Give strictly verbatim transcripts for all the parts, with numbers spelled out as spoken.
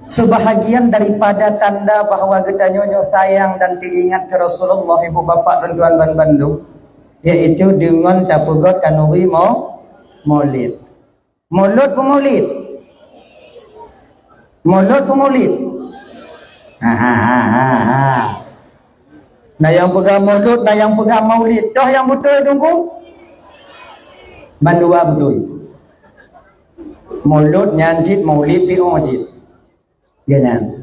Sebahagian daripada tanda bahwa geutanyoe nyoe sayang dan teuingat keu Rasulullah, ibu bapak dan tuan-tuan bandum, yaitu deungon tapeugot khanuri mau-, maulid. Mulod peumaulid. Mulod peumaulid. Ha, ha, ha, ha, ha. Na nyang peugah mulod, na nyang peugah maulid. Toh nyang beutôi, Teungku? Bandua beutôi. Mulod nyan cit, maulid piôh cit. Ya nyan.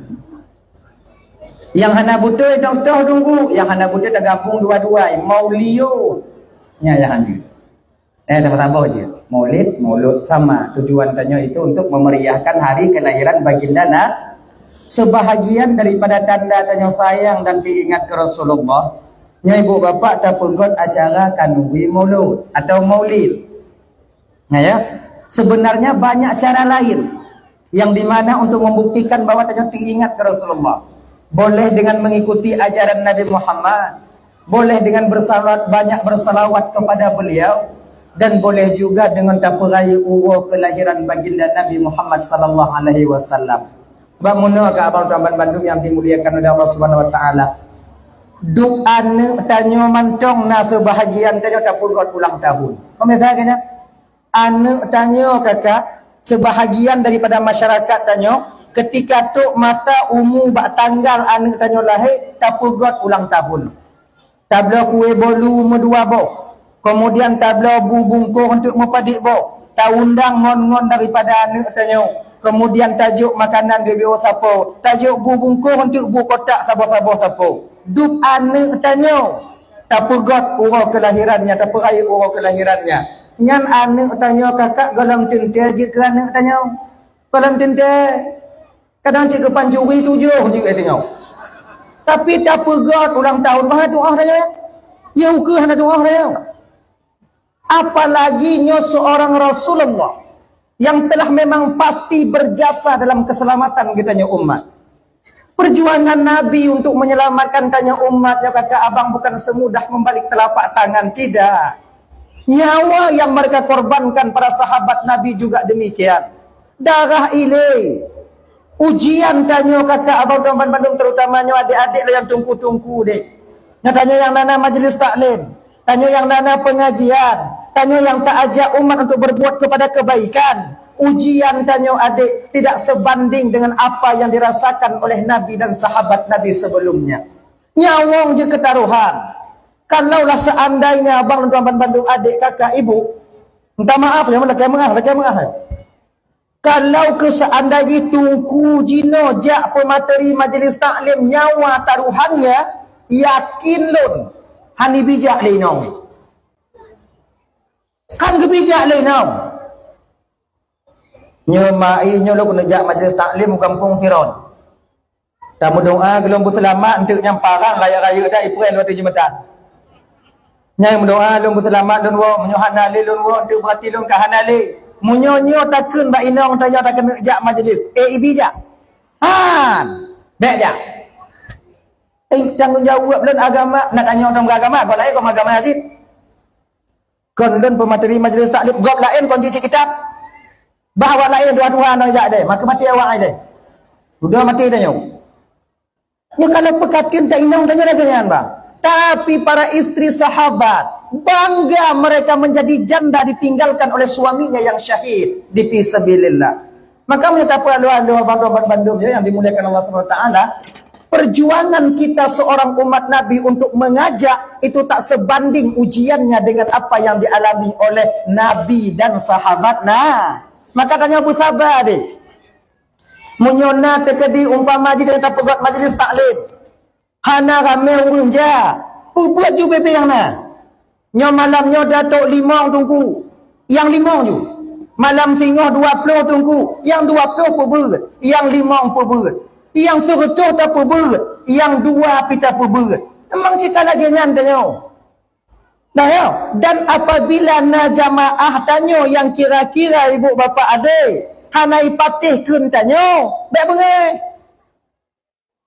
Nyang hana beutôi, toh, toh, Teungku. Nyang hana beutôi tagabung dua-dua. Maulio. Nya nyang hanjeuet. Eh, saboh-saboh je. Maulid, mulod sama. Tujuan tanyoe itu untuk memeriahkan hari kelahiran baginda na-, sebahagian daripada tanda tanyoe sayang dan teuingat keu Rasulullah. Nyoe ibu bapak tapeugot acara khanuri mulod atau maulid. Nah, ya. Sebenarnya banyak cara lain yang dimana untuk membuktikan bahwa tanyoe teuingat keu Rasulullah. Boleh dengan mengikuti ajaran Nabi Muhammad, boleh dengan bersalawat, banyak bersalawat kepada beliau, dan boleh juga dengan tapeurayeuk uroe kelahiran baginda Nabi Muhammad sallallahu alaihi wasallam. Bak meunoe keu abang tuan bandum yang dimuliakan oleh Allah Subhanahu wa taala. Dub aneuk tanyoe mantong na sebahagian tanyoe tapeugot ulang tahun. Pemirsa kanya, aneuk tanyoe kakak, sebahagian daripada masyarakat tanyoe, ketika tok masa umu bak tanggal aneuk tanyoe lahé, tapeugot ulang tahun. Tabloe kué bolu meudua boh, kemudian tabloe bu bungkôh untuk meupadit boh, taundang ngon-ngon daripada aneuk tanyoe, kemudian tajok makanan geubioe sapo, tajok bu bungkôh untuk bu kotak saboh-saboh sapo. Dub aneuk tanyoe tapeugot uroe kelahirannya, tapeurayeuk uroe kelahirannya. Nyan aneuk tanyoe kakak gohlom teuntée jeuet keu aneuk tanyoe. Gohlom teuntée. Kadang cit keu pancuri tujoh jeuet tanyoe. Tapi tapeugot ulang tahun, hana tu'oh tanyoe. Ya ukeue hana tu'oh tanyoe. Apalagi nyoe seorang Rasulullah yang telah memang pasti berjasa dalam keselamatan geutanyoe umat. Perjuangan Nabi untuk menyelamatkan tanyoe umat, nyoe kakak abang, bukan semudah membalik telapak tangan, tidak. Nyawa yang mereka korbankan para sahabat Nabi juga demikian. Darah ilée. Ujian tanyoe kakak abang tuan bandum, terutama nyoe adek-adek lôn nyang teungku-teungku deh. Nyoe tanyoe nyang na-na majlis taklim. Tanyoe nyang na-na pengajian, tanyoe nyang taajak umat untuk berbuat kepada kebaikan. Ujian tanyoe adek tidak sebanding dengan apa yang dirasakan oleh Nabi dan sahabat Nabi sebelumnya. Nyawöng jeuet keu tarohan. Kalaulah seandainya abang tuan bandum adek kakak ibu, minta maaf ya, lakée meu'ah, lakée meu'ah. Kalau keu seandai jih teungku jinoe jak peumateri majlis taklim nyawa taruhannya, yakin lôn, han ibijak lé inong. Han geubijak lé inong. Nyoe ma-, nyoe lôn keuneuk jak majlis taklim u gampông Firon. Tameudoa keu lôn beuseulamat, eunteuk nyang parang rayeuk-rayeuk that ipreh lôn ateueh jeumeutan. Nyang meudoa lôn beuseulamat lôn woe, meunyoe hana lé lôn woe, eunteuk beurati lôn ka hana lé. Meunyoe nyoe takheun bak inong tanyoe takeuneuk jak majlis, eh, ibi jak? Han! Bék jak! Eh, tanggong jaweueb lôn agama, na tanyoe tom agama, kon laén kon agama cit. Kon lôn peumateri majlis taklim, gob laén kon cit-cit kitab. Bah awak laén dua-dua nyoe jak deh, maka maté awak ai deh. Udah maté tanyoe. Nyoe kalau peukateun ta inong tanyoe lagée nyan, bah. Tapi para istri sahabat bangga mereka menjadi janda ditinggalkan oleh suaminya yang syahid di fi sabilillah. Maka meunyoe tapeualoe-aloe bandum, bandum ya yang dimuliakan Allah Subhanahu wa taala, perjuangan kita seorang umat Nabi untuk mengajak itu tak sebanding ujiannya dengan apa yang dialami oleh Nabi dan sahabat. Nah, maka tanyoe beusabar deh. Meunyoe na teukeudi umpama jih tanyoe tapeugot majlis taklim, hana ramé ureuëng jak, peubeuet ju bebe nyang na. Nyoe malam nyoe datok limong teungku, nyang limong ju. Malam singoh dua ploh teungku, nyang dua ploh peubeuet, nyang limong peubeuet, nyang sireutôh tapeubeuet, nyang dua pih tapeubeuet. Memang cit ka lagée nyan tanyoe. Nah, ya, dan apabila na jamaah tanyoe nyang kira-kira ibu bapak adé, hana ipatéh kheun tanyoe, bék beungéh.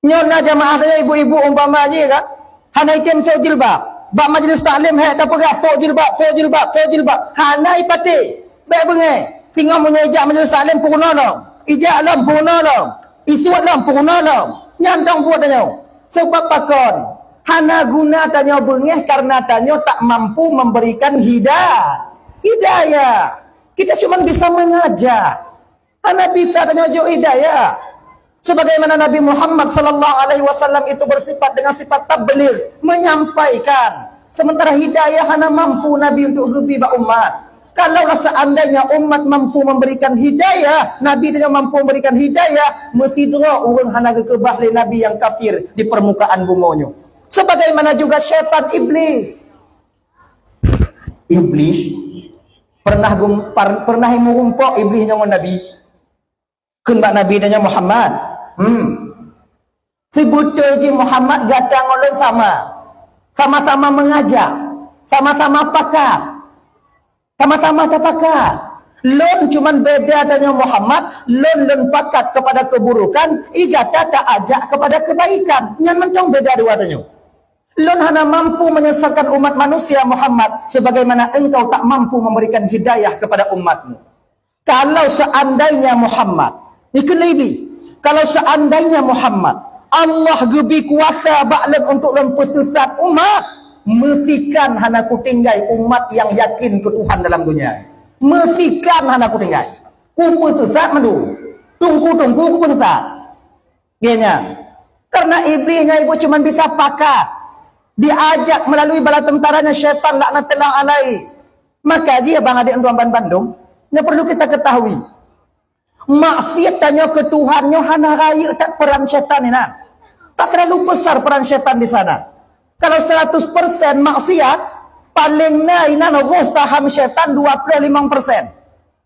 Nyoe na jamaah tanyoe ibu-ibu umpama jih kan, hana item sôk jilbab. Bak majlis taklim hék tapeugah sôk jilbab, sôk jilbab, sôk jilbab. Hana ipatéh, bék beungéh. Singoh meunyoe ijak majlis taklim peurunoe lom. Ijak lom peurunoe lom. Isuet lom, peurunoe lom. Nyan dong buet tanyoe. Sebab pakon? Hana guna tanyoe beungéh karena tanyoe tak mampu memberikan hida-, hidayah. Kita cuma bisa mengajak. Hana bisa tanyoe jok hidayah. Sebagaimana Nabi Muhammad sallallahu alaihi wasallam itu bersifat dengan sifat tabligh, menyampaikan. Sementara hidayah hana mampu Nabi untuk geubi bak umat. Kalaulah seandainya umat mampu memberikan hidayah, Nabi tanyoe mampu memberikan hidayah, meusidroe ureuëng hana geukeubah lé Nabi nyang kafir di permukaan bumoe nyoe. Sebagaimana juga syaitan iblis. Iblis pernah gum-, par-, pernah meurumpok iblis nyoe ngon Nabi. Kheun bak Nabi tanyoe, "Muhammad, hmm, sibeutôi jih Muhammad gata ngon lôn sama, sama-sama mengajak, sama-sama pakat, sama-sama tapakat. Lôn cuman beda tanyoe Muhammad, lôn, lôn pakat kepada keburukan, i gata taajak kepada kebaikan. Nyan mantong beda dua tanyoe. Lôn hana mampu menyesatkan umat manusia Muhammad sebagaimana engkau tak mampu memberikan hidayah kepada umatmu." Kalau seandainya Muhammad, ikheun lé Iblis, kalau seandainya Muhammad, Allah geubi kuasa bak lôn untuk lôn peusesat umat, meusikan hana kutinggai umat yang yakin keu Tuhan dalam dunia. Meusikan hana kutinggai. Kupeusesat mandum. Tungku-tungku kupeusesat. Geuh nyan. Karena Iblis nyan ibu cuma bisa pakat. Diajak melalui bala tentaranya syaitan laknatullah alaihi. Maka jih bang adik tuan bandum, yang perlu kita ketahui. Maksiat tanyoe keu Tuhan nyoe hana rayeuk that peran syaitan inan. Tak terlalu besar peran syaitan di sana. Kalau seratus persen maksiat, paling na inan roh saham syaitan dua puluh lima persen.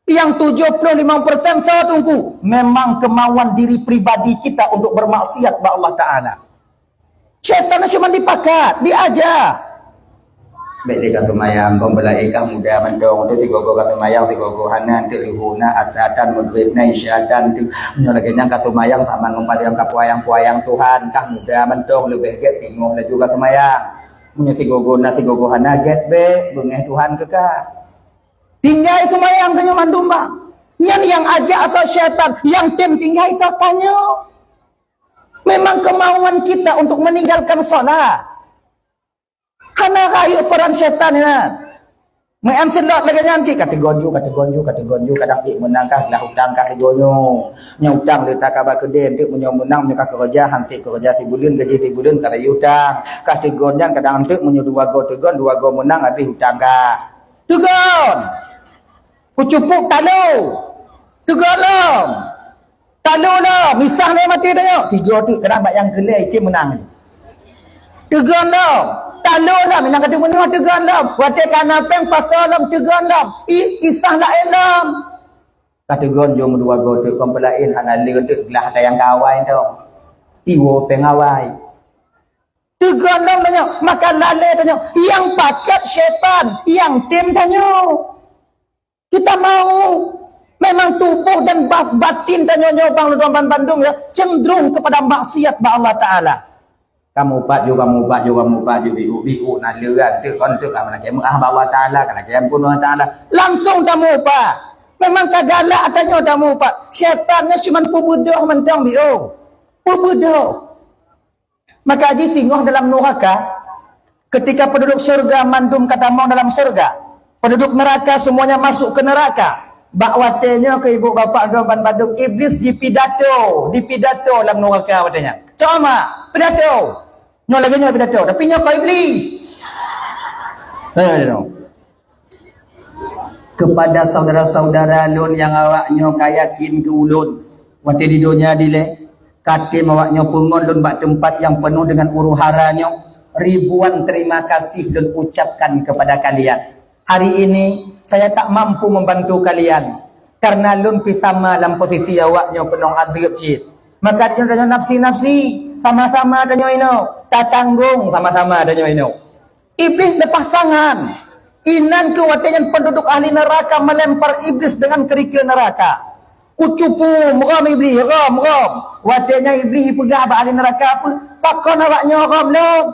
Yang tujuh puluh lima persen soe teungku? Memang kemauan diri pribadi kita untuk bermaksiat bak Allah Taala. Syaitan cuma dipakat, diaja. Bèk lé ka seumayang, kon beulai kah muda mantong, tu sigogo ka seumayang, sigogo hana, tu leuhô na, asar tan, maghrib na, isya tan, tu. Nyoe lagèe nyan ka seumayang sama ngon padang ka puayang-puayang Tuhan, kah muda mantong, leubeh gèt singoh laju ka seumayang. Meunyoe sigogo na, sigogo hana, gèt bèk, beungèh Tuhan keu kah. Tinggai seumayang tanyoe mandum, bah. Nyan nyang ajak asai syaitan, nyang tem tinggai asai tanyoe. Memang kemauan kita untuk meninggalkan salat. Hana rayeuk peran syaitan nyan. Meu'en seulot lagèe nyan cit, ka teugon ju, ka teugon ju, ka teugon ju, kadang ék meunang kah, glah utang kah teugon ju. Nyoe utang le ta ka ba keudè, enteuk meunyoe meunang, meunyoe ka keureuja, han sép keureuja sibuleuen, gaji sibuleuen ka bayeue utang. Kah teugon nyan, kadang enteuk meunyoe dua goe teugon, dua goe meunang, habéh utang kah. Teugon! Kucupuk talo. Teugon lom. Talo lom. Isah lom maté tanyoe. Tiga tik keudang bak nyang keulhèe, item meunang. Teugon lom. Talo lom. Inong kata meunyoe teugon lom. Watèe ka na pèng pasoe lom teugon lom. I, isah laén lom. Ka teugon jong dua goe teuk kon peulaén hana le teuk glah ada nyang ka awai tu. Iwoe pèng awai. Teugon lom tanyoe, maka lalè tanyoe, nyang pakat syaitan, nyang tem tanyoe. Kita mau. Memang tuboh dan ba-, batin tanyoe nyoe bang lôn ban bandum ya, cenderung kepada maksiat bak Allah Taala. Kamu upat ju, kamu upat ju, kamu upat ju, biu, biu, na leuan teuk kon teuk ka lakèe meu'ah bak Allah Taala, ka lakèe ampôn Allah Taala. Langsung tamu upat. Memang ka galak tanyoe tamu upat. Syaitan nyoe cuma peubeudoh mantong biu. Peubeudoh. Maka jih singoh dalam nuraka, ketika penduduk surga mandum ka tamong dalam surga, penduduk neraka semuanya masuk ke neraka. Bak watèe nyoe keu ibu bapak droe ban bandum, Iblis jipidato, dipidato lam nuraka watèe nyan. Ceramah, pidato. Nyoe lagèe nyoe pidato, tapi nyoe keu Iblis. Eh, you know. Kepada saudara-saudara lôn nyang awak nyoe ka yakin keu ulôn, watèe di donya dilèe, ka tem awak nyoe peungon lôn bak teumpat nyang peunoh deungon huru-hara nyoe, ribuan terima kasih lôn ucapkan kepada kalian. Hari ini, saya tak mampu membantu kalian, karena lôn pih sama lam posisi awak nyoe keunong adeueb cit. Maka tanyoe nafsi-nafsi, sama-sama tanyoe inoe, tatanggong sama-sama tanyoe inoe. Iblis lepas tangan. Inan keuh watèe nyan penduduk ahli neraka melempar Iblis dengan kerikil neraka. Kucupum, rom Iblis, rom, rom. Watèe nyan Iblis jipeugah bak ahli neraka peue? Pakon awak nyoe rom lôn?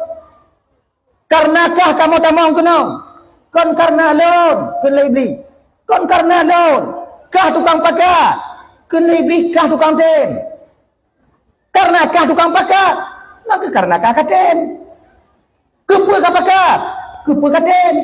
Kareuna kah kamoe tamong keunoe? Kon kareuna lôn, kheun lé Iblis. Kon kareuna lôn. Kah tukang pakat, kheun lé Iblis, kah tukang tem. Karena kah tukang pakat, maka karena kah katem. Keupeue ka pakat? Keupeue katem?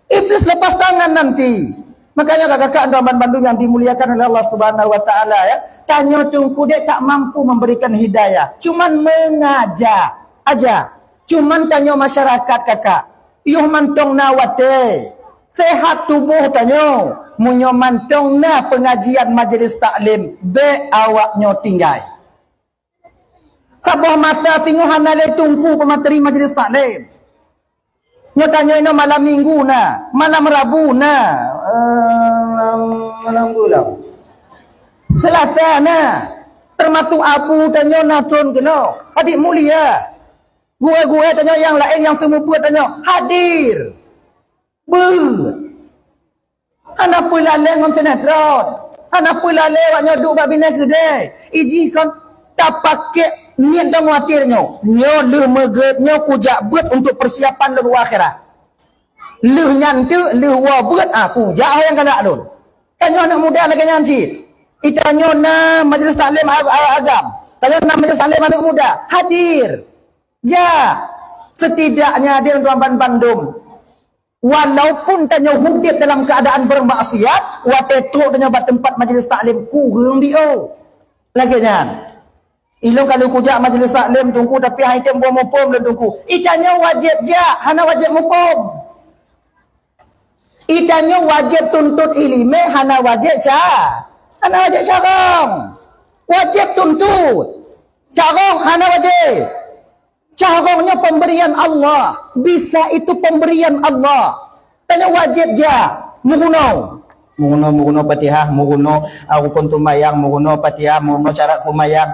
Iblis lepas tangan nanti. Makanya kakak-kakak dan bandum yang dimuliakan oleh Allah Subhanahu wa taala, ya. Tanyoe teungku dek tak mampu memberikan hidayah, cuman mengajak aja. Cuman tanyoe masyarakat kakak, yoh mantong na watée. Sehat tuboh tanyoe, meunyoe mantong na pengajian majelis taklim, bek awak nyoe tinggai. Saboh masa singoh hana lé teungku peumateri majelis taklim. Nyoe tanyoe inoe malam minggu na, malam rabu na, eh, malam, malam bulan. Selasa na, termasuk abu tanyoe na tron keunoe. Adik mulia, gurée-gurée tanyoe nyang laén nyang seumeubeuet tanyoe hadir. Beuet. Hana peulalée ngon sinetron. Hana peulalée awak nyoe duek bak binéh keudée. Iji kon tapakék niet dan watée nyoe. Nyoe lheueh meugét nyoe kujak beuet untuk persiapan lôn u akhirat. Lheueh nyan teuk, lheueh woe beuet, ah, kujak ho nyang galak lôn. Tanyoe aneuk muda lagée nyan cit. Itanyoe na majelis taklim ag-, ag-, agam. Tanyoe na majelis taklim aneuk muda. Hadir. Jak. Setidaknya hadir tuan ban bandum. Walaupun tanyoe udeb dalam keuadaan beurmaksiat, watée trok tanyoe bak teumpat majelis taklim kureueng biôh. Lagée nyan. Ilôn ka lheueh kujak majelis taklim teungku, tapi han item buet muphom lôn teungku. Itanyoe wajéb jak, hana wajéb muphom. Itanyoe wajéb tuntot iéleumé, hana wajéb ca-, hana wajéb carông. Wajéb tuntot. Carông hana wajéb. Carông nyoe pemberian Allah. Bisa itu pemberian Allah. Tanyoe wajéb jak meurunoe. Meurunoe, meurunoe Fatihah, meurunoe, ah, rukun seumayang, meurunoe Fatihah, meurunoe syarat seumayang.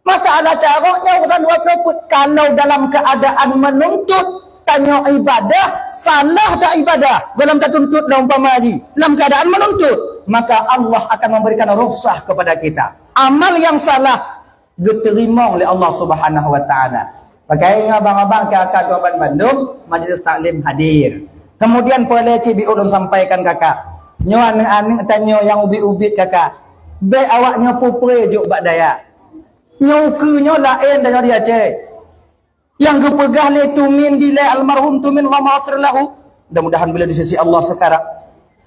Masalah carông nyoe urusan dua ploh peuet. Kalau dalam keuadaan meununtut, tanyoe ibadah, salah dak ibadah, gohlom tatuntut lam umpama jih, lam keuadaan meununtut, maka Allah akan memberikan rukhsah kepada kita. Amal yang salah geuteurimong lé Allah Subhanahu wa Taala. Pakai ngon abang-abang keu akan tuan bandum, majelis taklim hadir. Kemudian peureulée cit biôh lôn sampaikan kakak. Nyoe aneuk-aneuk tanyoe nyang ubit-ubit kakak. Bék awak nyoe pupre jok bak dayah. Nyoe ukeue nyoe laén tanyoe di Aceh. Nyang geupeugah lé Tumin dilée almarhum Tumin Muhammad Asri lahu. Mudah-mudahan beliau di sisi Allah sekarang.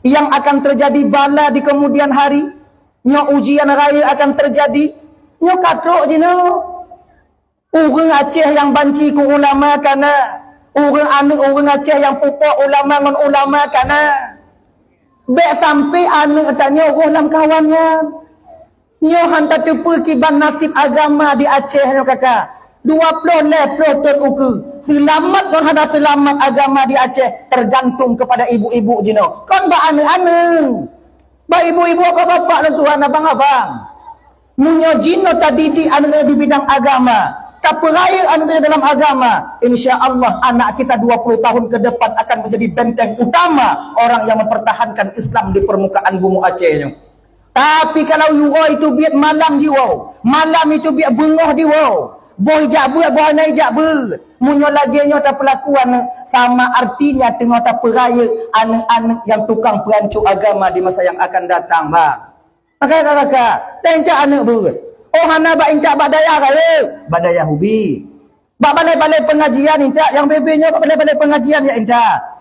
Yang akan terjadi bala di kemudian hari. Nyoe ujian raya akan terjadi. Nyoe ka trok jinoe. Ureuëng Aceh nyang banci keu ulama ka na. Ureuëng aneuk ureuëng Aceh nyang pupok ulama ngon ulama ka na. Bék sampai aneuk tanyoe roh lam kawan nyan. Nyoe han tateupeue kiban naseb agama di Aceh nyoe kaka. Dua ploh lhée ploh thon ukeue. Seulamat ngon hana seulamat agama di Aceh tergantung kepada ibu-ibu jinoe. Kon bak aneuk-aneuk. Bak ibu-ibu, bapak-bapak dan tuhan abang-abang. Meunyoe jinoe tadidik aneuk di bidang agama, tapeurayeuk aneuk dalam agama, insya Allah anak kita dua puluh tahun ke depan akan menjadi benteng utama orang yang mempertahankan Islam di permukaan bumi Aceh nyoe. Tapi kalau uroe itu biet malam jiwoe, malam itu biet beungoh jiwoe, boh ijak beuet, boh hana ijak beuet. Meunyoe lagée nyoe tapeulaku aneuk, sama artinya teungoh tapeurayeuk aneuk-aneuk nyang tukang peuhanco agama di masa yang akan datang, bang. Maka kakak, teuintat aneuk beuet. Oh, hana bak intat bak dayah rayeuk, bak dayah ubit. Bak balai-balai pengajian intat, nyang bebe nyoe bak balai-balai pengajian ya intat.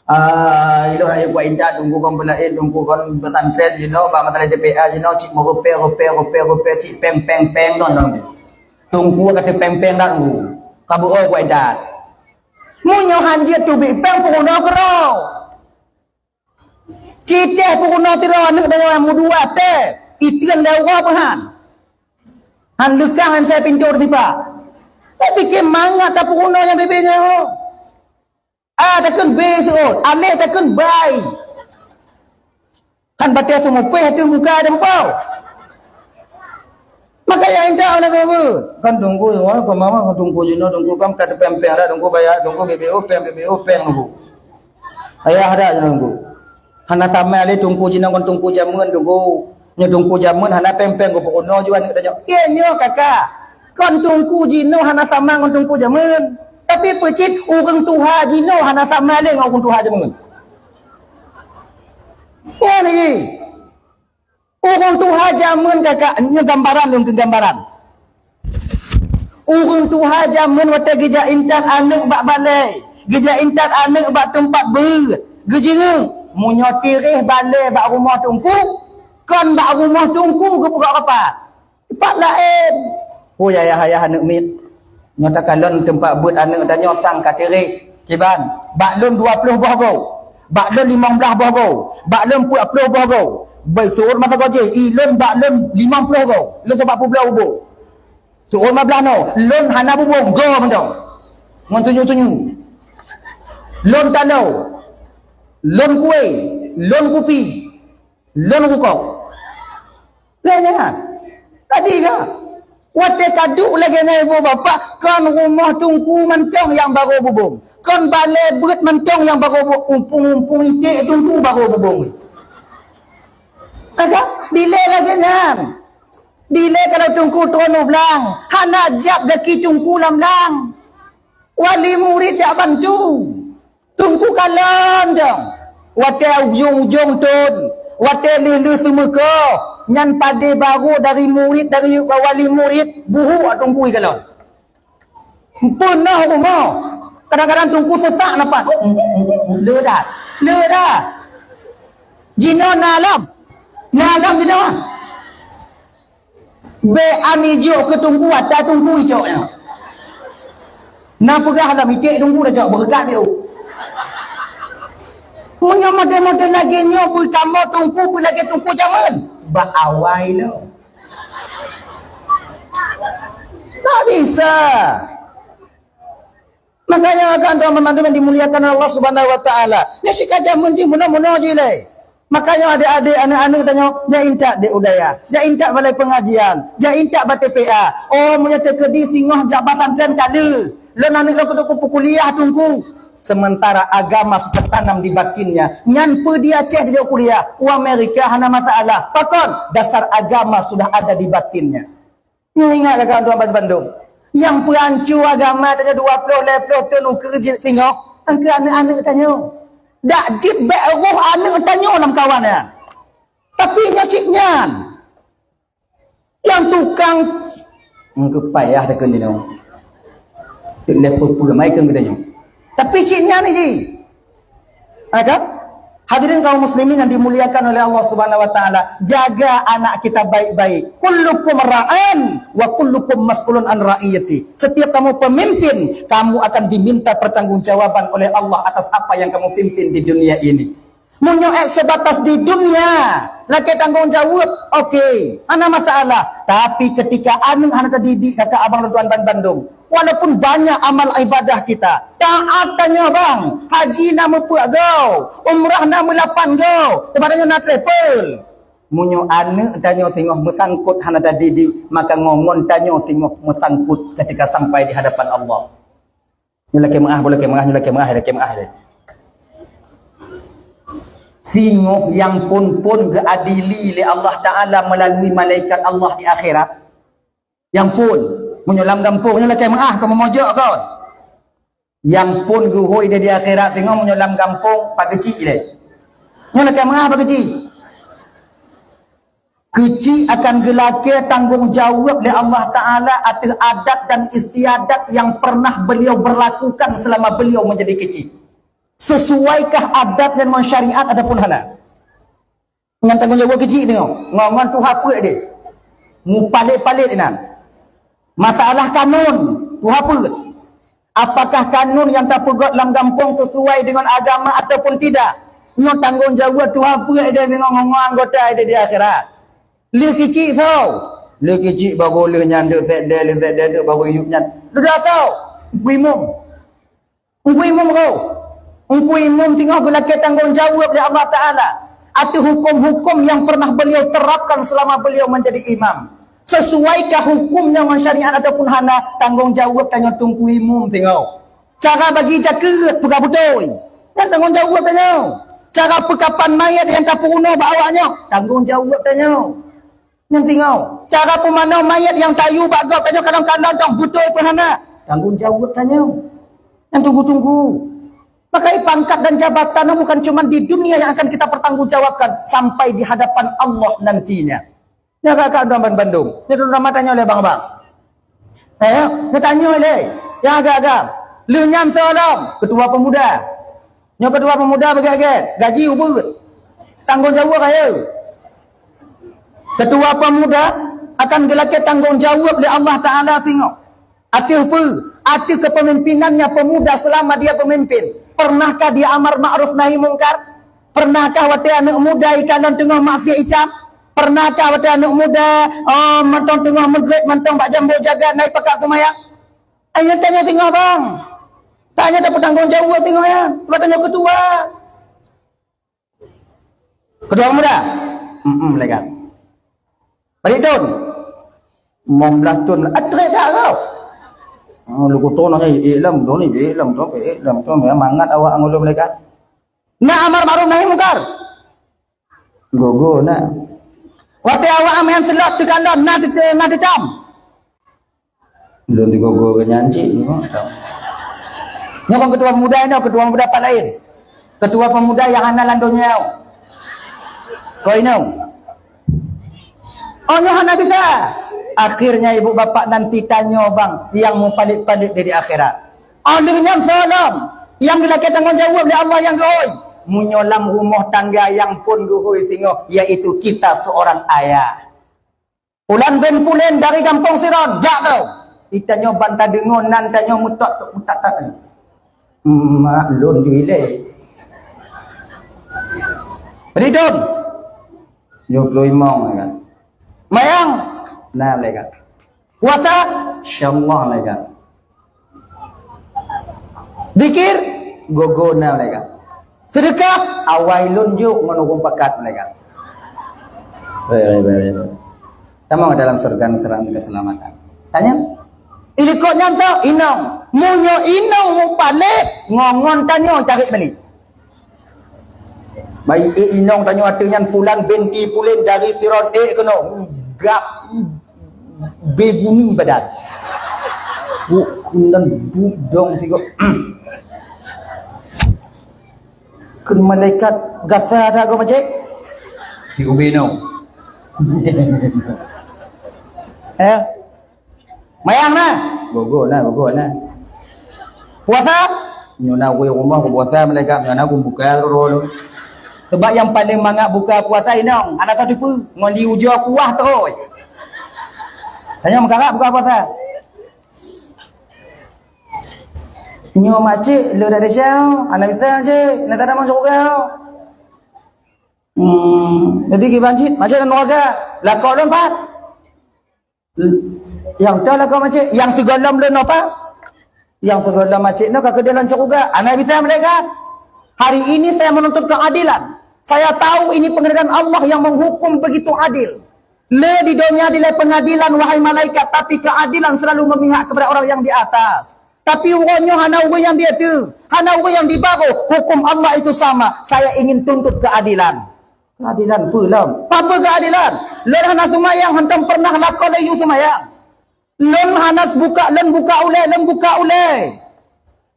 Ah, ilôn rayeuk kuat intat, teungku kon peulaén, teungku kon pesantren jinoe, bak masalah T P A jinoe, cit meurupée, rupée, rupée, rupée, cit péng, péng, péng, non, non. Teungku kata péng, péng dah teungku. Ka beuo kuat intat. Meunyoe han jeuet teubiet péng, peurunoe keudroe. Cit teuh peurunoe sidroe aneuk dan nyang meudua teuh, itreun lé uroe peuhan. Han leukang han sai pintoe teusipak. Tapi pike mangat tapeurunoe nyang bebe nyoe. A takheun be seuôt, aléh takheun bai. Kan batée teumupéh ateueh muka ada bubau. Maka ya intat aneuk teungku. Kan teungku, wah, keu mama, keu teungku jinoe, teungku kan ka teupéng-péng dah, teungku bayar, teungku B B O péng, B B O péng teungku. Ayah dah jinoe teungku. Hana sama lé teungku jinoe ngon teungku jameun teungku. Nyoe teungku jameun hana péng-péng geupeurunoe ju aneuk tanyoe. Iya nyoe kaka. Kon teungku jinoe hana sama ngon teungku jameun. Tapi peucit ureuëng tuha jinoe hana sama lé ngon ureuëng tuha jameun. Iya ni. Ureuëng tuha jameun kakak, nyoe gambaran lôn keu gambaran. Ureuëng tuha jameun watée geujak intat aneuëk bak balée, geujak intat aneuëk bak teumpat beuet, geujingeuk, meunyoe tiréh balée bak rumoh teungku, kon bak rumoh teungku geupeugah rapat. Pat laén. Ho ayah-ayah aneuëk miet. Nyoe takalon teumpat beuet aneuëk tanyoe sang ka tiréh. Kiban, bak lôn dua ploh boh goe. Bak lôn limong blaih boh goe. Bak lôn peuet ploh boh goe. Bai seuôt masa goe jih, i lôn bak lôn limong ploh goe. Lôn sabab peubloe bubông. Seuôt lima blaih noe, lôn hana bubông, goe mantong. Ngon tunyuk-tunyuk. Lôn taloe. Lôn kueh. Lôn kupi. Lôn rukok. Lagée nyan. Tadi ka. Watée ka duek lagée nyan ibu bapak, kon rumoh teungku mantong nyang barô bubông. Kon balée beuet mantong nyang barô bu-, umpung-umpung iték teungku barô bubông. Maka, dilée lagée nyan. Dilée kalau teungku tron u blang, hana jak gaki teungku lam blang. Wali murit jak bantu. Teungku kalon dong. Watée ujong-ujong thon, watée lheueh-lheueh seumeuko, nyan padé barô dari murit, dari wali murit, buhuk teungku kalon. Peunoh rumoh. Kadang-kadang teungku sesak nafas. Le dah. Le dah. Jinoe na lom. Na lom jinoe. Bék an ijok keu teungku, ata teungku ijok nyoe. Na peugah lam iték teungku dah jok, beureukat dia. Meunyoe model-model lagée nyoe, beukamoe teungku, beu lagée teungku jameun. Bak awai lom. Tak bisa. Makanya kan tuan-tuan banmandum yang dimuliakan oleh Allah Subhanahu wa Taala. Nyoe sikajameun jih meunoe-meunoe jih lé. Makanya adik-adik, aneuk-aneuk tanyoe, jak intat di udaya, jak intat balai pengajian, jak intat bak T P A. Oh, meunyoe teukeudi singoh jak pesantren ka le. Lôn aneuk lôn kudu kuliah teungku. Sementara agama sudah tanam di batinnya. Nyan peue di Aceh dijak kuliah, u Amerika hana masalah. Pakon? Dasar agama sudah ada di batinnya. Nyoe ingat kakak tuan bandum. Nyang peuancu agama tanyoe dua ploh lhée ploh thon ukeue jeuet singoh, angkeu aneuk-aneuk tanyoe. Dak jeuet bék roh aneuk tanyoe lam kawan nyan. Tapi nyoe cit nyan. Nyang tukang, angkeu payah takheun jinoe. Teuk lhée peue-peue mai keu geutanyoe. Tapi cit nyan jih. Ada? Hadirin kaum muslimin yang dimuliakan oleh Allah Subhanahu wa Taala, jaga anak kita baik-baik. Kullukum ra'in wa kullukum mas'ulun an ra'iyati. Setiap kamu pemimpin, kamu akan diminta pertanggungjawaban oleh Allah atas apa yang kamu pimpin di dunia ini. Meunyoe ék sebatas di dunia, lakée tanggong jaweueb, oke, hana masalah. Tapi ketika aneuk hana tadidik, kakak abang lôn tuan bandum, walaupun banyak amal ibadah kita, taat tanyoe bang, haji na meupeuet goe, umrah na meulapan goe, teuma tanyoe na travel. Meunyoe aneuk tanyoe singoh meusangkot hana tadidik, maka ngon-ngon tanyoe singoh meusangkot ketika sampai di hadapan Allah. Nyoe lakée meuáh, boh lakée meuáh, nyoe lakée meuáh, lakée meuáh deh. Singoh nyang phon-phon geuadili lé Allah Taala melalui malaikat Allah di akhirat. Nyang phon, meunyoe lam gampông nyoe lakée meuáh, kon meumojok kon. Nyang phon geuhôi di akhirat singoh meunyoe lam gampông, pak keuchik deh. Nyoe lakée meuáh, pak keuchik. Keuchik akan geulakée tanggong jaweueb lé Allah Taala ateueh adat dan istiadat yang pernah beliau berlakukan selama beliau menjadi keuchik. Sesuaikah adat ngon syariat ataupun hana? Nyan tanggong jaweueb keuchik nyoe. Ngon, ngon tuha peuet deh. Mupalét-palét inan. Masalah kanun, tuha peuet. Apakah kanun nyang tapeugét lam gampông sesuai deungon agama ataupun tidak? Nyoe tanggong jaweueb tuha peuet ideh deungon ngon anggota ideh di akhirat. Lheueh keuchik soe? Lheueh keuchik bagoe lheueh nyan deuk sek deh, lheueh sek deh deuk bagoe yup nyan. Dudoe soe? Teungku imum. Teungku imum roh. Teungku imum singoh geulakée tanggong jaweueb lé Allah Taala ateueh huköm-huköm nyang pernah beliau terapkan selama beliau menjadi imam. Sesuaikah huköm nyan ngon syariat ataupun hana, tanggong jaweueb tanyoe teungku imum singoh. Cara bagi jakeuet peugah beutôi, nyan tanggong jaweueb tanyoe. Cara peukapan mayét nyang tapeurunoe bak awak nyoe, tanggong jaweueb tanyoe. Nyan singoh. Cara peumanoe mayét nyang tayue bak gob tanyoe kadang-kadang dong beutôi peue hana, tanggong jaweueb tanyoe. Nyan teungku-teungku. Maka pangkat dan jabatan bukan cuma di dunia yang akan kita pertanggungjawabkan, sampai di hadapan Allah nantinya. Nyoe ka, ka, bandum. Nyoe teuma tanyoe lé bang-bang. Eh, nyoe tanyoe lé. Nyang agam-agam. Lheueh nyan soe lom, ketua pemuda. Nyoe ketua pemuda beuget-get, gaji ubeut. Tanggong jaweueb kaya. Ketua pemuda akan geulakée tanggong jaweueb lé Allah Taala singoh. Ateueh peue? Ateueh kepemimpinannya pemuda selama dia pemimpin. Pernahkah dia amar ma'ruf nahi mungkar? Pernahkah watée aneuëk muda ikalon teungoh maksiat itam? Pernahkah watée aneuëk muda, oh, mantong teungoh meugét, mantong bak jambo jaga naik pakat seumayang? Ayo tanya singoh bang. Tanya tak bertanggung jawab singoh ya. Buat tanya ketua. Ketua pemuda? Hmm, malaikat. Balik tun. Lima belas tun. Atre dah kau. Oh, lu kutu nanya, eh, lam tu ni, eh, lam tu, eh, lam tu. Ya, mangat awak ngulu malaikat. Nak amar ma'ruf nahi mungkar. Gogo na. Watée awak amai seulot teukalon na teu-, na teutam. Lôn digogo ke nyan cit. Nyoe kon ketua pemuda inoe, ketua pemuda pat laén. Ketua pemuda nyang hana lam donya. Ko inoe. Oh, nyoe hana bisa. Akhirnya ibu bapak nanti tanyoe bang nyang mupalét-palét dari akhirat. Oh, lheueh nyan soe lom nyang geulakée tanggong jaweueb lé Allah nyang geuhôi. Meunyoe lam rumoh tangga nyang phon geuhôi singoh, yaitu kita seorang ayah. Pulan bin Pulen dari gampông Siron, jak keu. Di tanyoe ban tadeungoe nan tanyoe meutot-meutot. Mak lôn ju ilée. Ridon. Nyoe ploh imong kan. Mayang. Nah, malaikat. Puasa, insyaallah malaikat. Zikir, gogo na malaikat. Sedekah, awai lôn jok ngon ureuëng pakat malaikat. Baik, baik, baik, baik. Tamong dalam surga serang keselamatan. Tanya? Ilikot nyan tau, inong. Meunyoe inong mupalét, ngon-ngon tanyoe cari balik. Baik, eh, inong tanyoe ateueh nyan pulan binti pulen dari Siron, eh, keunoe. Gap. Beguni badan. Buk kundan buk dong tiga. Keu malaikat gasa ada go macet. Ti ubé no. Eh? Mayang na? Gogo na, gogo na. Puasa? Nyoe na wéh rumoh ku puasa malaikat, nyoe na ku buka roh lôn. Sebab nyang paling mangat buka puasa inong, hana tatupeue, ngon di ujoe kuah terus. Tanyoe meukarat buka puasa. Nyoe macet le dari siang, anak bisa je, nak tak ada masuk ke. Hmm, jadi kiban cit, macet dan warga, lakok lompat. Nyang teuh lakoe macet, nyang sigohlom lôn napa? Nyang sigohlom macet nyoe ka keudeh lam syeuruga. Hana bisa malaikat. Hari ini saya menuntut keadilan. Saya tahu ini pengadilan Allah yang menghukum begitu adil. Le di dunia dilai pengadilan, wahai malaikat, tapi keadilan selalu memihak kepada orang yang di atas. Tapi uroe nyoe hana ureuëng nyang di ateueh, hana ureuëng nyang di baroh. Hukum Allah itu sama. Saya ingin tuntut keadilan. Keadilan peue lom? Apa keadilan? Lôn hana seumayang, hantom pernah lakoe lôn yue seumayang. Lôn hana buka, lôn buka ulée, lôn buka ulée.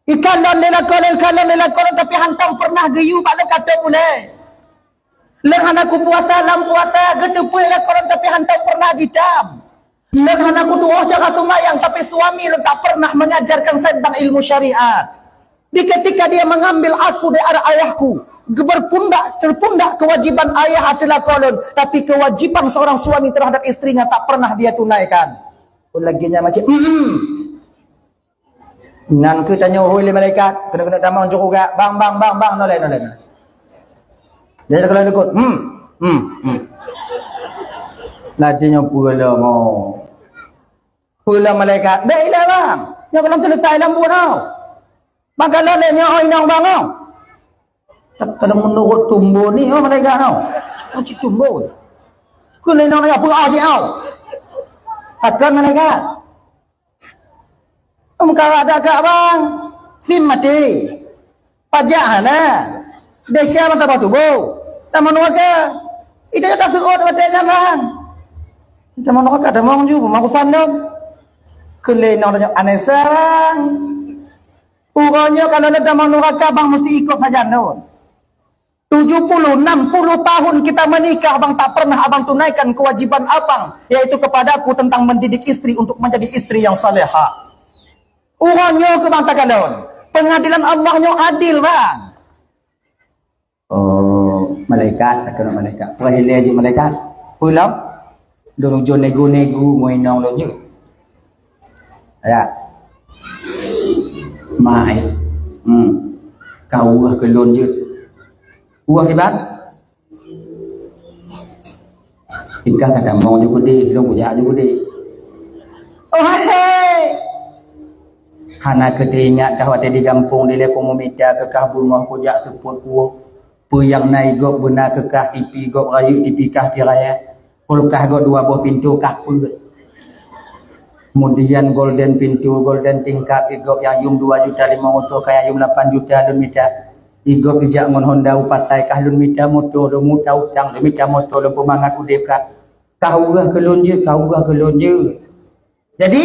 Ikalon lé lakoe lôn, ikalon lé lakoe lôn, tapi hantom pernah geuyue bak lôn ka tôb ulée. Lôn hana kupuasa, lam puasa, geuteupeue lakoe lôn, tapi hantom pernah jitam. Lôn hana kutuoh cara seumayang, tapi suami lôn tak pernah mengajarkan saya tentang ilmu syariat. Di ketika dia mengambil aku dari arah ayahku, berpundak, terpundak kewajiban ayah ateueh lakoe lôn, tapi kewajiban seorang suami terhadap istrinya tak pernah dia tunaikan. Lagée nyan macet, hmm. Nan kheueh tanyoe hôi lé malaikat, keuneuk-keuneuk tamong syeuruga, bang, bang, bang, bang, nolai, nolai, nolai. Jadi kalau ikut, hmm, hmm, hmm. Nanti nyoe peue lom, oh. Peue lom malaikat, bèk ilèe bang. Nyoe kalau selesai lam buet, oh. Maka lom lé nyoe, oh, inong bang, oh. Tak kalau menurut tumbuh ni, oh, malaikat, oh. Macam tumbuh. Kena inong lagi, apa, oh, cik, oh. Takkan malaikat. Meukarat dak kak bang, sim maté. Pajak hana. Desya mata batu bo. Taman warga. Ita tak seuôt maté nyan bang. Taman warga tamong ju pemangkusan dong. Keulenong tanya Anesa bang. Uroe nyoe kalau lôn tamong nuraka, bang mesti ikot sajan lôn. Tujuh puluh, enam puluh tahun kita menikah, bang, tak pernah abang tunaikan kewajiban abang, yaitu kepadaku tentang mendidik istri untuk menjadi istri yang salehah. Uroe nyoe keu bang takalon, pengadilan Allah nyoe adil, bang. Oh, malaikat, takheun malaikat. Peue ilée jih malaikat? Peue lom? Lôn ujoe nego-nego ngon inong lôn jeuet. Ya. Mai. Hmm. Ka ueh keu lôn jeuet. Ueh kiban? Ingkah ka tamong ju keudeh, lôn kujak ju keudeh. Oh, hai! Hana keu teuingat kah watée di gampông dilée kamoe mita keu kah beungoh kujak seupôt kuwoh. Peue nyang na igob beuna keu kah, tipi gob rayeuk, tipi kah piraya. Kulkas gob dua boh pintoe kah peuet. Kemudian golden pintoe, golden tingkap igob nyang yum dua juta lima ratus, kah nyang yum lapan juta lôn mita. Igob ijak ngon Honda u pasai kah lôn mita moto, lôn muta utang, lôn mita moto, lôn peumangat udeb kah. Kah ueh keu lôn jeuet, kah ueh keu lôn jeuet. Jadi,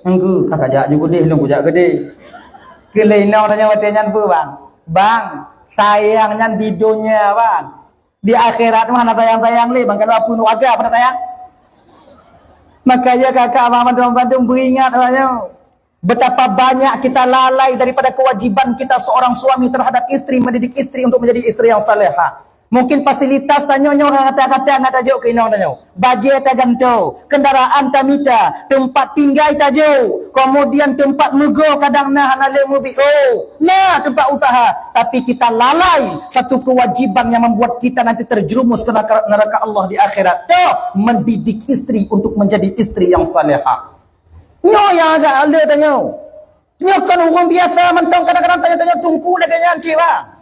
engku ka kajak ju keudeh, lôn kujak keudeh. Keu lé inong tanyoe watée nyan peue, bang? Bang, sayang nyan di donya, bang. Di akhirat mah hana sayang-sayang lé, bang. Kalau apui nuraka, apa sayang? Makanya kakak abang bandum-bandum beringat awak nyoe. Betapa banyak kita lalai daripada kewajiban kita seorang suami terhadap istri, mendidik istri untuk menjadi istri yang salehah. Mungkin fasilitas tanyoe nyoe rata-rata na tajok keu inong tanyoe. Bajée tagantoe, kendaraan tamita, tempat tinggai tajok, kemudian tempat meugo kadang na hana lé meubi. Oh, na tempat usaha, tapi kita lalai satu kewajiban yang membuat kita nanti terjerumus ke neraka, neraka Allah di akhirat. Toh, mendidik istri untuk menjadi istri yang salehah. Nyoe nyang agak le tanyoe. Nyoe kon ureuëng biasa mantong, kadang-kadang tanyoe-tanyoe teungku lagée nyan cit, bang.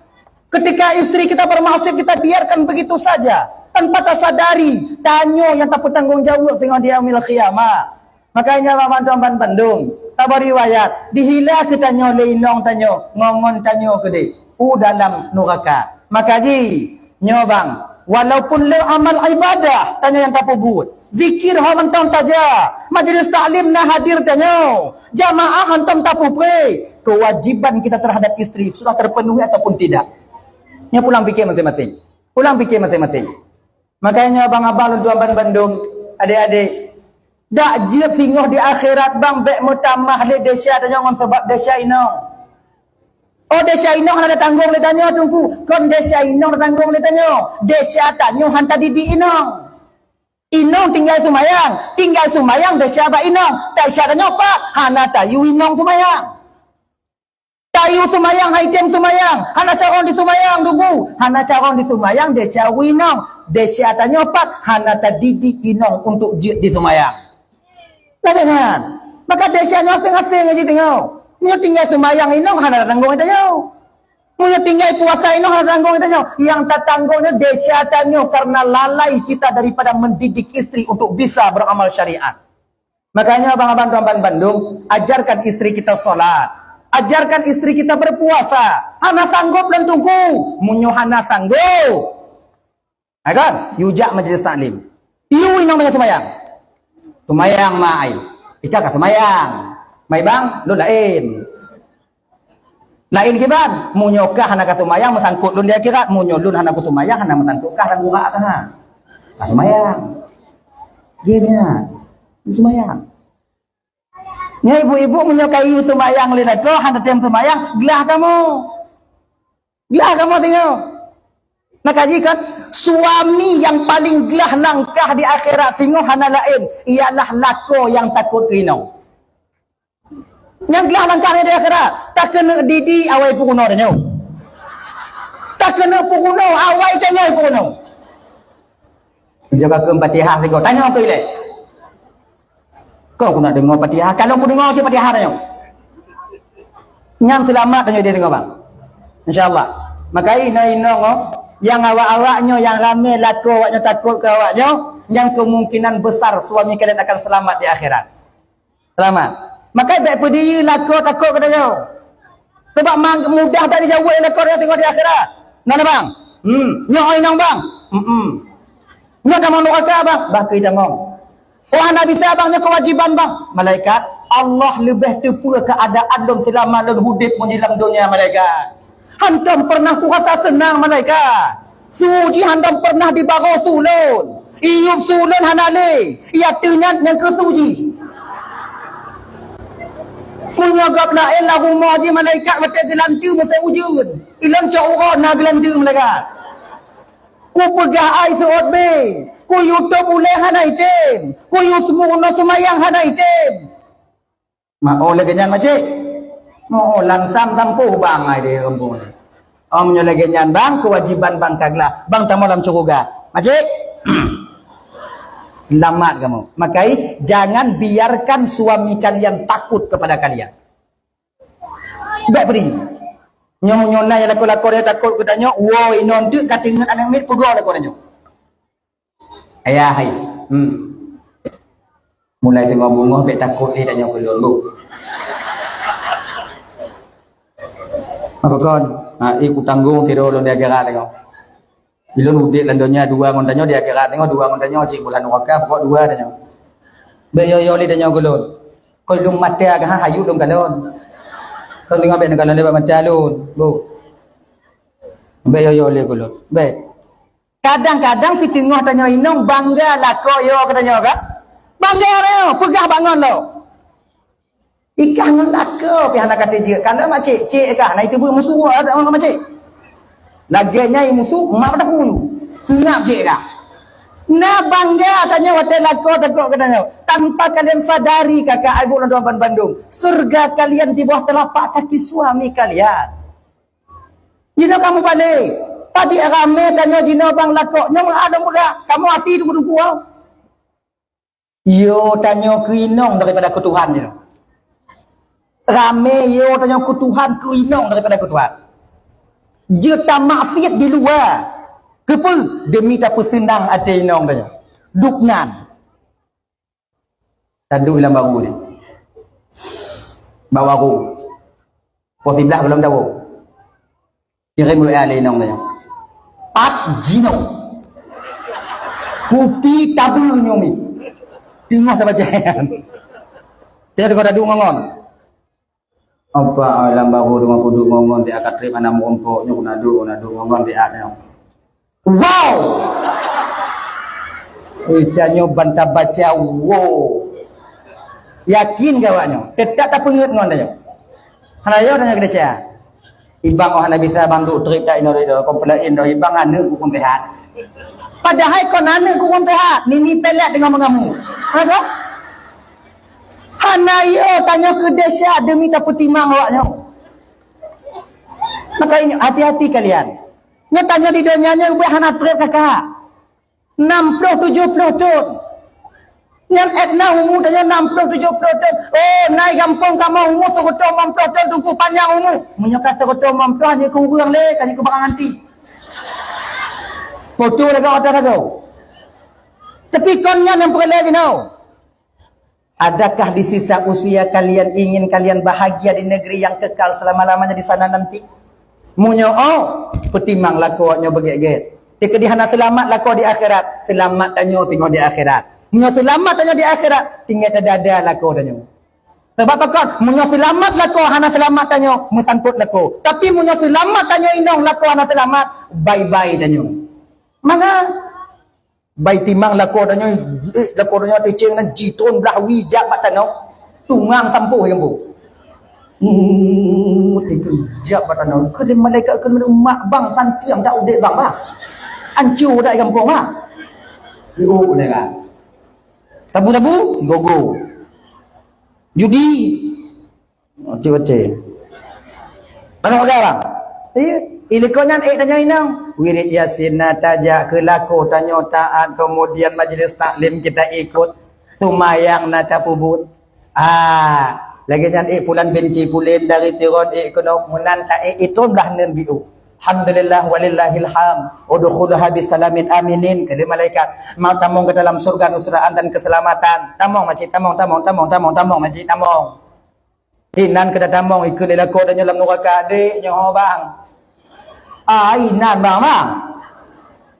Ketika istri kita bermaksiat, kita biarkan begitu saja tanpa tasadari, tanyoe nyang tapeutanggong jaweueb singoh di yaumil qiyamah. Makanya bang mantong ban bandum, tabariwayat, dihila keu tanyoe lé inong tanyoe, ngon-ngon tanyoe keudeh u dalam nuraka. Maka ji, nyoe bang, walaupun le amal ibadah tanyoe nyang tapeubuet, zikir ho mantong taja, majlis taklim na hadir tanyoe, jamaah hantom tapeupreh, kewajiban kita terhadap istri sudah terpenuhi ataupun tidak. Nyoe pulang pikir masing-masing. Pulang pikir masing-masing. Makanya abang-abang lôn tuan ban bandum, adek-adek, dak jeuet singoh di akhirat bang bék meutamah lé desya tanyoe ngon sabab desya inong. Oh, desya inong hana tatanggong lé tanyoe, teungku. Kon desya inong tatanggong lé tanyoe. Desya tanyoe han tadidik inong. Inong tinggai sumayang, tinggai sumayang desya bak inong. Desya tanyoe pat, hana tayue inong sumayang. Tayue sumayang, hai tem sumayang, hana carông di sumayang, teungku. Hana carông di sumayang desya inong. Desya tanyoe pat, hana tadidik inong untuk jeuet di sumayang. Lagée nyan. Maka desya nyoe aséng-aséng jih teungoh. Meunyoe tinggai seumayang inong hana tatanggong tanyoe. Meunyoe tinggai puasa inong hana tatanggong tanyoe. Nyang tatanggong nyoe desya tanyoe karena lalai kita daripada mendidik istri untuk bisa beramal syariat. Makanya abang-abang tuan ban bandum, ajarkan istri kita salat. Ajarkan istri kita berpuasa. Hana sanggup lôn teungku. Meunyoe hana sanggup, hai kon, yue jak majlis taklim. Yue inong tanyoe seumayang. Seumayang, mai. Ika ka seumayang. Mai bang, lôn laén. Laén kiban, meunyoe kah hana ka seumayang, meusangkot lôn di akhirat. Meunyoe lôn hana kuseumayang, hana meusangkot kah dan urak kah. Ka seumayang. Dia nyan. Seumayang. Nyoe ibu-ibu, meunyoe ka yue seumayang lé lakoe, hana tem seumayang, glah kamoe. Glah kamoe singoh. Nah, kaji kan, suami yang paling glah langkah di akhirat singoh hana laén, ialah lakoe nyang takot keu inong. Nyang glah langkah di akhirat, takeuneuk didik awai peurunoe tanyoe. Takeuneuk peurunoe awai tanyoe peurunoe. Jika keu Fatihah sigoe, tanyoe keu ilée. Kon keuneuk deungoe Fatihah, kalau kudeungoe cit Fatihah tanyoe. Nyan seulamat tanyoe di teungoh bang. Insya Allah. Maka inoe-inoe nyoe, nyang awak-awak nyoe nyang ramé lakoe awak nyoe takot keu awak nyoe, nyang kemungkinan besar suami kalian akan selamat di akhirat. Seulamat. Maka bék peudiyeu lakoe takot keu tanyoe. Sebab mang-, mudah that dijaweueb lakoe tanyoe teungoh di akhirat. Nah, nah bang. Hmm, nyoe inong bang. Hmm. Nyoe tamong nuraka bang. Bah keu tamong. Oh, hana bisa bang, nyoe keuwajiban bang. Malaikat, Allah leubeh teupeue keuadaan lôn seulama lôn udeb ngon di lam donya, malaikat. Hantom pernah kurasa seunang, malaikat. Su jih hantom pernah dibaroe su lôn. Iyup su lôn hana lé. Iya teuh nyan nyang keu su jih. Meunyoe gob laén lam rumoh jih malaikat watée geulanteue meusé ujeuen. Ilôn cok uroe na geulanteue malaikat. Kupeugah ai seuôt bé. Ku YouTube ulée hana item. Ku YouTube unoe seumayang hana item. Meu'oh lagée nyan, macik? Meu'oh langsam sampôh bang ai di gampông nyan. Oh, meunyoe lagée nyan, bang, keuwajiban bang ka glah. Bang tamong lam syeuruga. Macik? Selamat kamu. Makai, jangan biarkan suami kalian takut kepada kalian. Bèk peudeh. Nyoe meunyoe na nyang lakoe-lakoe dia takot keu tanyoe, woe inong teuk ka teungeut aneuk miet peugah lakoe tanyoe. Ayah hai. Hmm. Mulai teungoh beungoh bèk takot lé tanyoe keu lôn, Bu. Apa kon? Ha, eh, kutanggong tiroe lôn di akhirat tanyoe. Ilôn udeb lam donya dua ngon tanyoe, di akhirat tanyoe dua ngon tanyoe, cit bulan neraka, pokok dua tanyoe. Bèk yo-yo lé tanyoe keu lôn. Kon lôn mata ka ha, hayeu lôn kalon. Kon teungoh bèk neukalon lé bak mata lôn, Bu. Bèk yo-yo lé keu lôn. Bèk. Kadang-kadang siteungoh tanyoe inong bangga lakoe yo keu tanyoe kan? Bangga tanyoe, peugah bangon lo. Ikah ngon lakoe pih hana ka teujeuet. Kana mak cik, cik kah na itu bu musuh ada ngon mak cik. Lagèe nyai musuh mak pada pun. Seungap cik kah. Na bangga tanyoe watèe lakoe takot keu tanyoe. Tanpa kalian sadari kakak ibu dan tuan bandum, surga kalian di bawah telapak kaki suami kalian. Jinoe kamoe balek. Padi ramé tanyoe jinoe bang lakoe nyoe meuadong peugah. Kamoe asi tuku-tuku. Yo tanyoe keu inong daripada keu Tuhan nyoe. Ramé yo tanyoe keu Tuhan, keu inong daripada keu Tuhan. Jeuet tamaksiat di luwa. Keupeue? Demi tapeuseunang até inong tanyoe. Duknan. Taduek lam baru ni. Bak warong. Poh siblah gohlom dawong. Kirém W A lé inong nyoe. Pat jinoe. Kupi tabeue nyoe mi. Teungoh tabaca nyan. Tiep teungoh taduek ngon-ngon. Apa lam baru teungoh kuduek ngon-ngon tiep ka trép hana meurumpok nyoe, kunaduek, kunaduek ngon-ngon tiep nyoe. Wow! Ui, tanyoe ban tabaca wow. Yakin keu awak nyoe? Teutap tapeungeut ngon tanyoe. Hana yo tanyoe keuneuk sia. Ibang oh hana bisa bang duek trép dak inoe dak komplain doh ibang aneuk gurong sehat. Padahai kon aneuk gurong sehat, nini pelet deungon mengamu. Hana? Hana yo tanyoe keu desya demi tapeutimang awak nyoe. Maka ingat, hati-hati kalian. Nyoe tanyoe di donya nyoe ubé hana trép kakak. Enam puluh tujuh puluh thon. Nyan ék na umu tanyoe enam puluh tujuh puluh thon. Oh, nai gampông kamoe umu seureutôh limong puluh thon teungku panyang umu. Meunyoe ka seureutôh limong puluh hana keu ureueng lé, ka jeuet keu barang antik. Foto lagak otak aku. Tapi kon nyan nyang peureulée jinoe. Adakah di sisa usia kalian ingin kalian bahagia di negeri yang kekal selama-lamanya di sana nanti? Meunyoe oh, peutimang lakoe nyoe beugét-gét. Teukeudi hana seulamat lakoe di akhirat, seulamat tanyoe singoh di akhirat. Meunyoe seulamat tanyoe di akhirat, tinggai tadada lakoe tanyoe. Sabab pakon? Meunyoe seulamat lakoe hana seulamat tanyoe, meusangkot lakoe. Tapi meunyoe seulamat tanyoe inong lakoe hana seulamat, bye-bye tanyoe. Mangat Bai timang lakoe tanyoe, eh, lakoe tanyoe teucéng nan jitron blah wie jak bak tanoh. Tungang sampôh nyang bu. Hmm, teucéng jak bak tanoh. Keu lé malaikat keu lé mak bang santiang dak udeb bang bah. Ancu dak gampông bah. Liuk lé kan. Tabu-tabu, gogo. Judi. Oke-oke. Mana orang? Iya. Ilikot nyan ék tanyoe inong. Wirid Yasin na tajak keu lakoe tanyoe taat, kemudian majlis taklim kita ikut. Sumayang na tapeubuet. Ah, lagèe nyan ék pulan binti pulen dari Tiron ék keunoe meunan ta ék itron blah neun biu. Alhamdulillah walillahil hamd. Udkhuluha bisalamin aminin, kata malaikat. Mau tamong ke dalam surga nusraan dan keselamatan. Tamong, makcik, tamong, tamong, tamong, tamong, tamong, makcik, tamong. Inan keu tatamong ikeu lé lakoe tanyoe lam nuraka, dek nyoe ho bang. Ah, inan bang, bang.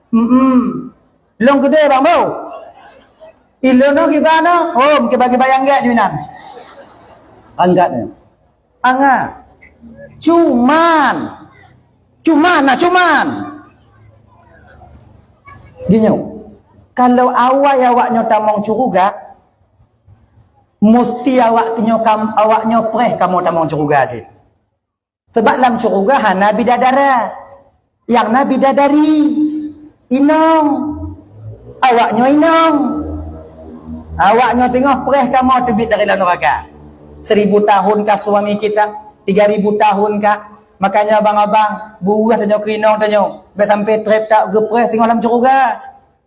Hmm. Lôn keudeh bang, bro. Ilôn noh kiban noh, hom kiban-kiban nyang gét nyoe nan. Angkat nyoe. Angkat. Cuman, cuman, nah, cuman. Gini, kalau awai awak nyoe tamong syeuruga, musti awak nyoe kam-, awak nyoe preh kamoe tamong syeuruga cit. Sebab lam syeuruga hana bidadara. Nyang na bidadari. Inong. Awak nyoe inong. Awak nyoe teungoh preh kamoe teubiet dari lam nuraka. Seribu tahun kah suami kita? Tiga ribu tahun kah? Makanya abang-abang, buweuh tanyoe keu inong tanyoe. Bèk sampai trép tak geupreh teungoh lam syeuruga.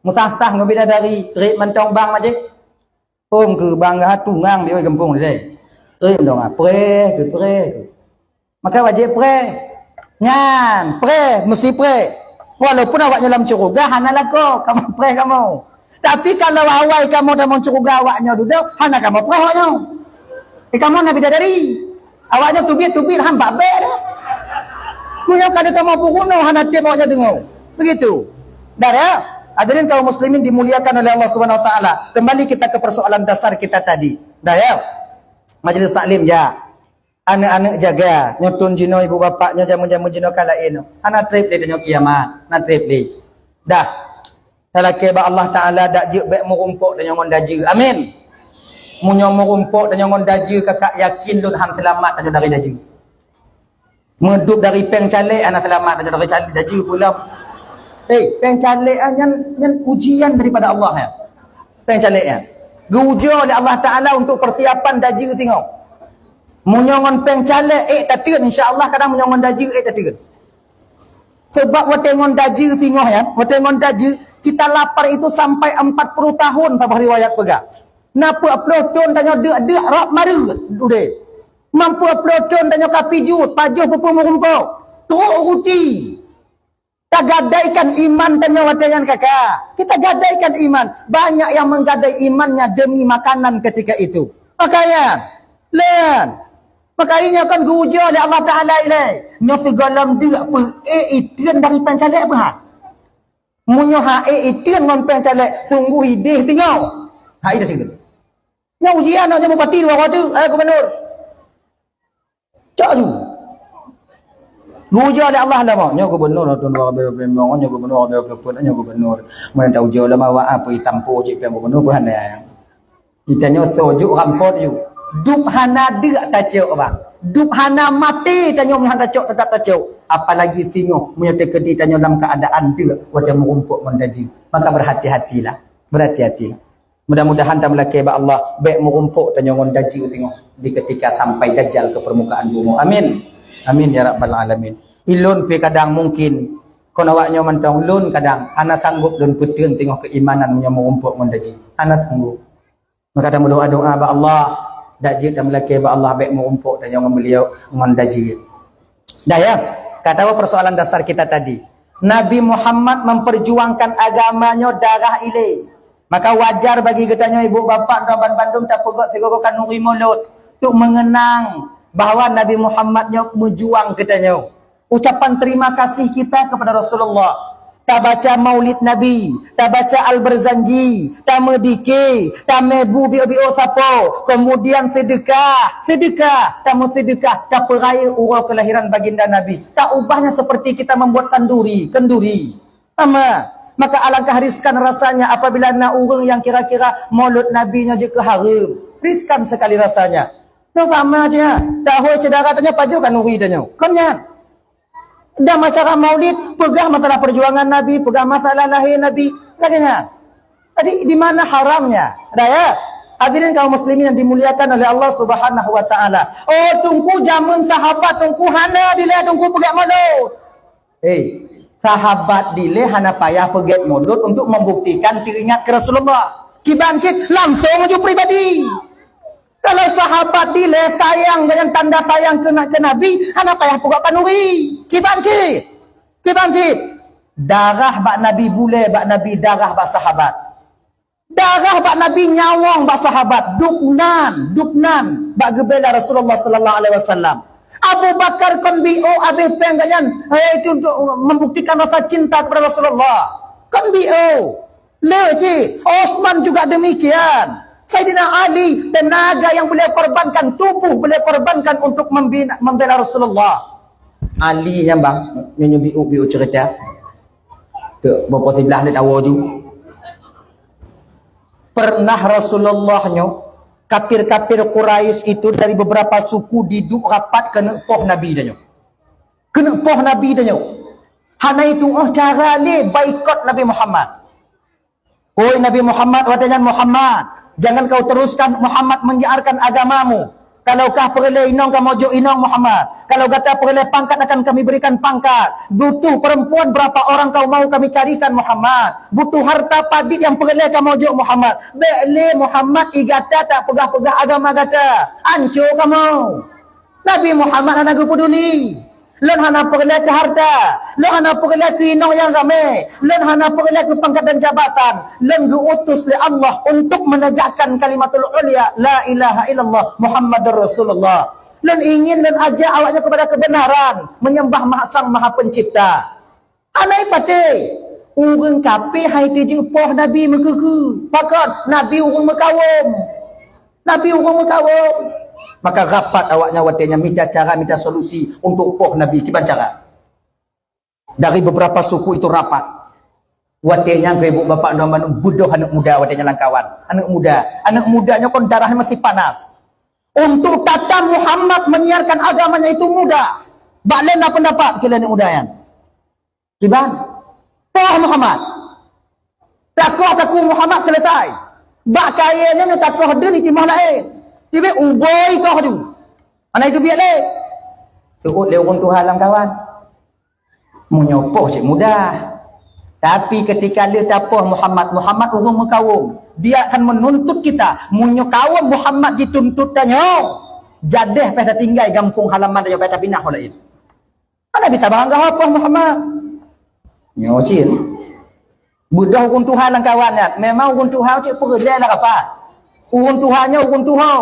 Meusasah ngon bidadari, trép mantong bang majéh. Hom keu bangga tungang di gampông deh. Trép dong ah, preh keu, preh keu. Maka wajéb preh. Nyan, preh, mesti preh. Walaupun awak nyoe lam syeuruga hana lakoe, kamoe preh kamoe. Tapi kalau awai kamoe tamong syeuruga awak nyoe dudoe, hana kamoe preh awak nyoe. Eh, kamoe na bidadari. Awak nyoe teubiet-teubiet han bak bèk dah. Meunyoe ka kamoe peurunoe hana tem awak nyoe deungoe. Begitu. Dah ya? Hadirin kaum muslimin dimuliakan oleh Allah Subhanahu wa taala. Kembali kita ke persoalan dasar kita tadi. Dah ya? Majelis taklim ya. Aneuk-aneuk jaga, nyoe thon jinoe ibu bapak nyoe jameun-jameun jinoe ka laén nyoe. Hana trép lé tanyoe kiamat, hana trép lé. Dah. Talakée bak Allah Taala dak jeuet bèk meurumpok tanyoe ngon dajeue. Amin. Meunyoe meurumpok tanyoe ngon dajeue, kakak yakin lôn han seulamat tanyoe dari dajeue. Meudup dari péng calék hana seulamat tanyoe dari calék dajeue pulang. Eh, péng calék ah, nyan, nyan ujian daripada Allah ya. Péng calék nyan. Geuuji oleh Allah Taala untuk persiapan dajeue singoh. Meunyoe ngon péng calék ék tateun, insya Allah kadang meunyoe ngon dajeue ék tateun. Sebab watée ngon dajeue singoh ya, watée ngon dajeue, kita lapar itu sampai empat puluh tahun saboh riwayat peugah. Na peuet ploh thon tanyoe deuk-deuk rab mareuet udeb. Limong ploh thon tanyoe ka pijuet, pajoh peue-peue meurumpok. Trok ruti. Tagadaikan iman tanyoe watée nyan kaka. Kita gadaikan iman. Banyak yang menggadai imannya demi makanan ketika itu. Makanya, lén. Makanya kan geuuji oleh Allah Taala ilée. Nyoe sigohlom deuk peuék itreun dari péng calék beuhat. Meunyoe hana ék itreun ngon péng calék, sungguh ideh singoh. Hai dah teuk. Nyoe ujian nyoe bupati dua kali, eh gubernur. Cok ju. Geuuji oleh Allah dah mau. Nyoe gubernur tahun dua ribu dua puluh lima, nyoe gubernur dua ribu dua puluh empat, nyoe gubernur. Meunyoe tauji ulama awak apa itampo jih pian gubernur pun hana. Kita nyoe soe juk rampok ju. Dup hana deuk tacok bang. Dup hana maté tanyoe meuhan tacok tetap tacok. Apalagi singoh meunyoe teukeudi tanyoe dalam keadaan deuk watée meurumpok ngon dajeue. Maka berhati-hatilah. Berhati-hatilah. Mudah-mudahan tameulakée bak Allah, bék meurumpok tanyoe ngon dajeue singoh di ketika sampai Dajjal ke permukaan bumoe. Amin. Amin ya rabbal alamin. Ilôn pih kadang mungkin kon awak nyoe mantong lôn kadang hana sanggup lôn peutreun singoh keimanan meunyoe meurumpok ngon dajeue. Hana sanggup. Maka tameudoa-doa bak Allah, dak jeuet tameulakée bak Allah bék meurumpok tanyoe ngon beliau ngon dajeue. Dah ya, ka tahu persoalan dasar kita tadi. Nabi Muhammad memperjuangkan agama nyoe darah ilée. Maka wajar bagi geutanyoe ibu bapak dan bandum tapeugét sigoe khanuri mulod untuk mengenang bahwa Nabi Muhammad nyoe meujuang geutanyoe. Ucapan terima kasih kita kepada Rasulullah. Tabaca Maulid Nabi, tabaca Al-Barzanji, tameudike, tamebu biôk-biôk sapo, kemudian sedekah, sedekah, tameusedekah, tapeurayeuk uroe kelahiran baginda Nabi. Taubahnya seperti kita membuat kanduri, kenduri. Ama, maka alangkah riskan rasanya apabila na ureuëng yang kira-kira Maulud Nabi nyoe jeuet keu hareuem. Riskan sekali rasanya. Nyoe sama aja. Tahun syedara tanyoe pajoh kanduri tanyoe. Kon nyan. Dan acara Maulid peugah masalah perjuangan Nabi, peugah masalah lahir Nabi, lagée nyan. Jadi di mana haramnya? Ada ya? Hadirin kaum muslimin yang dimuliakan oleh Allah Subhanahu wa taala. Oh, teungku jameun sahabat teungku hana dilée teungku peugét mulod. Eh, sahabat dilée hana payah peugét mulod untuk membuktikan teuingat ke Rasulullah. Kiban cit langsung ju pribadi. Kalau sahabat dilée sayang dengan tanda sayang ke, ke Nabi, hana payah peugét kanduri. Kiban cit. Kiban cit. Darah bak Nabi bulée bak Nabi darah bak sahabat. Darah bak Nabi nyawong bak sahabat. Dubnan, dubnan bak geubela Rasulullah sallallahu alaihi wasallam. Abu Bakar kon biôh abéh péng gobnyan, eh, itu untuk membuktikan rasa cinta kepada Rasulullah. Kon biôh. Le cit. Osman juga demikian. Saidina Ali, tenaga yang beliau korbankan, tubuh beliau korbankan untuk membina, membela Rasulullah. Ali nyang bang, nyoe biu-biu cerita. Ke bopo siblah le tawo ju. Pernah Rasulullah nyoe, kafir-kafir Quraisy itu dari beberapa suku diduk rapat keuneuk poh Nabi tanyoe. Keuneuk poh Nabi tanyoe. Hana itu oh cara le baikot Nabi Muhammad. Oi Nabi Muhammad, watée nyan Muhammad, jangan kau teruskan Muhammad menyiarkan agamamu. Kalau kah peureulée inong kamoe jok inong Muhammad. Kalau gata peureulée pangkat akan kami berikan pangkat. Butuh perempuan berapa orang kau mau kami carikan Muhammad. Butuh harta padit yang peureulée kamoe jok Muhammad. Bék le Muhammad i gata tak peugah-peugah agama gata. Anco kamoe. Nabi Muhammad hana geupeduli. Lôn hana peureulée keu harta, lôn hana peureulée keu inong nyang ramé, lôn hana peureulée keu pangkat dan jabatan. Lôn geuutus lé Allah untuk menegakkan kalimatul ulya, la ilaha illallah Muhammadur Rasulullah. Lôn ingin lôn ajak awaknyan kepada kebenaran, menyembah Maha Sang Maha Pencipta. Hana ipatéh, ureuëng kafé hai teujeuet poh Nabi meukeue-keue. Pakon? Nabi ureuëng meukawöm. Nabi ureuëng meukawöm. Maka rapat awaknyan watée nyan mita cara, mita solusi untuk poh Nabi. Kiban cara? Dari beberapa suku itu rapat. Watée nyan keu ibu bapak dan bandum beudôh aneuëk muda watée nyan lam kawan. Aneuëk muda. Aneuëk muda nyoe kon darahnya masih panas. Untuk tata Muhammad menyiarkan agamanya itu mudah. Bak laén na pendapat keu aneuëk muda nyan. Kiban? Poh Muhammad. Takoh takue Muhammad selesai. Bak kayée nyoe takoh deun di timoh laén. Tibé uboi koh ju. Hana itu biet lé. Seuôt lé ureuëng tuha lam kawan. Meunyoe poh cit mudah. Tapi ketika lheueh tapoh Muhammad, Muhammad ureuëng meukawöm. Dia akan menuntut kita. Meunyoe kawöm Muhammad jituntut tanyoe, jadeh payah tatinggai gampông halaman tanyoe payah tapinah ho laén. Hana bisa baranggaho poh Muhammad. Nyoe cit. Beudôh ureuëng tuha lam kawan nyan. Memang ureuëng tuha cit peureulée lah rapat. Ureuëng tuha nyoe ureuëng tuha.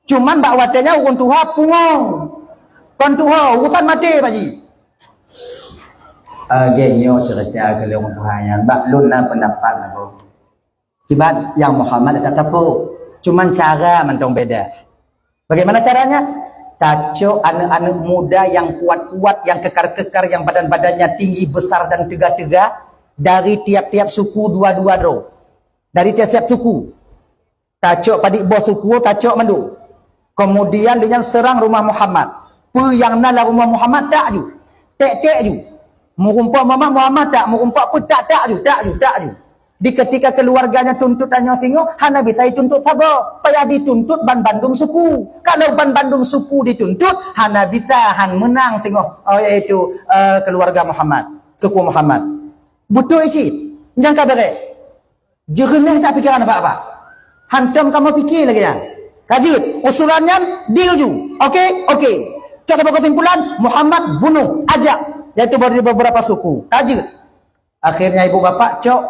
Cuman bak watée nyan ureuëng tuha pungo. Kon tuha, urusan maté, Pak Ji. Lagée nyoe cerita keu lôn ureuëng tuha nyan. Bak lôn na pendapat lagoe. Kiban nyang Muhammad ka tapoh. Cuman cara mantong beda. Bagaimana caranya? Tacok aneuëk-aneuëk muda yang kuat-kuat, yang kekar-kekar, yang badan-badannya tinggi, besar dan teuga-teuga dari tiap-tiap suku dua-dua droe. Dari tiap-tiap suku. Tacok padit boh suku, tacok mandum. Kemudian dengan serang rumah Muhammad. Peue nyang na lam rumah Muhammad tak ju. Tek-tek ju. Meurumpok Muhammad, Muhammad tak, meurumpok peue tak, tak ju, tak ju, tak ju. Di ketika keluarganya tuntut tanyoe singoh, hana bisa dituntut saboh. Payah dituntut ban bandum suku. Kalau ban bandum suku dituntut, hana bisa han meunang singoh, oh, yaitu, eh, keluarga Muhammad, suku Muhammad. Beutôi cit. Nyang ka beureh. Jeureunah that pikeran bapak-bapak. Hantom kamoe pike lagée nyan. Ka jeuet, usulan nyan deal ju. Oke? Oke. Cok saboh kesimpulan, Muhammad bunuh, ajak. Yaitu dari beberapa suku. Ka jeuet. Akhirnya ibu bapak cok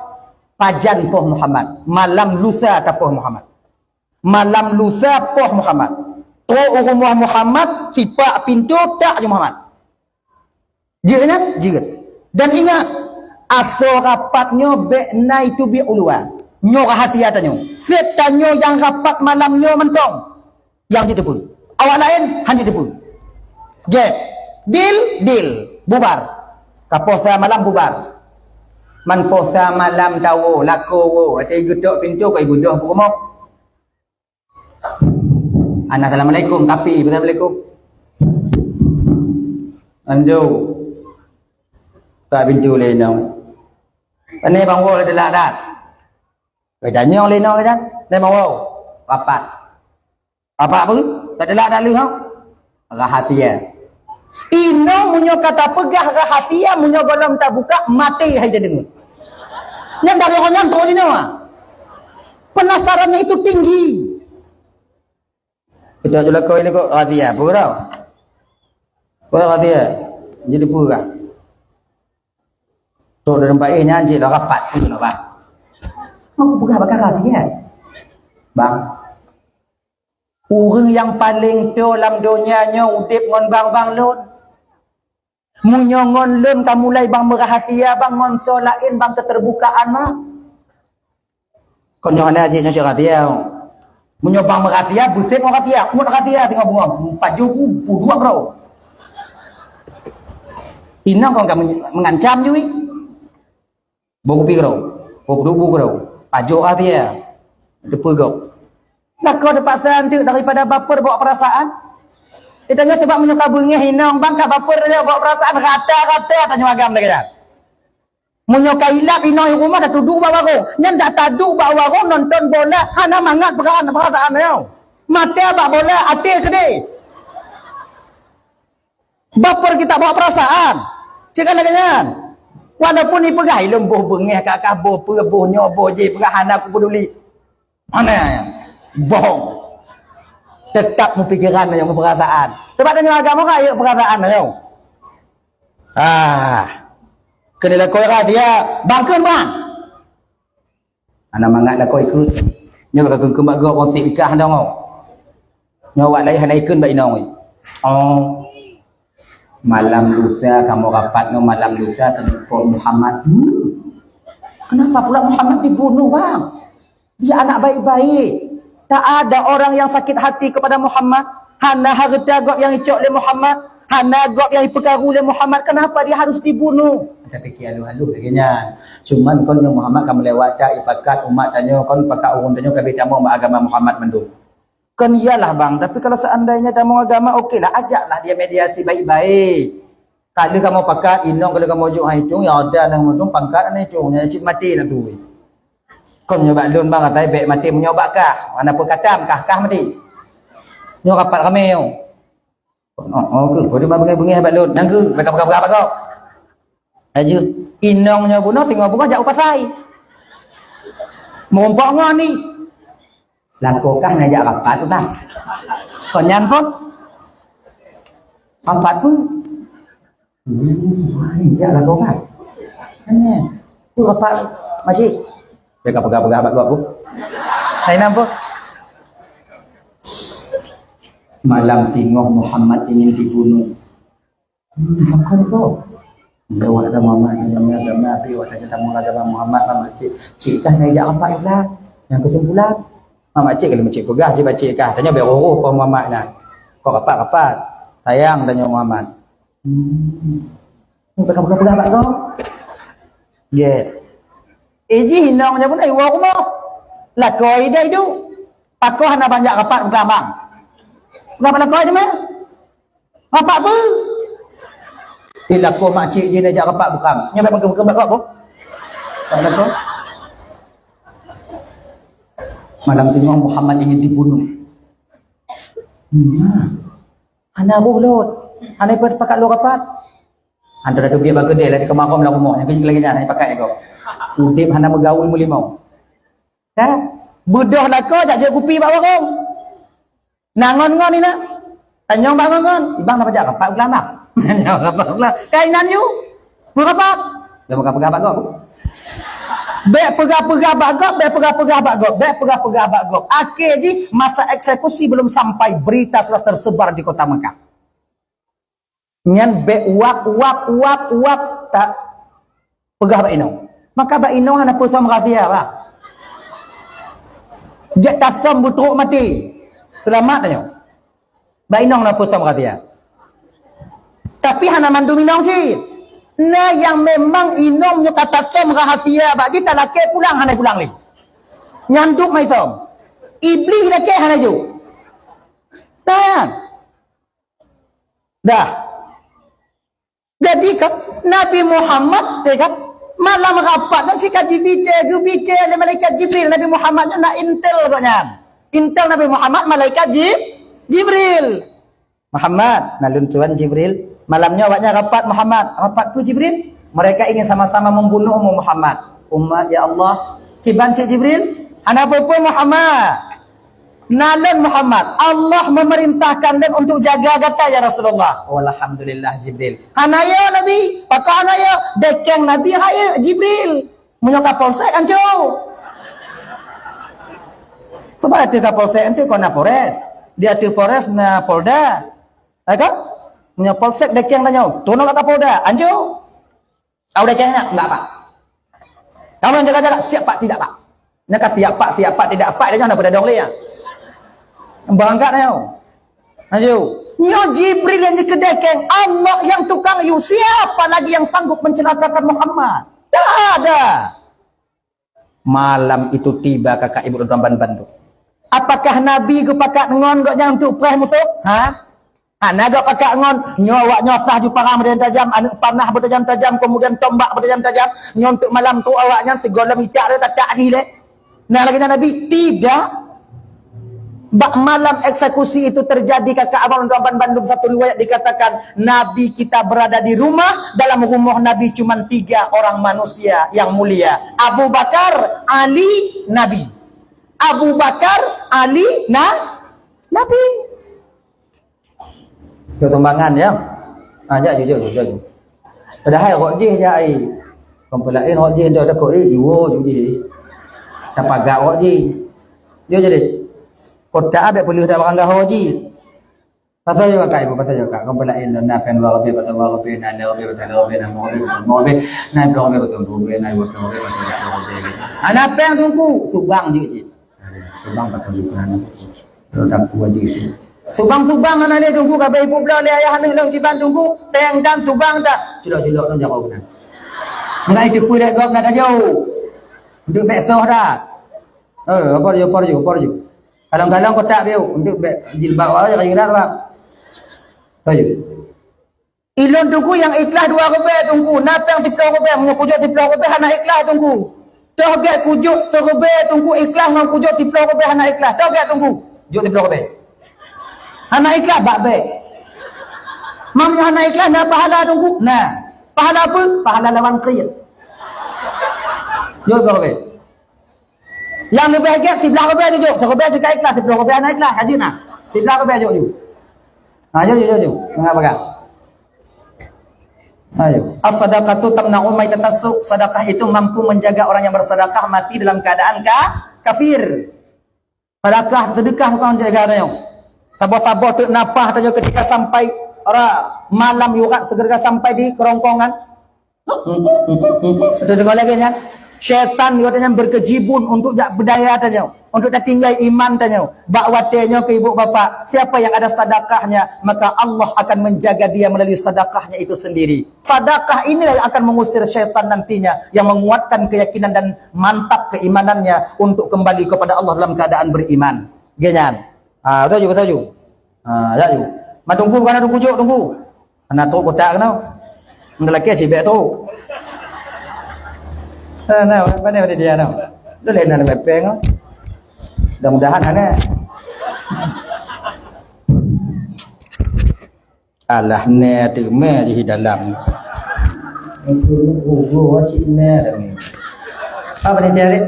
pajan poh Muhammad. Malam lusa tapoh Muhammad. Malam lusa poh Muhammad. Trok u rumoh Muhammad, tipak pintoe, tak ju Muhammad. Jeuet nyan? Jeuet. Dan ingat, asoe rapat nyoe bék na itu biet u luwa. Nyoe rahasia tanyoe. Seb tanyoe nyang rapat malam nyoe mantong. Nyang jiteupeue. Awak laén han jiteupeue. Gét. Deal? Deal. Bubar. Ka poh sa malam bubar. Man poh sa malam tawoe, lakoe woe. Watée geutok pintoe ka ibeudôh peurumoh. Ana assalamualaikum, tapi assalamualaikum. Anjo. Ka pintoe lé inong. Pane bang woe teulat that. Ka tanyong lé inong kan. Pane bang woe. Rapat. Rapat apa? Ka teulat that leuh, ha? Rahasia. Inong meunyoe ka tapeugah rahasia, meunyoe gohlom tabuka, maté hai tadeungoe. Nyan dari orang nyan trok inoe. Penasarannya itu tinggi. Kita je lakoe ni kok rahasia, apa kau tahu? Kau rahasia. Jadi apa kah? Trok dalam tempat eh nyan cik dah rapat pun lah, bang. Mau peugah bakal rahasia. Bang. Ureuëng nyang paleng toe lam donya nyoe udeb ngon bang-bang lôn. Meunyoe ngon lôn ka mulai bang meurahasia, bang ngon soe laén bang keterbukaan mak. Kon nyoe hana jih nyoe cit rahsia. Meunyoe bang meurahsia, beusép ngon rahsia, kuat rahsia teungoh beungoh. Pajoh bu, bu dua bro. Inong kon ka men-, mengancam jui. Boh kupi keudroe, boh peuduek bu keudroe, pajoh rahsia, teupeugok. Lakoe teupaksa anteuk daripada baper bawa perasaan. Tanyoe sabab meunyoe ka beungéh inong bang ka baper tanyoe bawa perasaan, rata-rata tanyoe agam lagée nyan. Meunyoe ka ilab inong i rumoh, dak taduek bak warong. Nyan dak taduek bak warong nonton bola, hana mangat perasaan, perasaan tanyoe. Mata bak bola, até keudeh. Baper kita bawa perasaan. Cit kan lagée nyan. Walaupun ipeugah ilôn boh beungéh, ka, ka boh peue, boh nyoe, boh jéh, peugah hana kupeduli. Mana? Bohong. Tetap meupikiran nyoe, meuperasaan. Sebab tanyoe agama kan ayok perasaan nyoe. Ah. Keuneuk lakoe rahsia, bang kheun bang. Hana mangat lakoe ikheun. Nyoe ka kheun-kheun bak gob, wong sik nikah dong. Nyoe awak laén hana ikheun bak inong. Oh. Malam lusa kamoe rapat nyoe, malam lusa teumeupo Muhammad. Hmm. Kenapa pula Muhammad dibunuh, bang? Dia anak baik-baik. Tak ada orang yang sakit hati kepada Muhammad. Hana hareuta gob nyang icok lé Muhammad. Hana gob nyang ipeukaru lé Muhammad. Kenapa dia harus dibunuh? Tapike halôh-halôh lagée nyan. Cuman kon nyoe Muhammad ka meulewat dak ipakat umat tanyoe, kon pakat ureuëng tanyoe ka abéh tamong bak agama Muhammad mandum. Kon iyalah bang, tapi kalau seandainya tamong agama, okelah, ajaklah dia mediasi baik-baik. Ka lheueh kamoe pakat, inong ka lheueh kamoe jok hai cung, ya ada nang mudong pangkat aneuk cung, nya cit maté na tu. Kon nyoe bak lôn bang, katai bék maté meunyoe bak kah, mana peukatam kah, kah maté. Nyoe rapat ramé nyoe. Oh, oh, keuh, peue teuma beungéh-beungéh bak lôn. Nyang keuh, baka-baka-baka bak gob. Laju, inong nyoe bunoe, singoh bunoe jak u pasai. Meurumpok ngon ni. Lakoe kah ngajak rapat tu tah. Kon nyan pun. Rapat pun. Hmm, ni jak lakoe kah. Kan nyan. Tu rapat masjid. Baka-baka-baka bak gob tu. Hai nam pun. Malam singoh Muhammad ingin dibunuh. Hmm, pakon kok? Lewat agama Muhammad, agama, agama, tapi waktu kita mula agama Muhammad, Mak Cik, cik kah nak jak rapat Islam? Yang kesimpulan, Mak Cik kalau Mak Cik peugah, cik bacik kah? Tanya biar roh-roh Muhammad nah. Kok rapat-rapat? Sayang tanya Muhammad. Hmm. Ni peugah-peugah bak kau? Get. Eh, jih inong nya pun, eh, wah rumah. Lakoe dah hidup. Pakoh hana banyak rapat peugah bang. Peugah bak lakoe tu mah. Rapat apa? Eh, lakoe mak cik je nak jak rapat bukam. Nya bak bukam bak kau. Tak ada kau. Malam singoh Muhammad ingin dibunuh. Hmm. Hana roh lôt. Hana ipat pakat lôt rapat. Antara tu biar bagedé lah di kemah lam rumah. Yang kecil lagi jangan pakai ego. Udip hana menggaul mulimau. Kan? Bedoh lako jak jok kupi bak warong. Nah, ngon-ngon ni nak. Tanyong bak ngon-ngon. Ibang dah pajak rapat ulang bang. Tanyong rapat ulang. Kainan you. Peurapat. Dah peugah-peugah bak gob. Bek peugah-peugah bak gob, bek peugah-peugah bak gob, bek peugah-peugah bak gob. Akhé jih, masa eksekusi belum sampai, berita sudah tersebar di kota Mekah. Nyan bek uap, uap, uap, uap, tak peugah bak inong. Maka bak inong hana peusam rahsia bah. Jak tasam butruk mati. Selamat tanyoe. Bak inong na peusam rahsia. Tapi hana mandum inong cit. Na yang memang inong nyoe ka tasam rahsia bak jih talakée pulang hana pulang lé. Nyan duek maisom. Iblih lakée hana jok. Nah. Dah. Jadi kan Nabi Muhammad ya kan malam rapat kan sika jibite geubite oleh malaikat Jibril Nabi Muhammad nyan na intel gobnyan. Intel Nabi Muhammad malaikat Jib Jibril. Muhammad, na lôn tuan Jibril. Malam nyoe awaknyan rapat Muhammad. Rapat peue Jibril? Mereka ingin sama-sama membunuhmu Muhammad. Umat ya Allah. Kiban cit Jibril? Hana peue-peue Muhammad. Na lôn Muhammad, Allah memerintahkan lôn untuk jaga gata ya Rasulullah. Oh, alhamdulillah Jibril. Hana ya Nabi, pakon hana ya? Dekeng Nabi hai Jibril. Meunyoe Kapolsek ancô. Sebab ateueh Kapolsek ancô kon na Polres. Di ateueh Polres na Polda. Hai kan? Meunyoe Polsek dekeng tanyoe, teunoe bak Kapolda, ancô. Tahu dekeng nyan? Enggak, Pak. Kamu yang jaga-jaga, siap Pak, tidak Pak. Nyan ka siap pak, siap pak, tidak pak, dia jangan pada dong lé ya. Berangkat ayo. Ayo. Nyoe Jibril yang dikedekan, Allah yang tukang yue, siapa lagi yang sanggup mencelakakan Muhammad? Tak ada. Malam itu tiba kakak ibu dan teman bandum. Apakah Nabi geupakat ngon gobnyan untuk preh musuh? Ha? Hana geupakat ngon nyoe awak nyoe sah ju parang beutajam-tajam, aneuk panah beutajam-tajam, kemudian tombak beutajam-tajam. Nyoe untuk malam tu awak nyan sigohlom itak lé tatak jih lé. Nah, lagi Nabi tidak. Bak malam eksekusi itu terjadi, kakak abang dan bandum, satu riwayat dikatakan, Nabi kita berada di rumah, dalam rumah Nabi cuma tiga orang manusia yang mulia. Abu Bakar, Ali, Nabi. Abu Bakar, Ali, na, Nabi. Keu sumbangan ya. Ha, jak ju, jak ju, jak ju. Padahai rot jih jak ai. Kon peulaén rot jih dah dakot eh, jiwo ju jih. Tapagak rot jih. Dia jadi. Kota abek peuleuh dak barang gaho jih. Pasal juga kai, pasal juga kai. Kon peulaén na kan dua ribèe, pasal dua ribèe, na lhèe ribèe, pasal lhèe ribèe, na lhèe ribèe, pasal lhèe ribèe, na lhèe ribèe, pasal dua ribèe, na lhèe ribèe, pasal dua ribèe. Anak peng tungku, subang jih cit. Subang patong juta. Kalau tak kuat je cit. Subang-subang aneuk lé tungku, ka beuibu bloe lé ayah aneuk lôn kiban tungku, teng dan subang dak. Culok-culok nang jaroe keunan. Enggak itu pui lé gob nak tajau. Untuk bek soh dak. Eh, apa je, apa je, apa je. Kalon-kalon kotak biu untuk bek jilbab awak je, kaya dak, Pak. Apa je? Ilôn tungku nyang ikhlas dua ribèe tungku, na pèng siploh ribèe, meunyoe kujok siploh ribèe hana ikhlas tungku. Toh gèt kujok siribèe tungku ikhlas ngon kujok siploh ribèe hana ikhlas. Toh gèt tungku. Jok siploh ribèe. Hana ikhlas bak bèe. Meunyoe hana ikhlas na pahala tungku. Nah, pahala apa? Pahala lawan kheun. Jok siploh ribèe. Nyang leubeh gèt siblah ribèe jujok, siribèe jika ikhlas, siploh ribèe hana ikhlas, haji na. Siblah ribèe jok ju. Ha, jok ju, jok ju. Enggak pegang. Ayo. As-sadaqatu tamna'u maitatas su'. Sedekah itu mampu menjaga orang yang bersedekah mati dalam keadaan ka-, kafir. Sedekah, sedekah bukan jaga tanyoe. Saboh-saboh teuk napah tanyoe ketika sampai ra-, malam yurat segera sampai di kerongkongan. Betul dengar lagi nyan? Syaitan juga nyan berkejibun untuk jak berdaya tanyoe, untuk tertinggal iman tanyoe. Bak watèe nyoe keu ibu bapak, siapa yang ada sedekahnya, maka Allah akan menjaga dia melalui sedekahnya itu sendiri. Sedekah inilah yang akan mengusir syaitan nantinya, yang menguatkan keyakinan dan mantap keimanannya untuk kembali kepada Allah dalam keadaan beriman. Geuh nyan. Ah, betul ju, betul ju. Ah, ya ju. Mak tunggu, bukan tunggu jok, tunggu. Anak trok kotak keunoe. Nda lakèe cibèk trok. Nah, nah, pandai pada dia noh. Dah lain ada mepeng. Mudah-mudahan ada. Alah, nè teumè di dalam. Itu guru cik nè dah ni. Apa ni dia?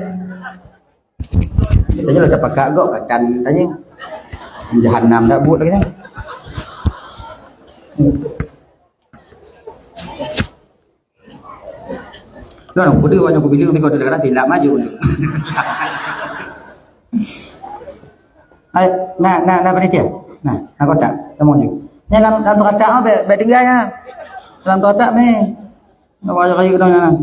Kita je lah terpakat gok akan tanya. Jahanam tak buat lagi. Nah, kudu banyak kubilang, tapi kalau kadang-kadang silap maju. Hai, nah, nah, nah, panitia. Nah, nah, kotak. Temu je. Ni dalam, dalam kotak, oh, baik, baik tinggal ya. Dalam kotak ni. Nak buat rayu dah, nah.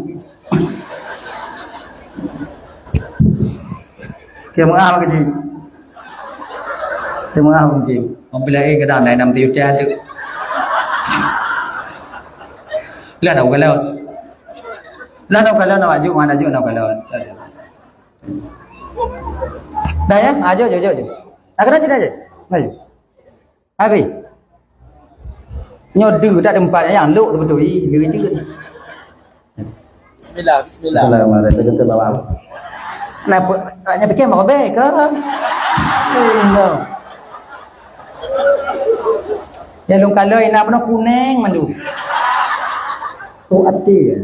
Okey, maaf, Kak Cik. Okey, maaf, mungkin. Orang pilih air kadang dah enam tujuh jam tu. Lah dah kalau. Lah dah kalau nak baju, mana je nak kalau. Dah ya? Ajo, ajo, ajo, ajo. Nak kena sini aja. Ayo. Habis. Nyoe deuh tak tempat yang lok tu betul. Ih, deuh deuh. Bismillah, bismillah. Assalamualaikum warahmatullahi wabarakatuh. Kenapa? Hanya fikir mau baik ke? Eh, no. Ya, lung kalau ina benar kuning mandu. Tu hati ya.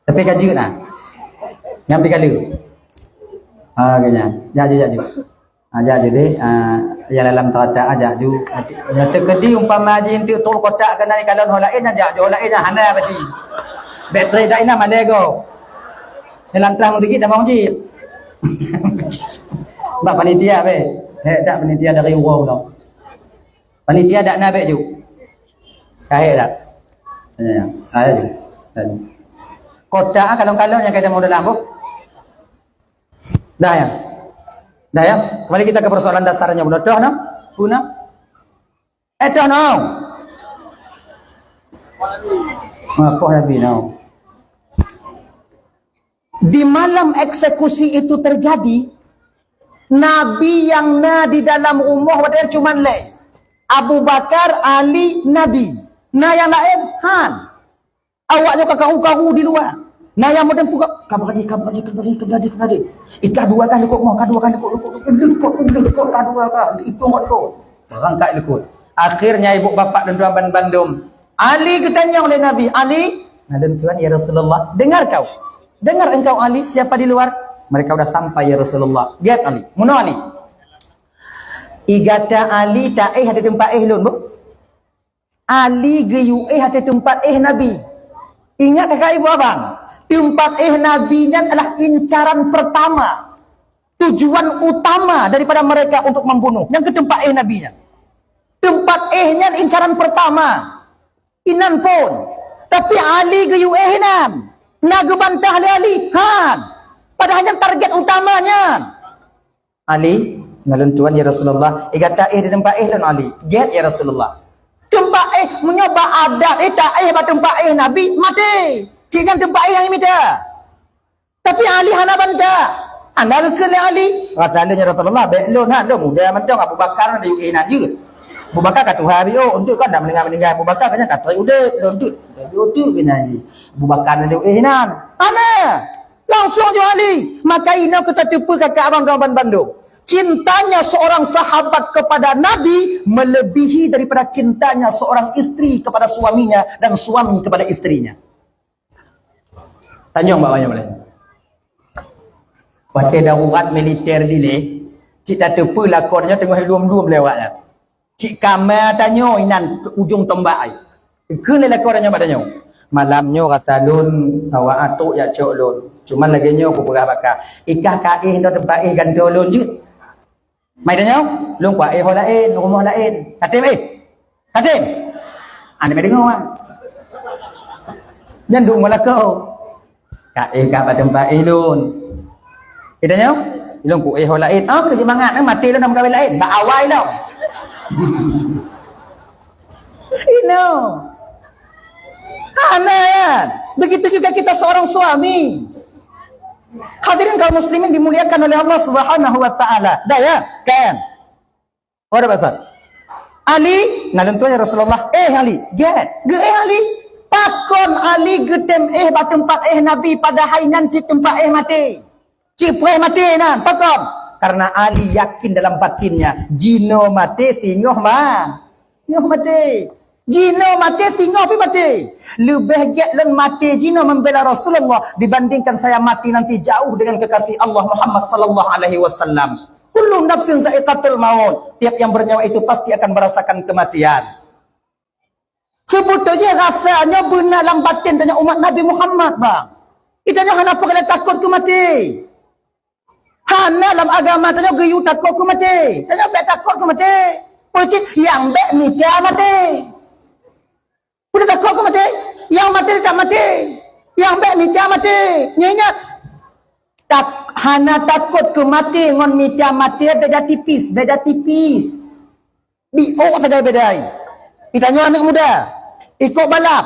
Tapi kaji nah. Nyampe kali. Ah, kayaknya. Ya, ya, ya. Ajak ju deh, ah, nyang dalam kotak ajak ju. Nyang teukeudi umpama jih enteuk trok kotak keunan kalon ho laén ajak ju, ho laén nyang hana berarti. Bèk trép dak inan malèe gob. Nyang lam teulah meusigit tamong jih. Bak panitia bèk. Hek dak panitia dari uroe nyoe. Panitia dak na bèk ju. Ka hek dak? Ya, ya. Ada ju. Kotak kalon-kalon nyang ka tamong dalam bu. Dah ya? Dah ya? Kembali kita ke persoalan dasarnya. Betul toh, no? Puna? Eh, toh, no? Apa Nabi, no? Di malam eksekusi itu terjadi, Nabi nyang na di dalam rumoh watèe nyan cuma lhèe. Abu Bakar, Ali, Nabi. Na nyang laén? Han. Awak nyoe ka karu-karu di luwa. Na nyang meudeueng peugah, "Ka beukaji, ka beukaji, ka beukaji, ka beukaji, ka beukaji." Ikah dua kah likot moh, ka dua kah likot, likot, likot, likot, likot, ka dua kah, itu ngon tu. Barangkat likot. Akhirnya ibu bapak dan tuan bandum. Ali geutanyong lé Nabi, "Ali?" "Naleueng tuan, ya Rasulullah." "Dengar kau. Dengar engkau, Ali, siapa di luar?" "Mereka udah sampai, ya Rasulullah." "Lihat, Ali. Meunoe, Ali. Igata Ali taéh ateueh teumpat éh lôn, bu." Ali geuyue éh ateueh teumpat éh Nabi. Ingat kakak ibu abang, teumpat éh Nabi nyan adalah incaran pertama, tujuan utama daripada mereka untuk membunuh. Nyang keu teumpat éh Nabi nyan. Teumpat éh nyan incaran pertama. Inan phon. Tapi Ali geuyue éh inan. Na geubantah lé Ali, han. Padahai nyan target utama nyan. "Ali, naleueng tuan, ya Rasulullah, igata éh di teumpat éh lôn, Ali." "Gét, ya Rasulullah." Teumpat éh, meunyoe bak adat, eh, taéh bak teumpat éh Nabi, maté. Cit nyan teumpat éh nyang imita. Tapi Ali hana bantah. Hana geukheun lé Ali. "Rasa lôn, ya Rasulullah, bèk lôn, ha, lôn muda mantong, Abu Bakar na yue éh nan jeuet. Abu Bakar ka tuha biôh, untuk kan dak meuninggai-meuninggai Abu Bakar, kan nyan ka trép udép, lôn jeuet, udép keunan jih. Abu Bakar na yue éh nan." Hana. Langsung jaweueb Ali. Maka inoe keutateupeue keu abang droe bandum. Cintanya seorang sahabat kepada Nabi melebihi daripada cintanya seorang istri kepada suaminya dan suami kepada istrinya. Tanyong bak awak nyan. Watèe darurat militer dilèe, cit tateupeue lakoe nyoe teungoh ilum-lum lé awak nyan. Cit kama tanyoe inan ujong tombak ai. Kheun lé lakoe tanyoe bak tanyoe, "Malam nyoe rasa lôn awak atok jak cok lôn. Cuman lagèe nyoe kupeugah bak kah, ikah ka éh nyoe teumpat éh gantoe lôn jeuet." Mai tanyoe, "Lôn kuéh ho laén, rumoh laén." Katem éh. Katem. Aneuk meudeungoe, ah. Nyan duek ngon lakoe. "Ka éh ka bak teumpat éh lôn." Kita nyoe, "Lôn kuéh ho laén." Ah, keu seumangat, eh, maté lôn lam kawin laén. Bak awai lom. Inoe. Hana nyan. Begitu juga kita seorang suami. Hadirin kaum muslimin dimuliakan oleh Allah Subhanahu wa taala. Dah ya? Kan? Oh, dah pasal. Ali, naleueng tuan ya Rasulullah. "Éh Ali, gét, geuéh Ali." Pakon Ali geutem éh bak teumpat éh Nabi padahai nyan cit teumpat éh maté. Cit preh maté nyan, pakon? Karena Ali yakin dalam batinnya, jinoe maté singoh ma-, singoh maté. Jinoe maté singoh pih maté. Leubeh gét lôn maté jinoe membela Rasulullah dibandingkan saya mati nanti jauh dengan kekasih Allah Muhammad sallallahu alaihi wasallam. Kullu nafsin zaiqatul maut. Tiap yang bernyawa itu pasti akan merasakan kematian. Sebetulnya rasa nyoe beuna lam batin tanyoe umat Nabi Muhammad, bang. Kita nyoe hana peureulée takot keu maté. Hana lam agama tanyoe geuyue takot keu maté. Tanyoe bék takot keu maté. Peue cit nyang bék mita maté. Peue takot keu maté? Nyang maté teutap maté. Nyang bék mita maté. Nyoe ingat, tak, hana takot keu maté ngon mita maté beda tipis, beda tipis. Di ôk sagai bedai. Itanyoe aneuk muda. Ikot balap.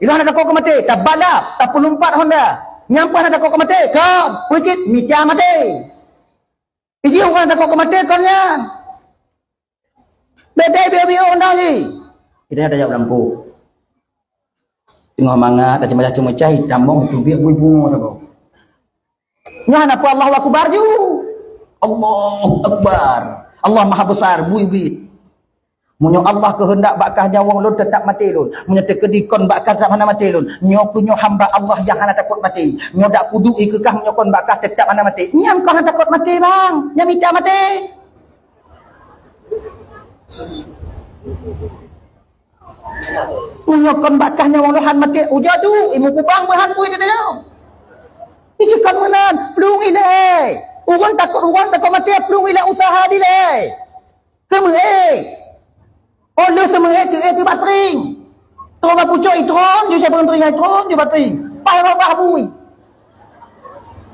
Ilôn hana takot keu maté. Tabalap, tapeulumpat honda. Nyan pun hana takot keu maté. Kon, peue cit mita maté. Iji ureuëng takot keu maté kon nyan. Bedai biôh-biôh honda jih. Itanyoe tajak lampu. Teungoh mangat, taceumeujah-ceumeujah, itamong, teubiet bui bungo saboh. Nyan apa Allahu Akbar ju? Allahu Akbar. Allah Maha Besar, bui-bui. Meunyoe Allah keuheundak bak kah nyawöng lôn, teutap maté lôn. Meunyoe teukeudi kon bak kah, teutap hana maté lôn. Nyoe keuh nyoe hamba Allah nyang hana takot maté. Nyoe dak kuduek ikeue kah, meunyoe kon bak kah, teutap hana maté. Nyan kon hana takot maté, bang. Nyan mita maté. Meunyoe kon bak kah nyawöng lôn han maté, ujoe duek, imeukubang meuhan bui teudeungoe. Iji kon meunan, plueng ilée. Ureuëng takot, ureuëng takot maté, plueng ilée usaha dilée. Teumeu'éh. Oh lheueh teumeu'éh, teu'éh teuh bak tring. Troh bak pucok itron, ju siapa tring itron, ju bak tring. Paih babah bui.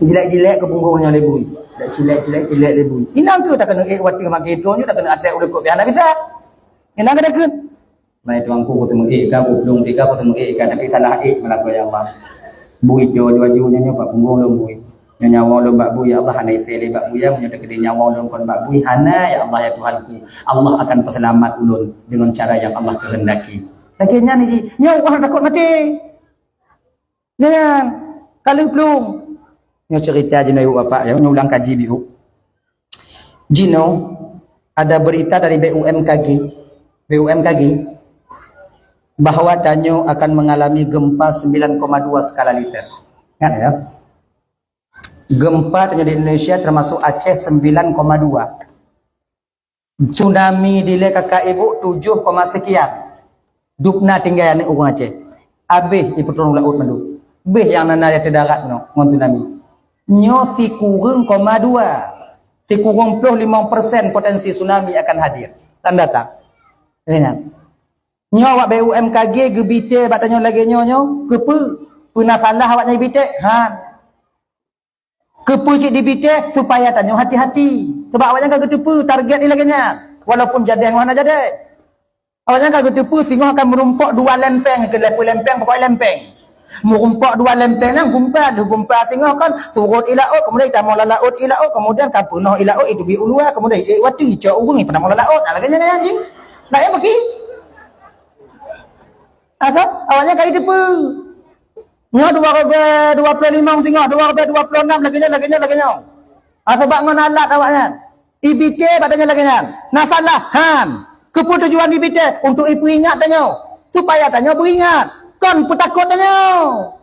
Jilek-jilek keu punggong nyoe lé bui. Dak cilek-cilek-cilek lé bui. Inong tu tak kena ék watèe maké tu nyoe tak kena até ulèe kok biasa bisa. Inong kena keu. Mai tuangku, ku teumeuék ka, ku plueng tiga, ku teumeuék ka, tapi salah ék malam tu, ya Allah. Bui jo laju-laju nyoe, nyoe bak punggong lôn bui. Nyoe nyawöng lôn bak bui, ya Allah, hana isé lé bak bui, ya, meunyoe teukeudi nyawöng lôn kon bak bui, hana, ya Allah, ya Tuhanku. Allah akan peuseulamat ulôn deungon cara yang Allah keuhendaki. Lagèe nyan ji, nyoe ureueng takot maté. Nyan, ka lheueh plueng. Nyoe cerita jinoe ibu bapak, ya, nyoe ulang kaji biu. Jinoe ada berita dari B U M K G, B U M K G, bahwa tanyoe akan mengalami gempa sembilan koma dua skala Richter. Ingat ya. Gempa tanyoe di Indonesia termasuk Aceh sembilan koma dua. Tsunami dilèe kakak ibu tujoh koma sekian. Dubna tinggai aneuk ureueng Aceh. Abéh ipeutron u laôt mandum. Béh nyang na, na di ateueh darat nyoe ngon tsunami. Nyoe sikureueng koma dua. Sikureueng ploh limong persen potensi tsunami akan hadir. Akan datang. Ingat. Nyoe awak B U M K G geubitèe bak tanyoe lagèe nyoe nyoe. Keupeue? Peue na salah awak nyan geubitèe? Han. Keupeue cit dibitèe? Supaya tanyoe hati-hati. Sabab awaknyan ka geuteupeue target jih lagèe nyan. Walaupun jadèh ngon hana jadèh. Awaknyan ka geuteupeue singoh akan meurumpok dua lempeng, keu leupeu lempeng, pokok lempeng. Meurumpok dua lempeng nyan gumpa, lheueh gumpa singoh kan surot i laôt, kemudian tamong lam laôt i laôt, kemudian ka peunoh i laôt, iteubiet u luwa, kemudian ék watèe icok ureueng, ipeunamong lam laôt. Nah, lagèe nyan, nyan, nyan. Nah, nyan bagi. Atau awaknyan ka geuteupeue. Nyoe dua ribèe dua puluh lima singoh, dua ribèe dua puluh enam lagèe nyoe, lagèe nyoe, lagèe nyoe. Ah, sabab ngon alat awaknyan. Ibitèe bak tanyoe lagèe nyan. Na salah, han. Keupeue tujuan ibitèe? Untuk ipeuingat tanyoe. Supaya tanyoe beuingat. Kon peutakot tanyoe.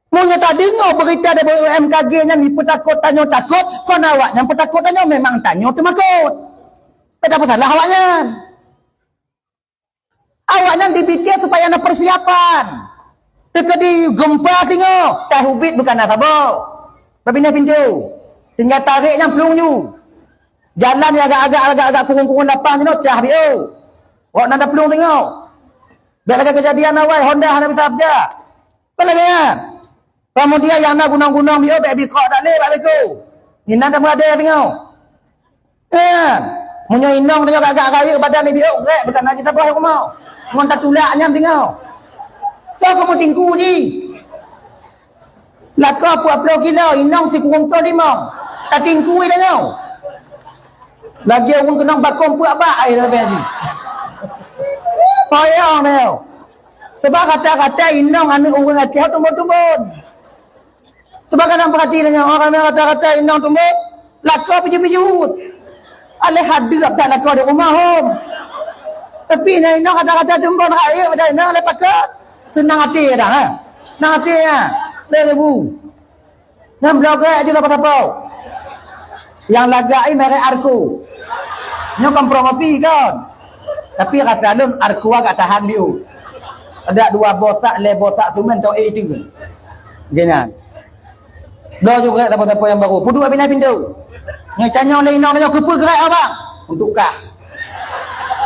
Meunyoe tadeungoe beurita dari B U M K G nyan ipeutakot tanyoe takot, kon awaknyan peutakot tanyoe, memang tanyoe teumakot. Beda peusalah awaknyan. Awaknyan dipike supaya na persiapan. Teukeudi gempa singoh, tahubiet bukan na saboh. Babinah pintoe. Tinggai tarek nyang plueng ju. Jalan nyang agak-agak, agak-agak kurung-kurung lapang jinoe, cah biu. Awak na da plueng singoh. Bèk lagèe keujadian awai, Honda hana bisa beujak. Peue lagèe nyan? Keumudian nyang na gunong-gunong biôh bèk bikok that lé bak beuko. Inan tameudeh singoh. Kan? Meunyoe inong tanyoe gak-gak rayeuk badan biôh, grék bukan na cit saboh rumoh. Ngon tatulak nyan singoh. Soe kamoe tingku jih? Lakoe peuet ploh kilo, inong sikureueng ploh limong. Tatingku tanyoe. Lagèe ureueng keunong bakong peuet bak ai leubeh jih. Payah tanyoe. Sebab kata-kata inong aneuk ureueng Aceh tumbon-tumbon. Cuba kadang perhati tanyoe, orang ramè kata-kata inong tumbon, lakoe pijut-pijut. Aléh hadeup that lakoe di rumoh hom. Tapi na inong kata-kata tumbon rayeuk pada inong lé pakat. Seunang até dah, ha? Seunang até, ha? Lé lebu. Nyan bloe gèt ju sapo-sapo. Nyang lagak nyan merek Arko. Nyoe kon promosi kon. Tapi rasa lôn Arko agak tahan biôh. Ada dua boh sak, lhèe boh sak seumén tau ék itu. Geunan. Bloe ju gèt sapo-sapo nyang baru. Peuduek binéh pintoe. Nyoe tanyong lé inong nyoe keupeue geuret abang? Untuk kah.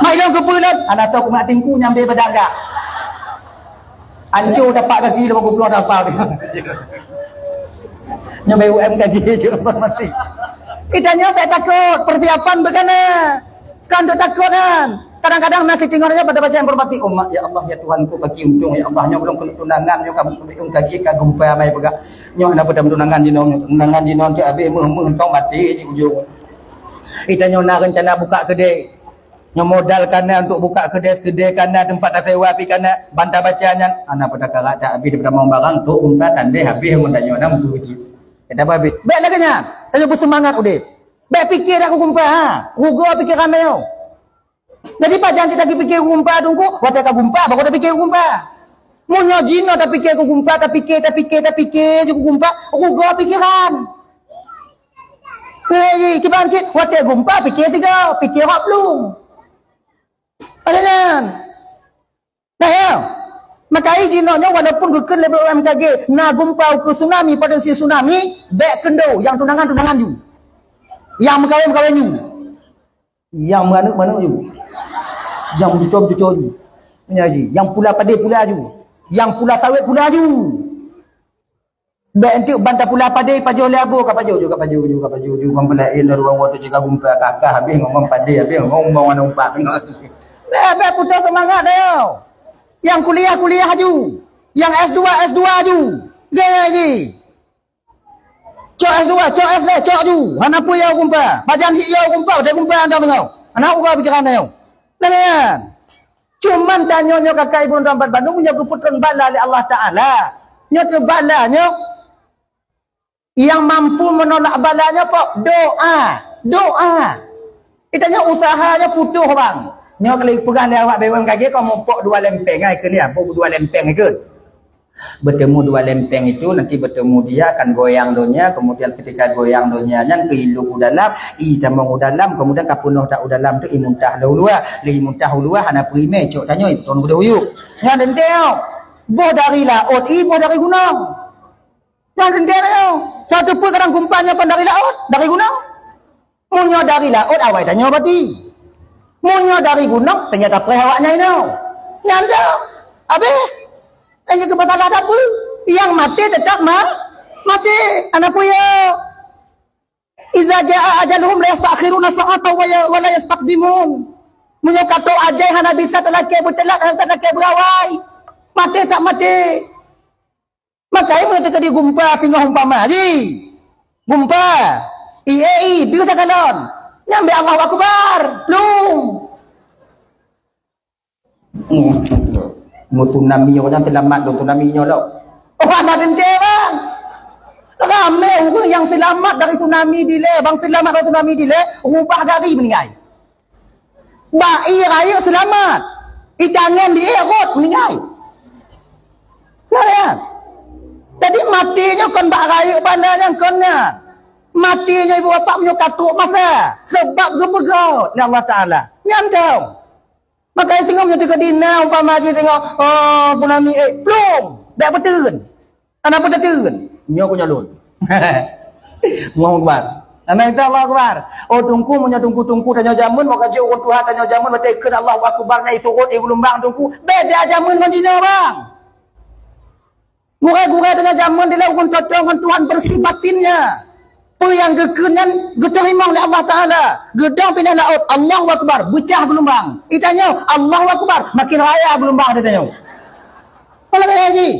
Mai lôn keupeue lôn? Hana soe kumat tingku nyang beu beudagah. Anco tapak kaki lôn gubloe aspal. Nyoe B U M kaki je hormati. Kita nyoe bèk takot, persiapan beukana. Kan tu takot kan. Kadang-kadang na siteungoh nyoe pada baca informasi, "Oh mak, ya Allah, ya Tuhanku, bagi untung, ya Allah, nyoe ulôn keuneuk tunangan, nyoe ka beutung kaki ka gumpa mai peugah. Nyoe hana peudam tunangan jinoe, tunangan jinoe tu habéh meuh-meuh tong maté cit ujong." Kita nyoe na rencana buka keudè. Nyoe modal kana untuk buka keudè, keudè kana, teumpat tasewa pih kana, ban tabaca nyan, hana peudakarat dak habéh daripada mong barang, trok gumpa tandeh habéh ngon tanyoe nam tu cit. Kita babéh. Bèk lagèe nyan, tanyoe beuseumangat udép. Bèk pike dak keu gumpa, ha. Rugoe pikeran tanyoe. Jadi pajan cit tapike keu gumpa teungku, watèe ka gumpa, baru tapike keu gumpa. Meunyoe jinoe tapike keu gumpa, tapike, tapike, tapike je keu gumpa, rugoe pikeran. Hei, kiban cit, watèe gumpa pike tiga, pike rot plueng. Macam nyan. Nah, ya. Maka jinoe nyoe walaupun geukheun lé B U M K G, na gumpa ukeue tsunami, potensi tsunami, bèk keundo, nyang tunangan, tunangan ju. Nyang meukawen, meukawen ju. Nyang meuaneuk, meuaneuk ju. Nyang meucuco, meucuco ju. Nyan ji, nyang pula padé, pula ju. Nyang pula sawét, pula ju. Bèk enteuk ban tapula padé pajoh lé aboh, ka pajoh ju, ka pajoh ju, ka pajoh ju, ngon peulaén daru awak tu cit ka gumpa kah-kah habéh ngon, ngon padé habéh ngon, ngon aneuk umpak ngon. Bèk, bèk putôh seumangat dah. Nyang kuliah, kuliah aju. Nyang S dua, S dua aju. Gaya ji. Cok S dua, cok S lé, cok ju. Hana peue yo gumpa. Pajan sit yo gumpa, watèe gumpa anda beungoh. Hana uroe pikiran ayo. Nah, nyan. Cuman tanyoe nyoe ka kai bunoe teumpat bandum nyoe geupeutreun bala lé Allah Taala. Nyoe teuh bala nyoe nyang mampu meunolak bala nyoe po doa. Doa. Kita nyoe usaha nyoe putôh bang. Nyoe kali peugah lé awak B U M K G kau mupok dua lempeng ai keu ni, apa dua lempeng ikut. Bertemu dua lempeng itu, nanti bertemu dia akan goyang donya, kemudian ketika goyang donya nyan keuilup u dalam, i tamong u dalam, kemudian ka peunoh that u dalam tu i muntah lé u luwa, lé i muntah u luwa hana peue imè cok tanyoe i putong keudeh uyuek. Nyan teuntèe, boh dari laôt i, boh dari gunong. Nyan teuntèe tanyoe. Satu pun kadang kumpan nyoe kon dari laôt, dari gunong. Meunyoe dari laôt awai tanyoe bati. Meunyoe dari gunong tanyoe tapreh awak nyan inoe. Nyan dah. Habéh. Tanyoe keu masalah dapur. Nyang maté teutap ma-, maté. Hana peue yo. Iza jaa ajaluhum la yastakhiruna sa'atan wa ya-, wa la yastaqdimun. Meunyoe ka trok ajai hana bisa talakèe beuteulat, hana bisa talakèe beurawai. Maté tak maté. Maka meunyoe teuka di gumpa singoh umpama ji. Gumpa. I, e, i, deuh takalon. Nyan bèk Allahu Akbar. Plueng. Mu tsunami nyoe kan seulamat lom tsunami nyoe lom. Oh, hana teuntèe bang. Ramè ureueng nyang seulamat dari tsunami dilèe, bang seulamat dari tsunami dilèe, rubah gari meuninggai. Bak ie rayeuk seulamat. Itangen di ie rot meuninggai. Nah, ya. Jadi maté nyoe kon bak rayeuk bala nyang kon nyan. Maté nyoe ibu bapak meunyoe ka trok masa. Sebab geupeugöt lé Allah Taala. Nyan dong. Maka singoh meunyoe teuka dina umpama jih singoh, oh, tsunami, eh, plueng. Bèk peuteun. Hana peue tateun. Nyoe ku nyoe lôn. Allahu Akbar. Hana kata Allahu Akbar. Oh, teungku, meunyoe teungku-teungku tanyoe jameun, maka jeuet ureueng tuha tanyoe jameun, watèe ikheun Allahu Akbar, na isurot, igulumbang teungku. Beda jameun ngon jinoe, bang. Gurèe-gurèe tanyoe jameun dilèe ureueng cocok ngon Tuhan bersih batinnya. Peue nyang geukheun nyan geuteurimong lé Allah Taala. Geudong pinah laôt, Allahu Akbar, beucah geulumbang. Itanyoe, Allahu Akbar, makin raya geulumbang di tanyoe. Malah kaya ji.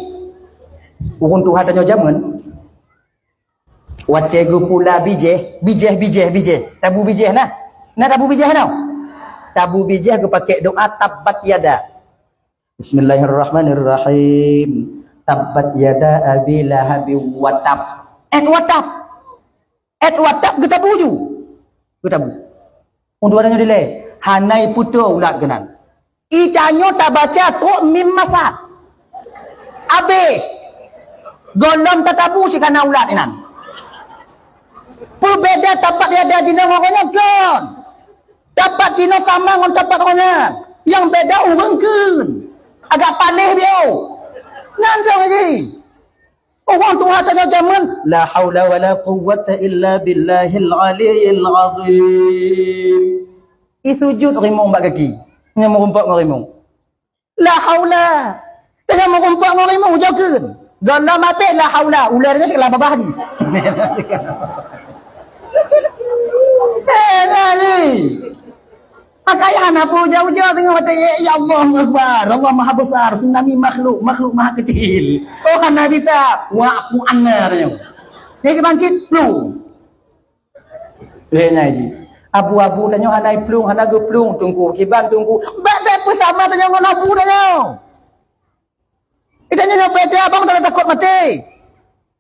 Ureueng tuha tanyoe jameun, watèe geupula bijèh, bijèh, bijèh, bijèh. Tabu bijèh na? Na tabu bijèh na? Tabu bijèh geupakè doa tabbat yada. Bismillahirrahmanirrahim. Tabbat yada abi lahabi wa tab. Et wa tab. Et wa tab geutabu ju. Geutabu. Untuk adanya dilèe. Hana iputôh ulat keunan. Itanyoe tabaca trok mim masad. Abéh. Gohlom tatabu sikana ulat inan. Peubeda tabbat yada jinoe ngon nyan kon. Tabbat jinoe sama ngon tabbat ngon nyan. Nyang beda ureueng kheun. Agak paléh biôh. Nyan dong ji. Ureueng tuha tanyoe jameun, la haula wala quwwata illa billahil aliyyil azim. I sujud rimong bak gaki. Nyan meurumpok ngon rimong. La haula. Tanyoe meurumpok ngon rimong ujoe kheun. Gohlom abéh la haula. Ulèe nyoe sikala babah ji. Eh, nyan ji. Akai hana peue ujoe-ujoe teungoh watèe, "Ya, ya Allah Akbar, Allah Maha Besar, tsunami makhluk, makhluk maha kecil." Oh, hana bisa. Wa'fu anna tanyoe. Nyan kiban cit plueng. Eh, nyan ji. Abu-abu tanyoe hana iplueng, hana geuplueng, teungku kiban teungku. Bèk, bèk peusama tanyoe ngon abu tanyoe. Itanyoe nyoe beda abang, tanyoe takot maté.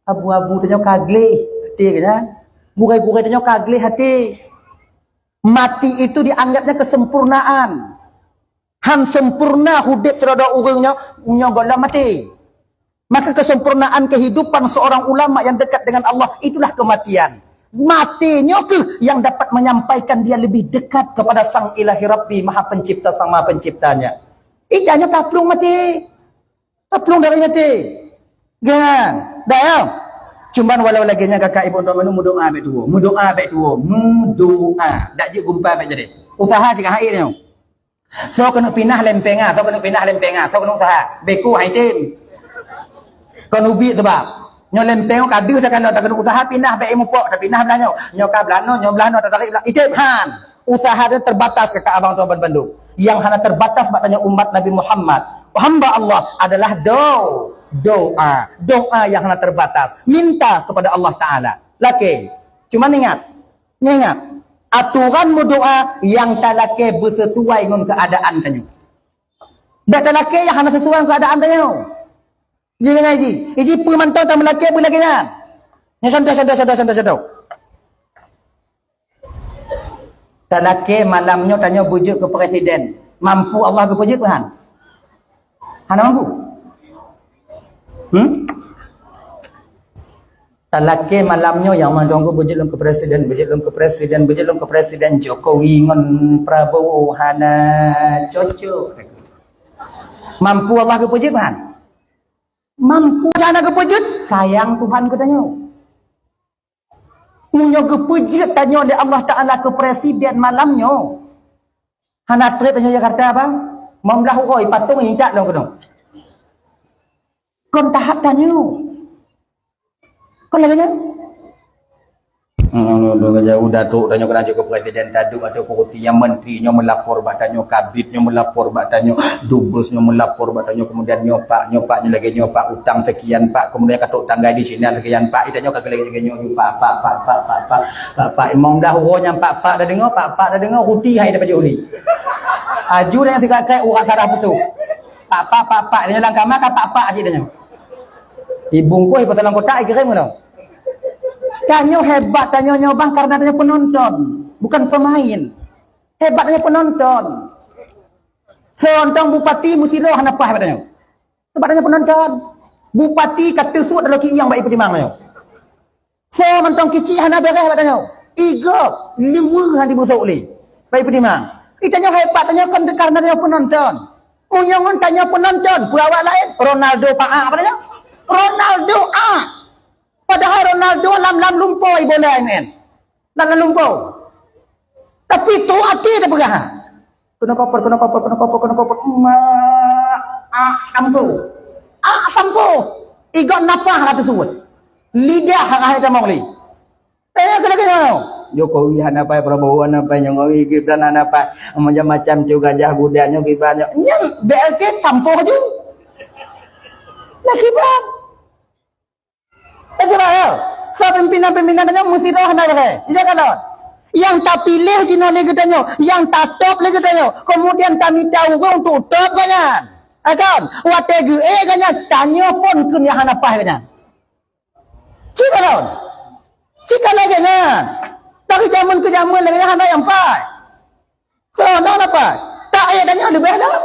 Abu-abu tanyoe ka gleh até keu nyan. Gurèe-gurèe tanyoe ka gleh até. Mati itu dianggapnya kesempurnaan. Han sempurna udép sidroe ureueng nyoe, nyoe gohlom maté. Maka kesempurnaan kehidupan seorang ulama yang dekat dengan Allah itulah kematian. Maté nyoe keuh yang dapat menyampaikan dia lebih dekat kepada Sang Ilahi Rabbi, Maha Pencipta, Sang Maha Penciptanya. Itanyoe ka plueng maté. Ka plueng dari maté. Kan? Dah ya? Cuman walau lagèe nyan kakak ibu tuan meudoa bèk tuwoe. Meudoa bèk tuwoe. Meudoa. Dak jeuet gumpa bèk jadi. Usaha cit ka hai nyoe. Soe keuneuk pinah lempeng ah, soe keuneuk pinah lempeng ah, soe keuneuk usaha. Bèk ku hai tem. Kon ubit sebab. Nyoe lempeng ka deuh takalon, takalon usaha pinah bèk mupok, tapinah blah nyoe. Nyoe ka blah nyoe, nyoe blah nyoe, tatarik blah. Itém han. Usaha nyoe terbatas keu abang tuan bandum. Nyang hana terbatas bak tanyoe umat Nabi Muhammad, hamba Allah, adalah do-, doa. Doa nyang hana terbatas. Minta kepada Allah Taala. Lakèe. Cuma ingat, ingat, aturan meudoa nyang talakèe beusesuai ngon keuadaan tanyoe. Bèk talakèe nyang hana sesuai ngon keuadaan tanyoe. Ji ngai ji. Iji peue mantong tameulakèe beulagèe nyan. Nyoe contoh, contoh, contoh, contoh, contoh. Talakèe malam nyoe tanyoe beujeuet keu presiden. Mampu Allah geupeujeuet peue han? Hana mampu. Hmm? Talakèe malam nyoe nyang mantong beujeuet lôn keu presiden, beujeuet lôn keu presiden, beujeuet lôn keu presiden, Jokowi ngon Prabowo hana cocok. Mampu Allah geupeujeuet peue han? Mampu hana geupeujeuet, sayang Tuhan keu tanyoe. Meunyoe geupeujeuet tanyoe lé Allah Taala keu presiden malam nyoe, hana trép tanyoe Jakarta, bang. Limong blaih uroe ipatong intat lom keunoe. Kon tahap tanyoe. Kon lagèe nyan? Hmm, dua jauh datuk tanyoe keunan jeuet keu presiden, taduek atau peuruti nyang menteri nyoe meulapor bak tanyoe, kabid nyoe meulapor bak tanyoe, dubes nyoe meulapor bak tanyoe, kemudian nyoe pak, nyoe pak, nyoe lagèe nyoe pak, utang sekian pak, kemudian katok tanggai di China sekian pak, tanyoe ka geuleng lagèe nyoe, pak, pak, pak, pak, pak, pak, pak, pak, limong blaih uroe nyan pak, pak, dah deungoe, pak, pak, dah deungoe, ruti hai dah pajoh uli. Aju dan sikat-sikat urat sarah putuh. Pak, pak, pak, pak, tanyoe lam kama ka pak, pak cit tanyoe. Ibungkus, ipeusalon kotak, ikirém keunoe. Tanyoe hebat, tanyoe nyoe bang, karena tanyoe penonton, bukan pemain. Hebat tanyoe penonton. Seureuntong bupati meusidroe hana paih bak tanyoe. Sebab tanyoe penonton. Bupati ka teusuet dalam kieng bak ipeutimang tanyoe. Soe mantong kicik hana bèrèh bak tanyoe. Igop, luweue hana jibeusôk lé. Bak ipeutimang. Ih, tanyoe hebat, tanyoe kon karena tanyoe penonton. Meunyoe ngon tanyoe penonton, peue awak laén? Ronaldo paak bak tanyoe. Ronaldo ak. Padahai Ronaldo lam, lam lumpoe bola nyan. Lam, lam lumpoe. Tapi trôk até tapeugah. Keunoe koper, keunoe koper, keunoe koper, keunoe koper. Mak, ah, sampoe. Ah, sampoe. Igop napah ka teusuet. Lidah ka hai tamong lé. Eh, keunoe, keunoe. Jokowi hana pai, Prabowo hana pai, nyoe Gibran hana pai. Macam-macam tu gajah guda nyoe Gibran nyoe. Nyan B L T sampoe ju. Nah, Gibran. Eh, cuba ya. Soe pimpinan-pimpinan tanyoe meusidroe hana lagèe. Ija kalon. Nyang tapiléh jinoe lé geutanyoe, nyang tatôb lé geutanyoe. Kemudian tamita ureueng untuk tôb gobnyan. Eh, kan? Watèe geuék gobnyan, tanyoe phon kheun nyang hana paih gobnyan. Cit kalon. Cit kalon lagèe nyan. Dari jameun keu jameun lagèe nyan hana nyang paih. Soe na dapat? Tak payah tanya leubeh lom.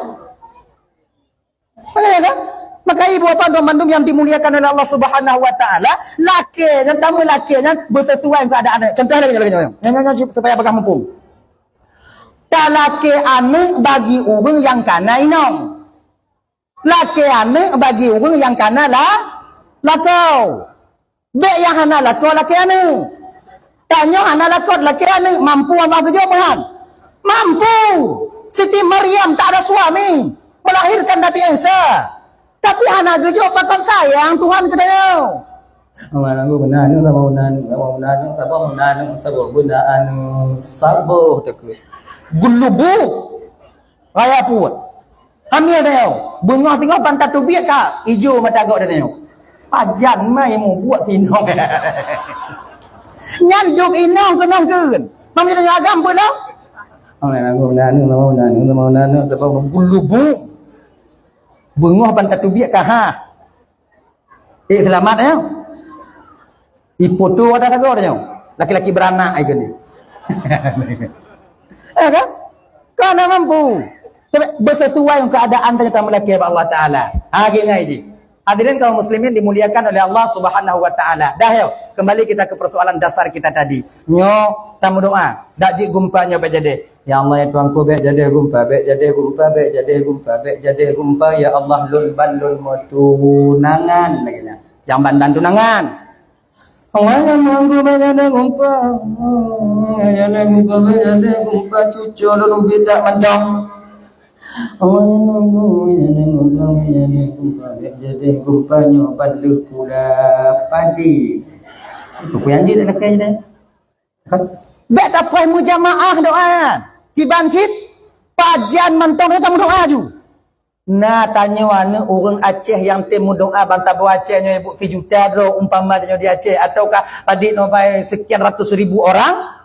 Paham kan? Maka ibu bapa dan mandum yang dimuliakan oleh Allah Subhanahu wa taala, lakèe nyan, tameulakèe nyan beusesuai keuadaan. Contoh lagèe nyoe, lagèe nyoe. Nyan, nyan, nyan, supaya bagah muphom. Talakèe aneuk bagi ureueng nyang kana inong. Lakèe aneuk bagi ureueng nyang kana la-, lakoe. Bèk nyang hana lakoe lakèe aneuk. Tanyoe hana lakoe lakèe aneuk, mampu Allah geujok meuhan? Mampu! Siti Maryam tak ada suami, melahirkan Nabi Isa. Tapi hana geujok pakon sayang Tuhan keu tanyoe. Saboh guna aneuk, saboh guna aneuk, saboh guna aneuk, saboh guna aneuk, saboh guna aneuk, saboh teukeue. Gulubu. Raya peuet. Hamil tanyoe. Beungoh singoh ban tatubiet ka ijo mata gok tanyoe. Pajan mai mubuet sinong. Nyan jok inong keunong keun. Mam tanyoe agam peue lom? Nanu, nanu, nanu, nanu, nanu, sebab gulubu. Beungoh ban tatubiet ka ha. Eh, selamat, ya. Ipoto ada sagoe tanyoe. Laki-laki beranak ai keunoe. Ya kan? Kau hana mampu. Tapi beusesuai ngon keuadaan tanyoe tameulakèe bak Allah Taala. Ha, geuingat jih. Hadirin kaum muslimin dimuliakan oleh Allah Subhanahu wa taala. Dah, yo, kembali kita ke persoalan dasar kita tadi. Nyoe tameudoa, dak jeuet gumpa nyoe bak jadeh. Ya Allah, ya Tuhanku, bèk jadeh gumpa, bèk jadeh gumpa, bèk jadeh gumpa, bèk jadeh gumpa, ya Allah, lôn ban lôn meutunangan, lagèe nyan. Nyang ban, ban tunangan. Allah, ya Tuhanku, bèk jadeh gumpa, bèk jadeh gumpa, bèk jadeh gumpa, cucoe lôn ubit that mantong. Oh, ya nunggu, ya nunggu, ya nunggu, jadi gumpa nyoe ban leuh pula padi. Itu pun yang dia nak lakon dah. Kan? Bèk tapreh meujamaah doa. Kiban cit, pajan mantong dia tamu doa ju. Na tanyoe aneuk ureueng Aceh nyang tem meudoa bansa boh Aceh nyoe, ibu, sijuta droe umpama tanyoe di Aceh, ataukah padit nobai sekian ratus ribu orang,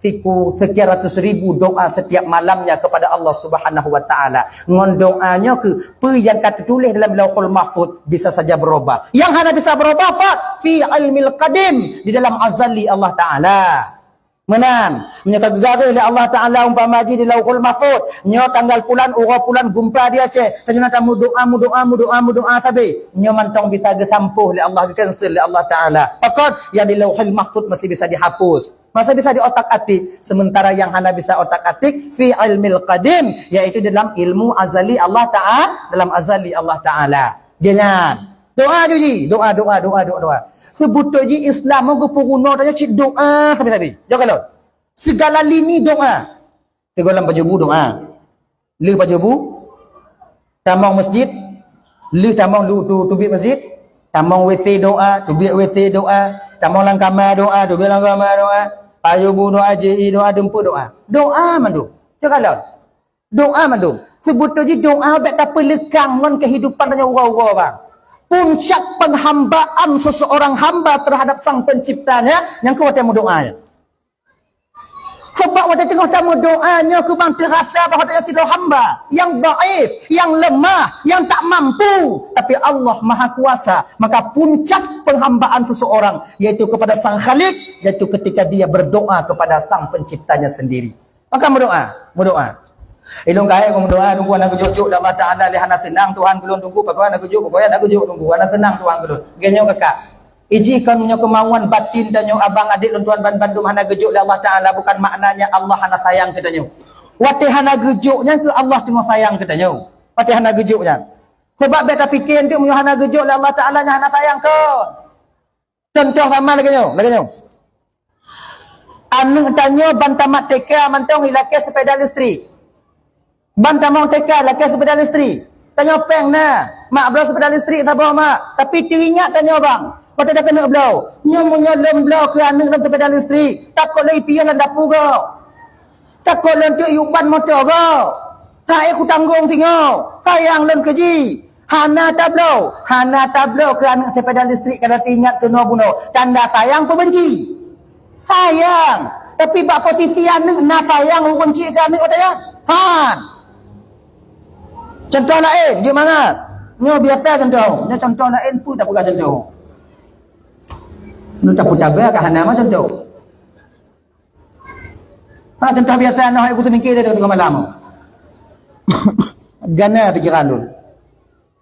siku sekian ratus ribu doa setiap malamnya kepada Allah Subhanahu wa Ta'ala. Ngon doa nyoe keu peue nyang ka teutuléh dalam Lauhul Mahfuz bisa saja berubah. Nyang hana bisa berubah apa? Fi ilmil qadim, di dalam azali Allah Ta'ala. Meunan, meunyoe ka geugaréh lé Allah Ta'ala umpama jih di Lauhul Mahfuz, nyoe tanggal pulan, uroe pulan gumpa di Aceh, tanyoe na tameudoa, meudoa, meudoa, meudoa sabe. Nyoe mantong bisa geusampôh lé Allah, geucancel lé Allah Ta'ala. Pakon? Nyang di Lauhul Mahfuz masih bisa dihapus. Masih bisa di otak atik, sementara nyang hana bisa otak atik, fi ilmil qadim, yaitu dalam ilmu azali Allah Ta'ala, dalam azali Allah Ta'ala. Geuh nyan. Doa ju jih. Doa, doa, doa, doa, doa. Seubeutôi jih Islam nyoe geupeurunoe tanyoe cit doa sabe-sabe. Jok kalon. Segala lini doa. Sigohlom pajoh bu doa. Lheueh pajoh bu, tamong masjid. Lheueh tamong lu tu teubiet masjid. Tamong W C doa, teubiet W C doa. Tamong lam kama doa, teubiet lam kama doa. Pajoh bu doa, J I doa, dumpeue doa. Doa mandum. Jok kalon. Doa mandum. Seubeutôi jih doa bèk tapeulekang ngon keuhidupan tanyoe uroe-uroe, bang. Puncak penghambaan seseorang hamba terhadap Sang Penciptanya, nyang keu watèe meudoa nyan. Sebab watèe teungoh tameudoa nyoe keu bang teurasa bahwa tanyoe sidroe hamba nyang dhaif, nyang lemah, nyang tak mampu. Tapi Allah Maha Kuasa. Maka puncak penghambaan seseorang yaitu kepada Sang Khalik, yaitu ketika dia berdoa kepada Sang Penciptanya sendiri. Maka meudoa, meudoa. Ilôn kayèe meudoa, Teungku, hana geujok-jok lé Allah Ta'ala, lé hana seunang Tuhan keu lôn, Teungku, pakon hana geujok, pakon hana geujok, Teungku, hana seunang Tuhan keu lôn. Lagèe nyoe kakak. Iji kon meunyoe keumauan batin tanyoe, abang adék lôn tuan ban bandum hana geujok lé Allah Ta'ala, bukan maknanya Allah hana sayang keu tanyoe. Watèe hana geujok nyan keu Allah teungoh sayang keu tanyoe. Watèe hana geujok nyan. Sebab bèk tapike eunteuk meunyoe hana geujok lé Allah Ta'ala nyan hana sayang kon. Contoh sama lagèe nyoe, lagèe nyoe. Aneuk tanyoe ban tamat T K mantong ilakèe sepeda listrik. Ban tamong T K lakèe sepeda listrik. Tanyoe pèng na, mak bloe sepeda listrik saboh mak. Tapi teuingat tanyoe bang, watèe takeuneuk bloe. Nyoe meunyoe lôn bloe keu aneuk lôn sepeda listrik, takot lôn ipiôh lam dapu gob. Takot lôn teuk yub ban moto gob. Hai kutanggong singoh, sayang lôn keu jih. Hana tabloe, hana tabloe keu aneuk sepeda listrik, kana teuingat keunoe bunoe. Tanda sayang peubenci? Sayang. Tapi bak posisi aneuk na sayang ureueng chik keu aneuk watèe nyan? Han. Contoh laén, jeuet mangat. Nyoe biasa contoh. Nyoe contoh laén pun tapeugah contoh. Nyoe tapeutaba ka hana mah contoh. Ha, contoh biasa, nah, aku teumikir dia tengah malam. Gana pikiran lôn.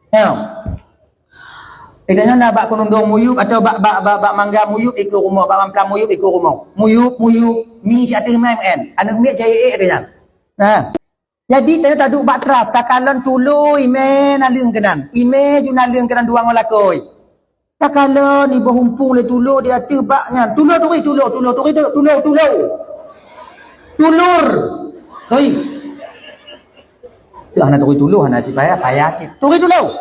Ya. Idanyan na bak keunundong muyup atau bak, bak, bak, bak mangga muyup ikeu rumoh, bak mamplam muyup ikeu rumoh. Muyup, muyup, mi siat teumai meu'en. Aneuk miet jai ék idanyan. Nah. Jadi, tanyoe taduek bak teras, takalon tulo imè naleueng keunan. Imè ju naleueng keunan dua ngon lakôi. Takalon iboh umpung lé tulo di ateueh bak nyan. Tulo turi, tulo, tulo, turi, tulo, tulo, tulo. Tulur. Hei. Dah hana turi tulo, hana cit payah, payah cit. Turi tulo.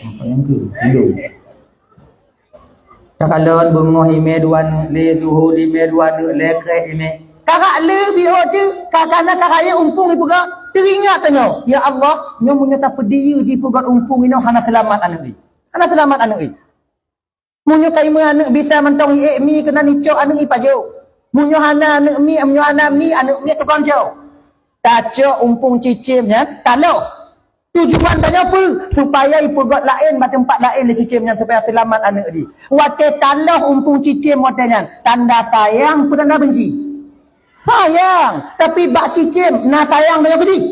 Apa yang ke? Tulo. Takalon beungoh imè dua neuk, lé zuhur imè dua neuk, lé kreh imè. Karak lé biho teuh, ka kana ka rayeuk umpung ipeugah, teuingat tanyoe, "Ya Allah, nyoe meunyoe tapeudiyeu jipeugöt umpung inoe hana seulamat aneuk i." Hana seulamat aneuk i. Meunyoe ka imè aneuk bisa mantong i ék mi keunan icok aneuk i pajoh. Meunyoe hana aneuk mi, meunyoe hana mi, aneuk miet tukang cok. Tacok umpung cicém nyan, taloh. Tujuan tanyoe peue? Supaya ipeugöt laén bak teumpat laén lé cicém nyan supaya seulamat aneuk jih. Watèe taloh umpung cicém watèe nyan, tanda sayang peue tanda benci? Sayang. Tapi bak cicém na sayang tanyoe keu jih?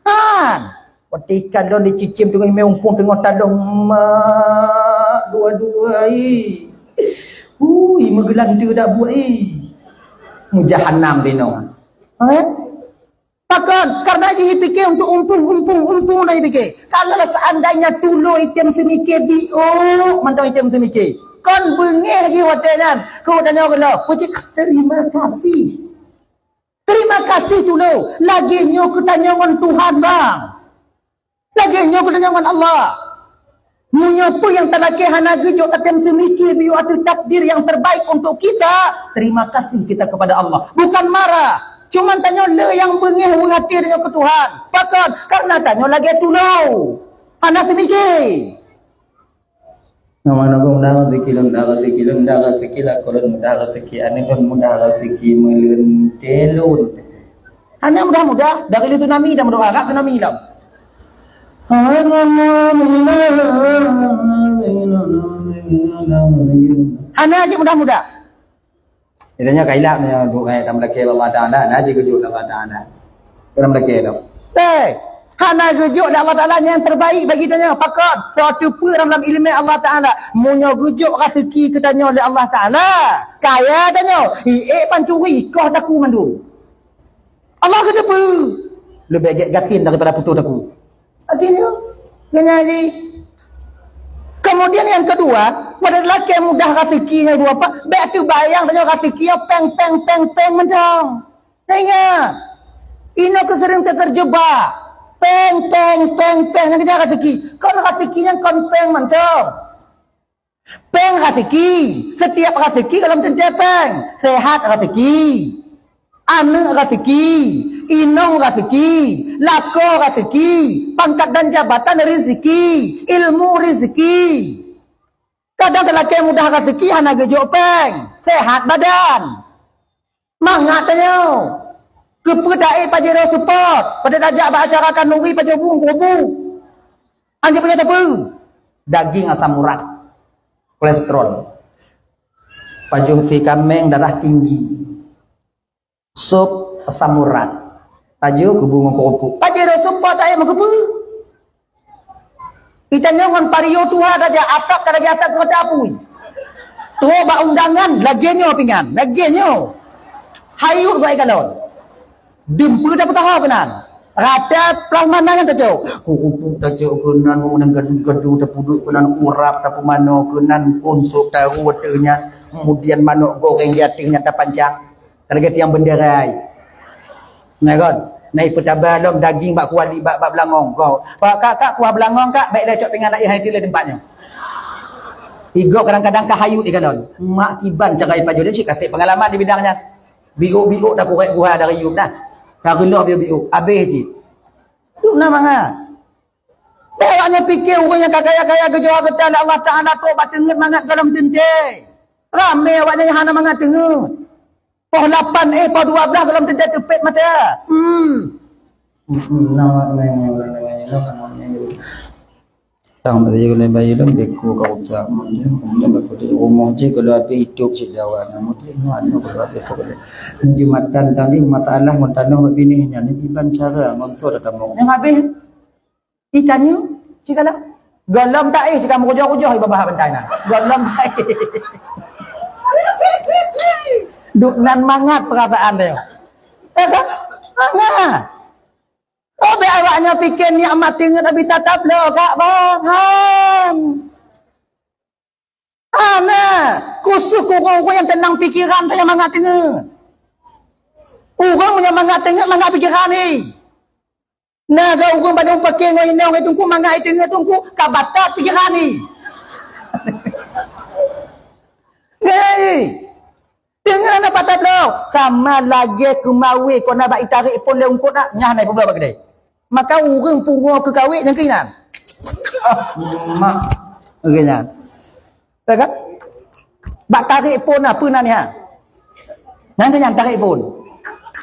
Han. Watèe ikalon lé cicém teungoh imè umpung teungoh taloh mak dua-dua i. Ui, meugeulante dak buet i. Meujahanam binoe. Eh? Pakon? Karena jih ipike untuk umpung, umpung, umpung dah ipike. Kalau seandainya tulo item seumiké biôk, mantong item seumiké. Kon beungéh jih watèe nyan. Keu tanyoe geulo, peucit terima kasih. Terima kasih tulo. Lagèe nyoe keu tanyoe ngon Tuhan, bang. Lagèe nyoe keu tanyoe ngon Allah. Meunyoe peue nyang talakèe hana geujok, tatem seumike biôh ateueh takdir yang terbaik untuk kita, terima kasih kita kepada Allah. Bukan marah. Cuman tanyoe le nyang beungèh weueh até tanyoe keu Tuhan. Pakon? Karena tanyoe lagèe tulo. Hana seumike. Nama nabi mudah rezeki lôn, mudah rezeki lôn, mudah rezeki lakoe lôn, mudah rezeki aneuk lôn, mudah rezeki meuleuntèe lôn. Hana mudah-mudah, dari tsunami dah mudah agak tsunami lam. Hana cit mudah-mudah. Ditanya kailak nyoe duek eh, dan meulakèe Allah Taala, na jih geujok Allah Taala. Dalam meulakèe tu. Eh, hana geujok Allah Taala nyang terbaik bagi tanyoe. Pakon? Sesuatu peue dalam ileumèe Allah Taala. Meunyoe geujok rezeki keu tanyoe lé Allah Taala, kaya tanyoe, ié pancuri, koh taku mandum. Allah kata peue? Leubeh gét gasien daripada putoh taku. Artinya, kenyang jih. Kemudian yang kedua, pada lakèe mudah rezeki nyan ibu bapak, bèk teubayang tanyoe rezeki nyan pèng, pèng, pèng, pèng mantong. Ingat, inoe keu sering terjebak. Pèng, pèng, pèng, pèng, nyan keujak rezeki. Kon rezeki nyan kon pèng mantong. Pèng rezeki, setiap rezeki gohlom teuntèe pèng. Sehat rezeki, aneuk rezeki, inong rezeki, lakoe rezeki, pangkat dan jabatan rezeki, ilmu rezeki. Kadang talakèe mudah rezeki hana geujok pèng, sehat badan. Mangat tanyoe. Keupeue taék Pajero Sport? Padahai tajak bak acara khanuri Pajero bu, bu. Anjing punya teupeu. Daging asam urat. Kolesterol. Pajero si kaméng darah tinggi. Sop asam urat. Pajero keubu ngon keurupuk. Pajero Sport taék meukeupeu. Itanyoe ngon pario tuha tajak, asap ka lagèe asap keu mata apui. Trok bak undangan, lagèe nyoe pingan, lagèe nyoe. Hayut geuh galon. Dumpeue tapeusaho keunan. Rata plasma nyan tacok. Keurupuk tacok keunan, meunan gadu-gadu tapeuduek keunan, urap tapeumanoe keunan, unsok taru ateueh nyan. Kemudian manok goreng di ateueh nyan tapancang. Ka lagèe tiang bendera ai. Nah, kon. Nah, ipeutaba lom daging bak kuali, bak, bak beulangong. Ko. Pak, kak, kak, kuah beulangong, kak, bèk lé cok pingan laén hai tilé teumpat nyoe. Igoe kadang-kadang ka hayut ikalon. Mak kiban cara ipajoh dia cit kasek pengalaman di bidang nyan. Biuk-biuk takurek guha dari yup dah. Ka geulok biuk-biuk. Abéh cit. Tu na mangat. Bèk awaknyan pike ureueng nyang ka kaya-kaya geujoh hareuta lé Allah Taala trok bak teungeut mangat gohlom teuntèe. Ramé awaknyan nyang hana mangat teungeut. Poh lapan, eh, poh dua blaih gohlom teuntèe teupet mata. Hmm. Hmm, hmm, na, na, na. Tang bak lé bayi lom beko ka rusak. Kemudian beko di rumoh jih kalau habis hidup cit dawa. Kemudian anu kalau habis pokok. Jumatan tadi masalah ngon tanoh bak binéh nyan, iban cara ngon so dah tamong. Nyang habis Itanyoe, cit ka lheueh. Gohlom taéh cit ka meukujoh-kujoh ié babah bantai na. Gohlom taéh. Duek nan mangat peurasaan dia. Eh, kan? Mangat. Oh, bèk awaknyan pike nikmat teungeut bisa tabloe, kak, bang. Han. Hana, khusus keu ureueng-ureueng nyang teunang pikeran, nyang mangat teungeut. Ureueng nyang mangat teungeut, mangat pikeran ni. Na geuh ureueng padum paké ngon inong, hai Teungku, mangat hai teungeut, Teungku, ka batat pikeran ni. Hei, teungeut na batat bloe, sama lagèe keumawé kon na bak itarek phôn lé eungkôt na, nyan na ipubloe bak keudè. Maka ureueng pungo keu kawé nyang keunan. Ah, mak. Oke nyan. Ya kan? Bak tarek phôn na, peue nan nyan? Nyan keuh nyan tarek phôn.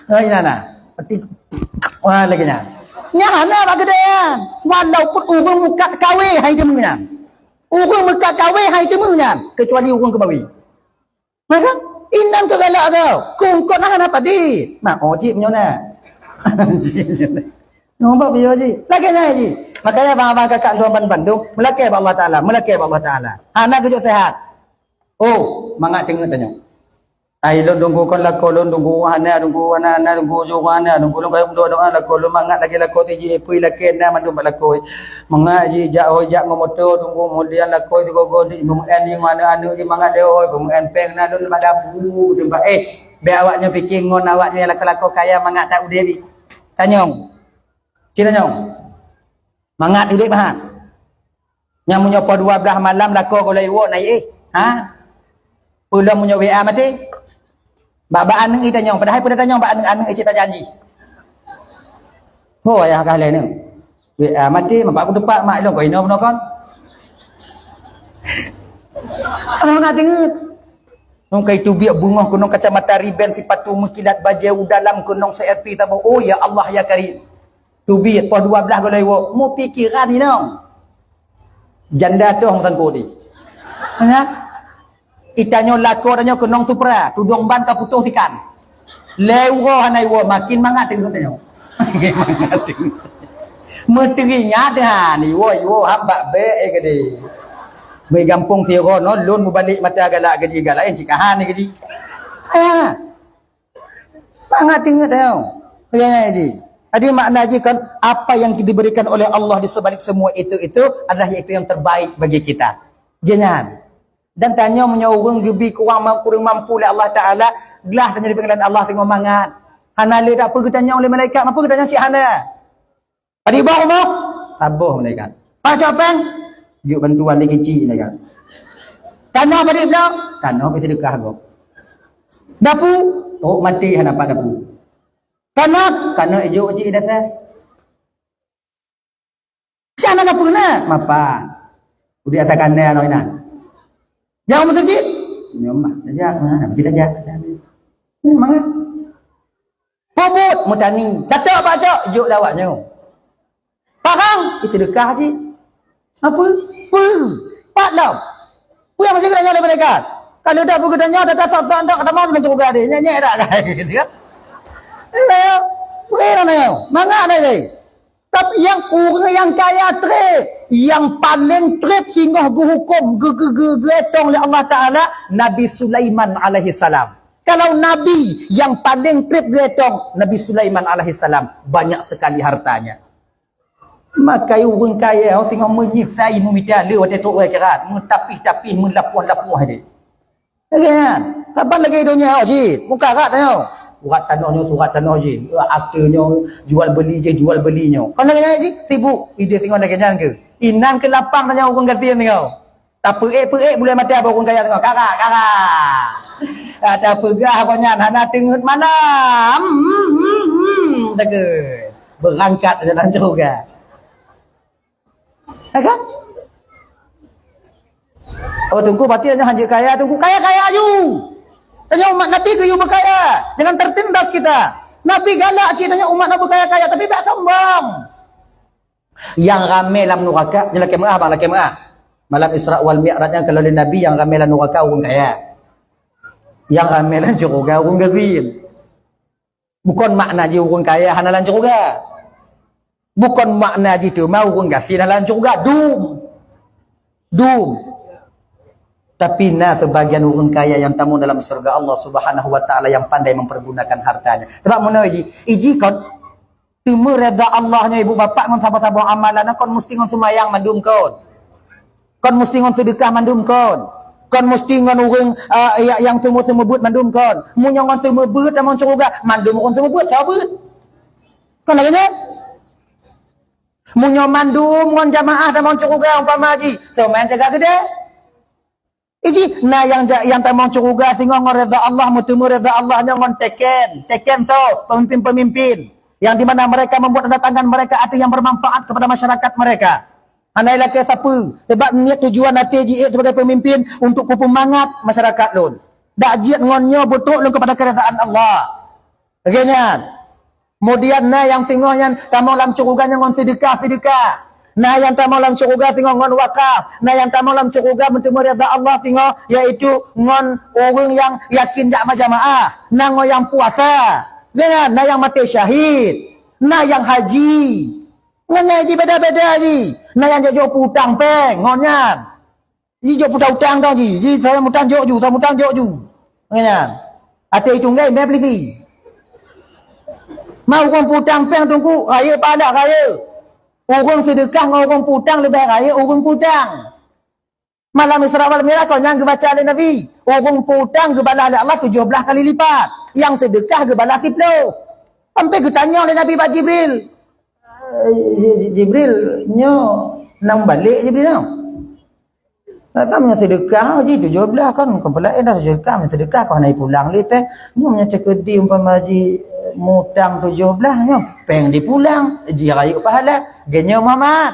Oh, nyan na. Peti, wah, lagèe nyan. Nyan hana bak keudè nyan. Walaupun ureueng meukat kawé hai teumé nyan. Ureueng meukat kawé hai teumé nyan, kecuali ureueng keumawé. Nah kan? Inan keu galak tu. Kungkot nah hana padit. Nah, oh, cit nyoe nah. Nyoe bak biyo cit. Lagèe nyan cit. Makanya abang-abang kakak tuan bandum, meulakèe bak Allah Taala, meulakèe bak Allah Taala. Hana geujok sehat. Oh, mangat teungeut tanyoe. Ai lôn Teungku kon lakoe lôn, Teungku hana, Teungku hana, hana, Teungku jeuet hana, Teungku lôn kayém doa-doa lakoe lôn mangat lagèe lakoe tiji, peue lakèe na mandum bak lakoe. Mangat jijak hôi jak ngon moto, Teungku kemudian lakoe sigoe-goe di meu'en di ngon aneuk-aneuk jih mangat deh hôi, peu'en pèng na lôn bak dapu, teumpat, eh, Bèk awaknyoe pike ngon awaknyoe nyang lakoe-lakoe kaya mangat that udép. Tanyong. Cit tanyong. Mangat udép han. Nyang meunyoe poh dua blaih malam lakoe goh lom iwoe na ié. Ha? Peue lom meunyoe W A maté? Bak, bak aneuk itanyong, padahai peue tatanyong bak aneuk, aneuk cit tajanji. Ho ayah kah lé nyoe. W A maté, mampak kutepak mak ilôn kau inoe bunoe kon. Aneuk na deungon. Nong kai teubiet beungoh keunong kacamata riben sipatu meukilat bajèe u dalam keunong se-, F P saboh. Oh ya Allah ya Karim. Teubiet poh dua blaih goh lom iwoe, meupikiran inong. Janda toh meusangkot di. Ha? Itanyoe lakoe tanyoe keunong supra, tudong ban ka putôh sikan. Lhèe uroe hana iwoe, makin mangat teungeut tanyoe. Makin mangat teungeut. Meuteuringat han iwoe, iwoe han bak bèk eh gede. Meugampông sidroe nyoe lôn mubalek mata galak gaji, galak laén cit ka han gaji. Ayah. Mangat teungeut tayong. Ya, ya, ji. Jadi makna ji kan, apa yang diberikan oleh Allah di sebalik semua itu, itu adalah yaitu yang terbaik bagi kita. Geuh nyan. Dan tanyoe meunyoe ureueng geubi kurang ma-, kureueng mampu lé Allah Taala, glah tanyoe di pengadilan Allah teungoh mangat. Hana lé dak peue geutanyong lé malaikat, ma peue geutanyong cit hana. Padit boh rumoh? Saboh malaikat. Pacok péng? Jok bantuan lé keuchik malaikat. Tanoh padit bloe? Tanoh pih seudeukah gob. Dapu? Trok maté hana pat dapu. Kanot? Kanot ijok cit dasai. Siang na peue na? Mapan. Udép asa kandai ngon inan. Jauh meuseujid? Nyoe mah, tajak, mah, na meuseujid tajak. Nyoe mah. Peubuet, meutani. Catok bak cok, jok lé awaknyoe. Parang, eh, seudeukah cit. Apa? Peue? Pat lom. Peue nyang meuseujid nyoe lé malaikat? Kalau dak peue geutanyoe, dak tasok-sok, dak tamong lam syeuruga deh. Nyek-nyek dak kai. Peue na nyoe? Mangat na lé. Tapi nyang ureueng nyang kaya trép, nyang paleng trép singoh geuhuköm, geu-, geu-, geu-, geuetong lé Allah Taala, Nabi Sulaiman alaihissalam. Kalau nabi nyang paleng trép geuetong, Nabi Sulaiman alaihissalam, banyak sekali hartanya. Maka ureueng kaya singoh meunyeusai meumita le watèe trok u akhirat, meutapih-tapih, meulapoh-lapoh deh. Lagèe nyan. Kapan lagèe donya awak jih? Muka rat tanyoe. Surat tanoh nyoe, surat tanoh jih. Akte nyoe, jual beli jih, jual beli nyoe. Kon lagèe nyan jih? Sibuk. Idéh singoh lagèe nyan keuh. Inan keu lapang tanyoe ureueng gasien singoh. Tapeuék-peuék buleuen mata bak ureueng kaya singoh. Kara, kara. Ah, tapeugah awak nyan hana teungeut malam. Hmm, hmm, hmm, hmm. Beurangkat saja dalam syeuruga. Ya kan? Oh, Teungku, berarti tanyoe hanjeuet kaya, Teungku. Kaya-kaya aju. Tanyoe umat Nabi geuyue beukaya. Jangan tertindas kita. Nabi galak cit tanyoe umat Nabi kaya-kaya, tapi bèk sombong. Nyang ramè lam nuraka, nyoe lakèe meu'ah, bang, lakèe meu'ah. Malam Isra wal Mi'raj nyan kalau lé Nabi nyang ramè lam nuraka ureueng kaya. Nyang ramè lam syeuruga ureueng gasien. Bukon makna jih ureueng kaya hana lam syeuruga. Bukon makna jih teuma ureueng gasien hana lam syeuruga. Dum. Dum. Tapi na sebagian ureueng kaya nyang tamong dalam syeuruga Allah Subhanahu wa Taala nyang pandai mempergunakan hartanya. Sebab meunoe jih, iji kon teuma reda Allah nyoe ibu bapak ngon saboh-saboh amalan kon musti ngon seumayang mandum kon. Kon musti ngon seudeukah mandum kon. Kon musti ngon ureueng, eh, ya-, nyang teumeu-, teumeubeut mandum kon. Meunyoe ngon teumeubeut tamong syeuruga, mandum ureueng teumeubeut, saboh beut. Kon lagèe nyan? Meunyoe mandum ngon jamaah tamong syeuruga umpama jih, soe meu'en jaga keudè? Iji, na nyang ja-, nyang tamong syeuruga singoh ngon reda Allah, meuteumé reda Allah nyoe ngon teken. Teken soe? Pemimpin-pemimpin. Yang di mana mereka membuat tanda tangan mereka ada yang bermanfaat kepada masyarakat mereka. Hana ilakèe sapeue, sebab niet tujuan até jiék sebagai pemimpin untuk kupeumangat masyarakat lôn. Dak jeuet ngon nyoe beutrok lôn kepada keredaan Allah. Lagèe nyan. Kemudian na nyang singoh nyan tamong lam syeuruga nyan ngon seudeukah-seudeukah. Na nyang tamong lam syeuruga singoh ngon wakaf. Na nyang tamong lam syeuruga meuteumé reda Allah singoh, yaitu ngon ureueng nyang yakin jak meujamaah. Na ngon nyang puasa. Lagèe nyan, na nyang maté syahid. Na nyang haji. Ngon nyang haji beda-beda jih. Na nyang jok-jok peue utang péng ngon nyan. Ji jok peue utang-utang tong ji. Ji saboh utang jok ju, saboh utang jok ju. Ngon nyan. Até itong gai mè peulisi. Ma ureueng peue utang péng Teungku, rayeuk pahala rayeuk. Ureueng seudeukah ngon ureueng peue utang leubeh rayeuk ureueng peue utang. Malam Isra wal Mi'raj kon nyang geubaca lé Nabi, ureuëng peu-utang geubalah lé Allah tujoh blaih kali lipat, nyang seudeukah geubalah siplôh. Sampai geutanyong lé Nabi bak Jibril, "Eh, Jibril, nyoe na meubalek Jibril nyoe? Nah, kan meunyoe seudeukah jih tujoh blaih kan, kon peulaén dah tujoh blaih, meunyoe seudeukah kon hana jipulang lé péng. Nyoe meunyoe teukeudi umpama jih meu-utang tujoh blaih, nyoe péng jipulang, jih rayeuk pahala." Geunyoe Muhammad,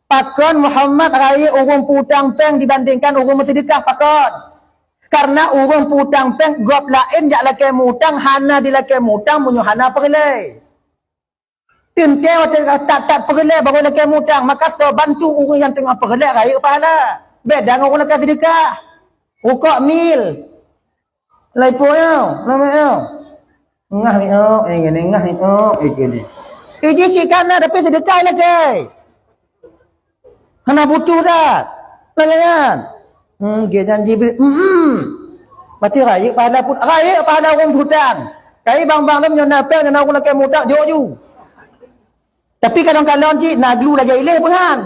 pakon Muhammad rayeuk ureuëng peu-utang péng dibandingkan ureuëng meuseudeukah, pakon? Karena ureuëng peu-utang péng gob laén jak lakée meu-utang, hana jilakée meu-utang meunyoe hana peureulée. Teuntée watée that-that peureulée barô lakée meu-utang, maka soe bantu ureuëng nyang teungoh peureulée rayeuk pahala. Bék dang ureuëng lakée seudeukah. Rukok mil. Lai po nyoe, lama nyoe. Ngah nyoe, eh, gini, ngah nyoe, eh, gini. Iji cit kana, tapi seudeukah lakée. Hana butuh that. Lagée nyan. Hmm, gét janji bri-, hmm. Berarti rayeuk pahala put-, rayeuk pahala ureuëng peu-utang. Tapi bang-bang lom nyoe na péng, nyoe na ureuëng lakée meu-utang, jok ju. Tapi kadang-kadang cit na glu lagée ilée peungan.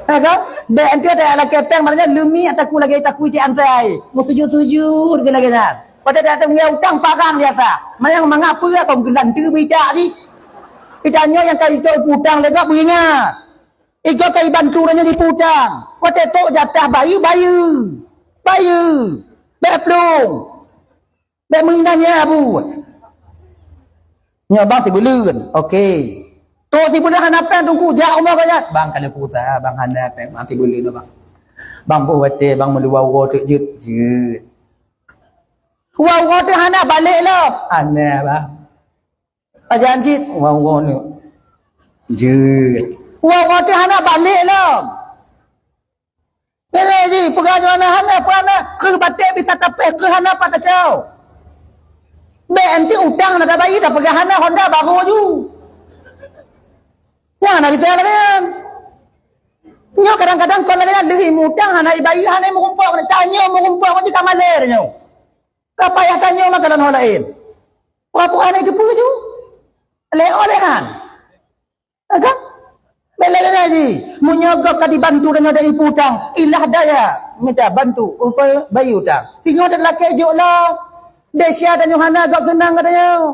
Ha kan? Bék enteuk dak lakée péng, maknanya leumi ataku lagée takui di antai. Meusujud-sujud ke lagée nyan. Watée dak teungoh utang parang biasa. Mayang mangat peue kon geulanteue beuidak jih. Itanyoe nyang ka itôp utang lé gob beuingat. Igob ka ibantu ureuëng nyan jipeutang. Watée tôk jatah bayeue, bayeue. Bayeue. Bék plueng. Bék meuinan nyan abu. Nyoe bang sibeuleuen. Oke. Tôk sibeuleuen hana péng teungku, jak rumoh gobnyan. Bang, ka lheueh kuusaha, bang hana péng, bang sibeuleuen bang. Bang boh watée bang meuluwa uroe teuk jeuet, jeuet. Uroe-uroe teuk hana balek lom. Hana bang. Ajan cit, wah, wah, ni. Jeuet. Wah, wah, tu hana balek lom. Nilai ji, peugah nyoe hana, hana, peue hana, keu baték bisa tapéh, keu hana pat tacok. Bék anti utang na tabayi, tapeugah hana, Honda baru ju. Nyang hana bisa lagée nyan. Nyoe kadang-kadang kon lagée nyan, leuhi mutang hana ibayi, hana meurumpok, tanyoe meurumpok, nyoe ka malée nyoe. Ka payah tanyoe makanan ho laén. Pura-pura hana jiteupeue ju. Lé oleh han. Ha kan? Bela ngaji. Meunyoe gob ka dibantu deungon dari utang, ilah daya minta bantu, upai bayi utang. Singoh dan lakée jok lah. Desya tanyoe hana gob seunang ka tanyoe.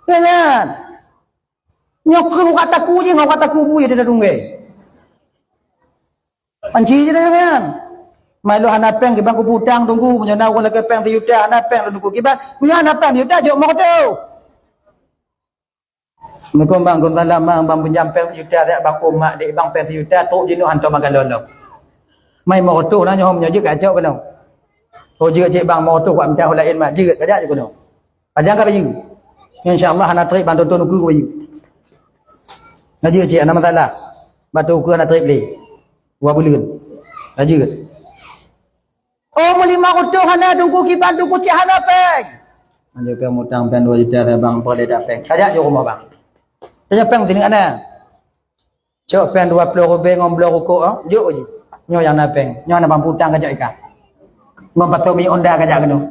Ya kan? Nyoe keu urat taku jih, urat taku bui ada tunggée. Anci je dah kan. Mai lôn hana péng, kiban kupeutang tunggu. Meunyoe na ureuëng lakée péng sijuta, hana péng lôn tunggu kiban. Meunyoe hana péng sijuta, jok meukoto. Assalamualaikum bang, kon salam bang, bang pinjam péng sijuta, siat bang umat dek bang péng sijuta, trok jinoe hantom makan lom. Mai meukoto na nyoe, meunyoe jeuet kacok keunoe. Oh jeuet cek bang, meukoto kuat minta ho laén mat, jeuet kajak je keunoe. Pajan ka bayeue? Insya Allah hana treb bang tonton ukeue bayeue. Laju cek hana masalah. Batu ukeue hana treb lé. Dua buleuen. Laju. Oh, meulima reutôh hana tunggu kiban tunggu cek hana péng. Laju péng mutang péng dua juta dah bang, peureulée dah péng. Kajak jok rumoh bang. Tanya péng sini ana. Cok péng dua ploh rubée ngon bloe rukok, ah, jok uji. Nyoe nyang na péng, nyoe na bang putang kajak ika. Ngon patok minyeuk onda kajak keunoe.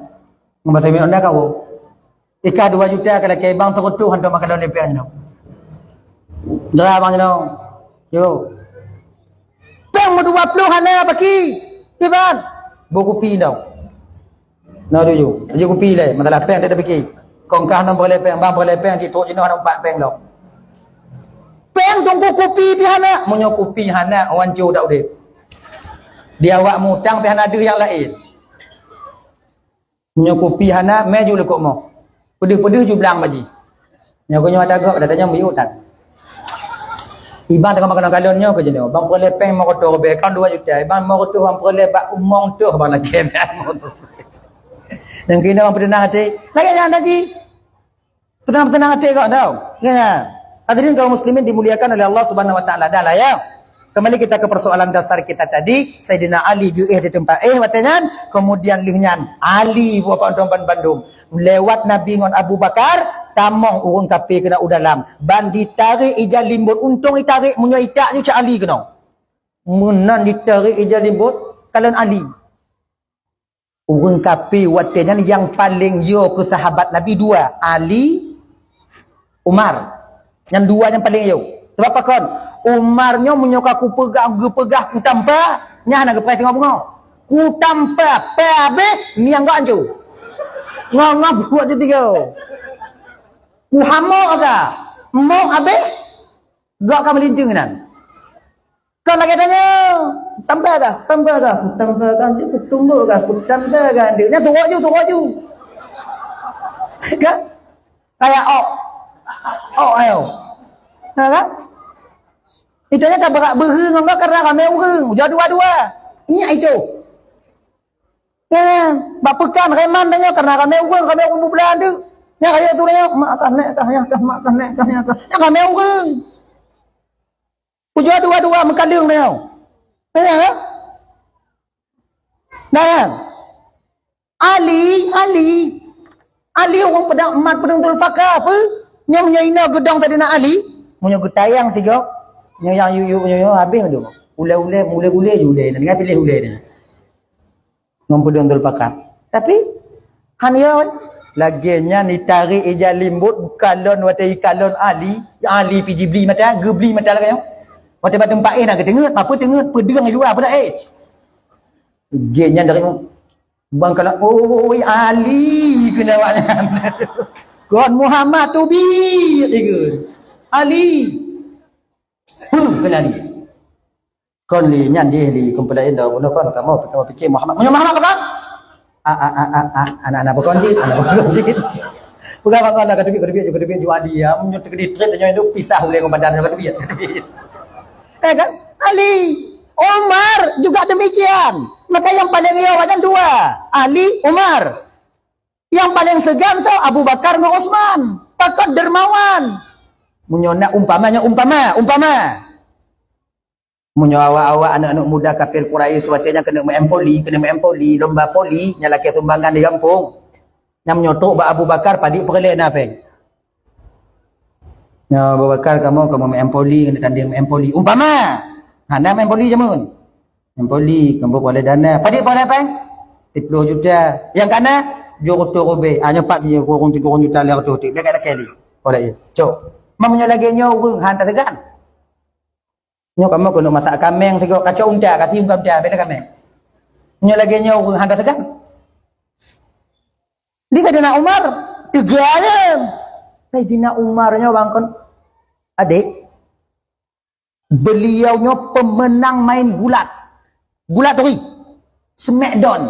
Ngon patok minyeuk onda kawoe. Ika dua juta ka lakée bang seureutôh hantom makalon lé péng nyoe. Dra bang nyoe. Yo. Péng meudua ploh hana paki. Iban. Bôh kupi dong. Nah, tuju. Tuju kupi lé, masalah péng dia terpikir. Kong kah enam peureulée péng, bang peureulée péng, cit trok jinoe hana empat péng lom. Péng tunggu kupi pi hana. Meunyoe kupi hana, wancô dak udeb. Di awak mutang pi hana deuh nyang laén. Meunyoe kupi hana, mé ju leukok moh. Peudeuh-peudeuh ju blang baji. Nyoe geuhnyoe ada gob, ada tanyong miyueb that. Iban teungoh makalon-kalon nyoe keu jinoe. Bang peureulée péng meureutôh rubée, kan dua juta. Iban meureutôh bang peureulée bak umong tôh bang lakée. Nyang keunoe bang peuteunang até. Lagée nyan dah ji. Peuteunang-peuteunang até kok tau. Ya. Hadirin kaum muslimin dimuliakan oleh Allah Subhanahu wa taala. Dah lah ya. Kembali kita ke persoalan dasar kita tadi, Saidina Ali geuéh di teumpat éh watée nyan, kemudian lheueh nyan Ali buat pandum bandum. Lewat Nabi ngon Abu Bakar, tamong ureuëng kafé keunoe u dalam. Ban ditarek ija limbot, untông ditarek meunyoe itak ju cak Ali keunoe. Meunan ditarek ija limbot, kalon Ali. Ureuëng kafé watée nyan nyang paleng yo keu sahabat Nabi dua, Ali, Umar. Nyan dua nyang paleng yo. Sebab pakon? Umar nyoe meunyoe ka kupeugah, geupeugah kutampa, nyan hana geupeugah teungoh beungoh. Kutampa, pé habéh, miang gok ancu. Ngo-ngo buet teuh tiga. Kuhamok ka. Mok habéh, gok ka meulinteung nan. Kon lagée tanyoe, tampa kah? Tampa kah? Tampa kah? Tumbok kah? Tampa kah? Nyan turot ju, turot ju. Kan? Kayak ok. Ok ayo. Ha kan? Itu nya tak berak beuhe ngon kau karena ramai ureuëng. Jadi dua-dua. Ingat itu. Ya, bak peukan reman tanyoe karena ramai ureuëng, ramai ureuëng bublan tu. Nya kaya tu nya, mak kah nek kah ya kah, mak kah nek kah ya kah. Nya ramai ureuëng. Ujua dua-dua meukaleueng tanyoe. Ya. Nah, Ali, Ali. Ali ureuëng pedang emat pedang Zulfikar apa? Nyoe meunyoe inoe geudong Saidina Ali, meunyoe geutayang sigoe, nyoe nyang yuk-yuk nyoe, nyoe habéh tu. Ulée-ulée, ulée-ulée ju ulée, dengan piléh ulée dia. Ngon peudeueng Zulfikar. Tapi han yo, lagée nyan itarek ija limbot kalon watée ikalon Ali, Ali pi jibli mata, geubli mata lagée nyoe. Watée bak teumpat éh nak geuteungeut, apa teungeut peudeueng di luwa, apa dak éh? Gét nyan dari bang kalau, "Oi, Ali," kena awak nyan. Kon Muhammad tu bi, kena. Ali. Huh, kena Ali. Kon li nyan jih li kumpul lain dah bunuh kon kamu, kamu fikir Muhammad. Muhammad apa kan? A a a a a anak-anak apa kon jin? Anak apa kon jin? Peugah bak Allah, kata biet, kata biet, kata biet, jual dia. Menyut kena trip nyoe tu pisah uleh ke badan kata biet, kata biet. Eh kan? Ali, Umar juga demikian. Maka yang paling iya wajan dua. Ali, Umar. Yang paling segan tu Abu Bakar dengan Utsman. Pakon dermawan. Meunyoe nak umpama, nyoe umpama, umpama. Meunyoe awak-awak aneuk-aneuk muda kafir Quraisy watée nyan keuneuk meu'en poli, keuneuk meu'en poli, lomba poli, nyang lakée sumbangan di gampông. Nyang meunyoe trok bak Abu Bakar, padit peureulée na péng. Nyoe Abu Bakar, kamoe, kamoe meu'en poli, keuneuk tandeng meu'en poli. Umpama, hana meu'en poli jameun. Meu'en poli, kamoe peureulée dana. Padit peureulée péng? Siplôh juta. Nyang kana, tujoh reutôh rubée. Ah, nyoe pat sikureueng, sikureueng juta lhée reutôh teuk. Bèk lakée li. Peureulée. Cok. Meunyoe lagée nyoe ureuëng han taseugan. Nyoe kamoe keuneuk masak kaméng sigoe, kacok unta, kasium ka unta, beda kaméng. Nyoe lagée nyoe ureuëng han taseugan. Di Saidina Umar, teuga aja. Saidina Umar nyoe bang kon, adek, beliau nyoe pemenang main gulat. Gulat turi. Smackdown.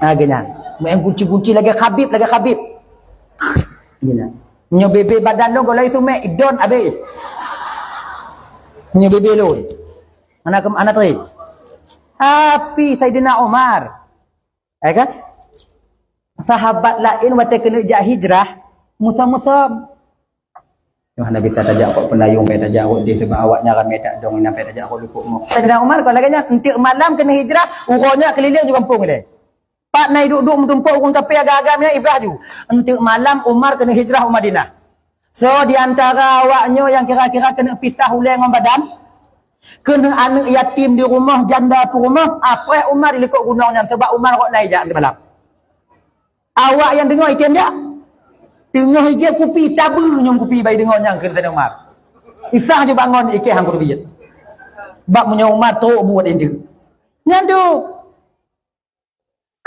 Ah, geuhnyan. Main gunci-gunci lagée Khabib, lagée Khabib. Geuhnyan. Nyoe bebe badan lôn golai tu mek don habéh. Nyoe bebe lôn. Anak ke anak teri. Tapi Saidina Umar. Eh kan? Sahabat lain watée keuneuk jak hijrah, musom-musom. Nyoe hana bisa tajak rot peunayong, payah tajak rot deh, sabab awaknyan ramé tak dong, inan payah tajak rot lupuk mo. Saidina Umar kon lagée nyan, enteuk malam keuneuk hijrah, uroe nyan keulileng ju gampông ilée. Pat na iduek-duek meutumpôk ureuëng kafé agam-agam nyan, ibrah ju. Enteuk malam Umar keuneuk hijrah u Madinah. So, di antara awak nyoe nyang kira-kira keuneuk pisah ulée ngon badan, keuneuk aneuk yatim di rumoh, janda peurumoh, apreh Umar di likot gunong nyan, sabab Umar rot na ijak di malam. Awak nyang deungoe item jak. Teungoh ijép kupi, tabeue nyang kupi bai deungoe nyang kheun Saidina Umar. Isah ju bangon iké han kudubiet. Bak meunyoe Umar trok buet injeuk. Nyan tu.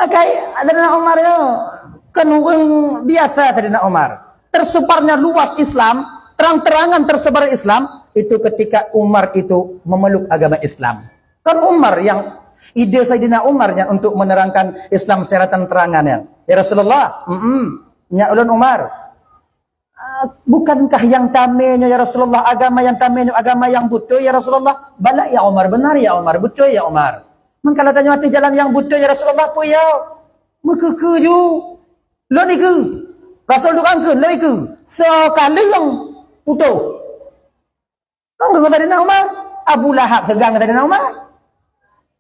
Akai Saidina Umar nyoe kan ureuëng biasa Saidina Umar. Tersebarnya luas Islam, terang-terangan tersebar Islam, itu ketika Umar itu memeluk agama Islam. Kan Umar yang, ide Saidina Umar yang untuk menerangkan Islam secara terang-terangan ya. Ya Rasulullah, mm nyak ulun Umar. "Ah, bukankah yang tamé nyoe ya Rasulullah, agama yang tamé nyoe agama yang beutôi ya Rasulullah?" "Bala ya Umar, benar ya Umar, beutôi ya Umar." "Meukalau tanyoe ateueh jalan yang beutôi ya Rasulullah, peue ya?" "Meukeukeu ju." "Lôn ikeue." Rasul tukang kheun, "Lôn ikeue." Sekaleueng putôh. Kan keu Saidina Umar. Abu Lahab seugang keu Saidina Umar.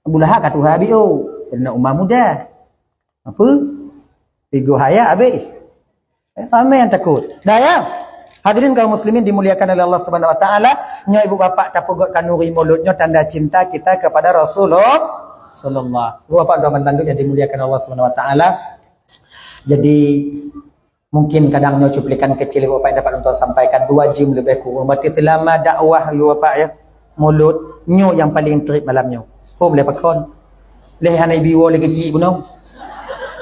Abu Lahab ka tuha biôh. Saidina Umar muda. Apa? Tiga hayat habis. Eh, ramai yang takut. Dah ya? Hadirin kaum muslimin dimuliakan oleh Allah Subhanahu Wa Taala, nyoe ibu bapak tapeugot kanuri mulut nyoe tanda cinta kita kepada Rasulullah sallallahu. Ibu bapak doa tanduk yang dimuliakan Allah Subhanahu Wa Taala. Jadi Mungkin kadang nyoe cuplikan kecil Bapak dapat untuk sampaikan dua jam lebih kurang. Berarti selama dakwah ya Bapak ya, Maulud, nyoe yang paling trip malam nyoe. Hom lé pakon. Lé hana ibi woe lé kecik bunoe.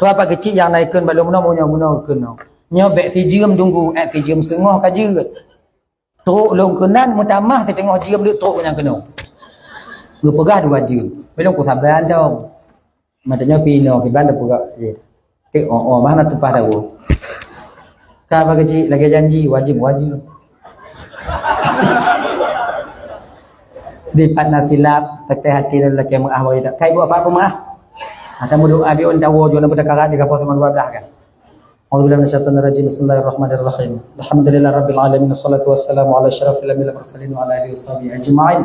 Berapa kecik yang naikkan balum bunoe, bunoe, bunoe keunoe. Nyoe bèk sijeuem tunggu, eh sijeuem seungoh ka jeuet. Trok lôn keunan meutamah siteungoh jeuem deuek trok nyang keunoe. Geupeugah dua jeuem. Belum ku saban dong. Maksudnya pih inoe kiban dah peugah. Eh. Tik oh oh mana tumpah tahu. Ka bagi cik lagi janji wajib wajib. Di pat na silap, teteh hati dan lelaki meuah bagi tak. Kai buat apa-apa meuah. Ada mudu abi on tawo jona pada karat di kapal teman dua belas kan. أعوذ بالله من الشيطان الرجيم. بسم الله الرحمن الرحيم. الحمد لله رب العالمين. الصلاة والسلام على أشرف الأنبياء والمرسلين وعلى آله وصحبه أجمعين.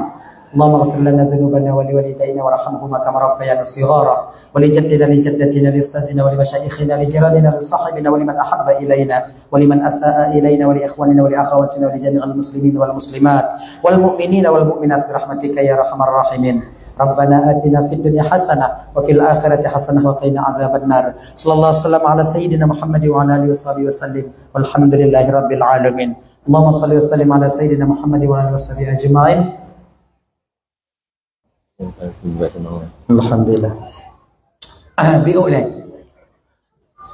اللهم اغفر لنا ذنوبنا ولوالدينا وارحمهما كما ربيانا صغارا. ولجدنا لجدتنا لأستاذنا ولمشايخنا لجيراننا لصاحبنا ولمن أحب إلينا ولمن أساء إلينا ولإخواننا ولأخواتنا ولجميع المسلمين والمسلمات والمؤمنين والمؤمنات برحمتك يا أرحم الراحمين. ربنا آتنا في الدنيا حسنة وفي الآخرة حسنة وقنا عذاب النار. صلى الله وسلم على سيدنا محمد وعلى آله وصحبه وسلم. والحمد لله رب العالمين. اللهم صل وسلم على سيدنا محمد وعلى آله وصحبه أجمعين. Alhamdulillah. Biuk deh.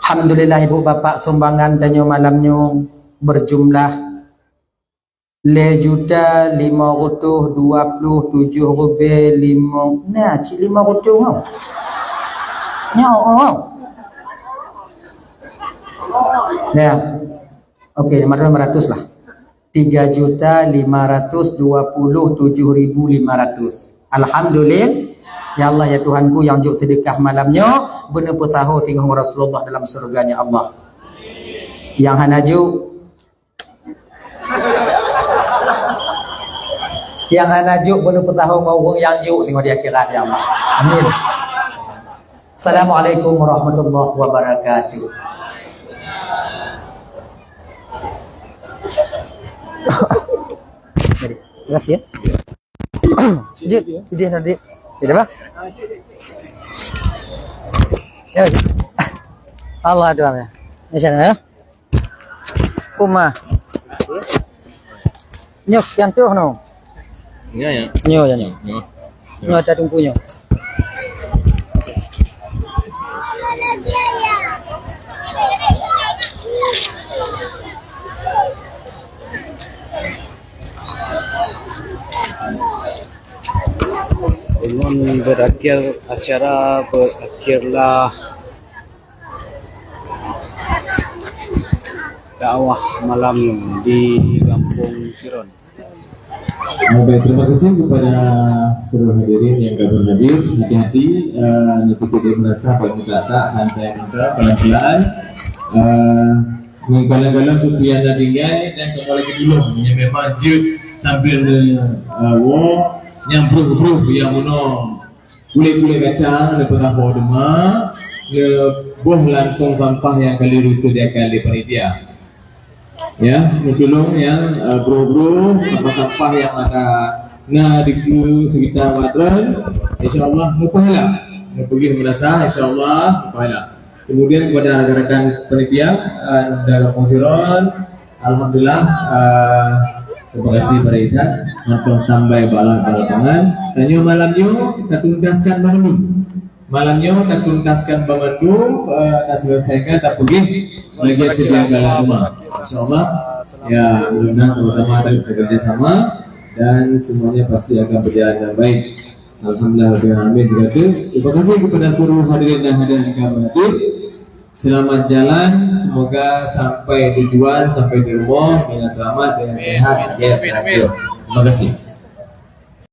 Alhamdulillah ibu bapak sumbangan tanyoe malam nyoe berjumlah lhèe juta lima ratus dua puluh tujuh ribèe lima. Nah, cit lima ratus ngau. Nyoe, oh. Nah. Okey, lima ratus lah. Tiga juta lima ratus dua puluh tujuh ribu lima ratus. Alhamdulillah. Ya Allah, ya Tuhanku, nyang jok sedekah malam nyoe, beuneuh peusaho singoh Rasulullah dalam syurga-Nya Allah. Nyang hana jok, nyang hana jok beuneuh peusaho ngon ureueng nyang jok singoh di akhirat, ya Allah. Amin. Assalamualaikum warahmatullahi wabarakatuh. Terima kasih ya. Jit, jit nanti. Tidak bah. Ya. Allah doa ya. Insya Allah ya. Uma. Nyoe nyang tuh no. Nyoe ya. Nyoe ya nyoe. Nyoe. Nyoe ada tungku nyoe. Ulôn berakhir, acara berakhirlah dakwah malam di Gampông Siron. Baik, terima kasih kepada seluruh hadirin yang gabung hadir. Hati-hati, eh, nanti kita merasa pada tak, santai kita, pelan-pelan. Eh, menggalang-galang kupiah dan tinggai dan kembali ke dulu. Yang memang je sambil, eh, wo, yang bro-bro, yang menong. Kulét-kulét kacang, neupeurah boh deuma, neuboh lam tong sampah nyang ka lheueh disediakan lé panitia. Ya, neutulông nyang, eh, bro-bro, sampah-sampah nyang ada na dikeue sekitar matron, insya Allah meupahala. Neupeugöt meunasah, insya Allah meupahala. Kemudian kepada rakan-rakan panitia, eh, dari Komisi Ron, Alhamdulillah, eh, terima kasih pada Idan. Mantong standby bak lapangan. Dan nyoe malam nyoe, kita tuntaskan bangun. Malam nyoe, kita tuntaskan bangun, eh, kita selesaikan, kita pergi. Lagi sedia dalam rumah. InsyaAllah, ya, mudah-mudahan sama-sama ada bekerja sama. Dan semuanya pasti akan berjalan dengan baik. Alhamdulillah, rabbil alamin, begitu. Terima kasih kepada seluruh hadirin dan hadirat yang kami hadir. Selamat jalan, semoga sampai tujuan, sampai di rumah dengan selamat, dengan sehat, ya, amin, amin. Terima kasih.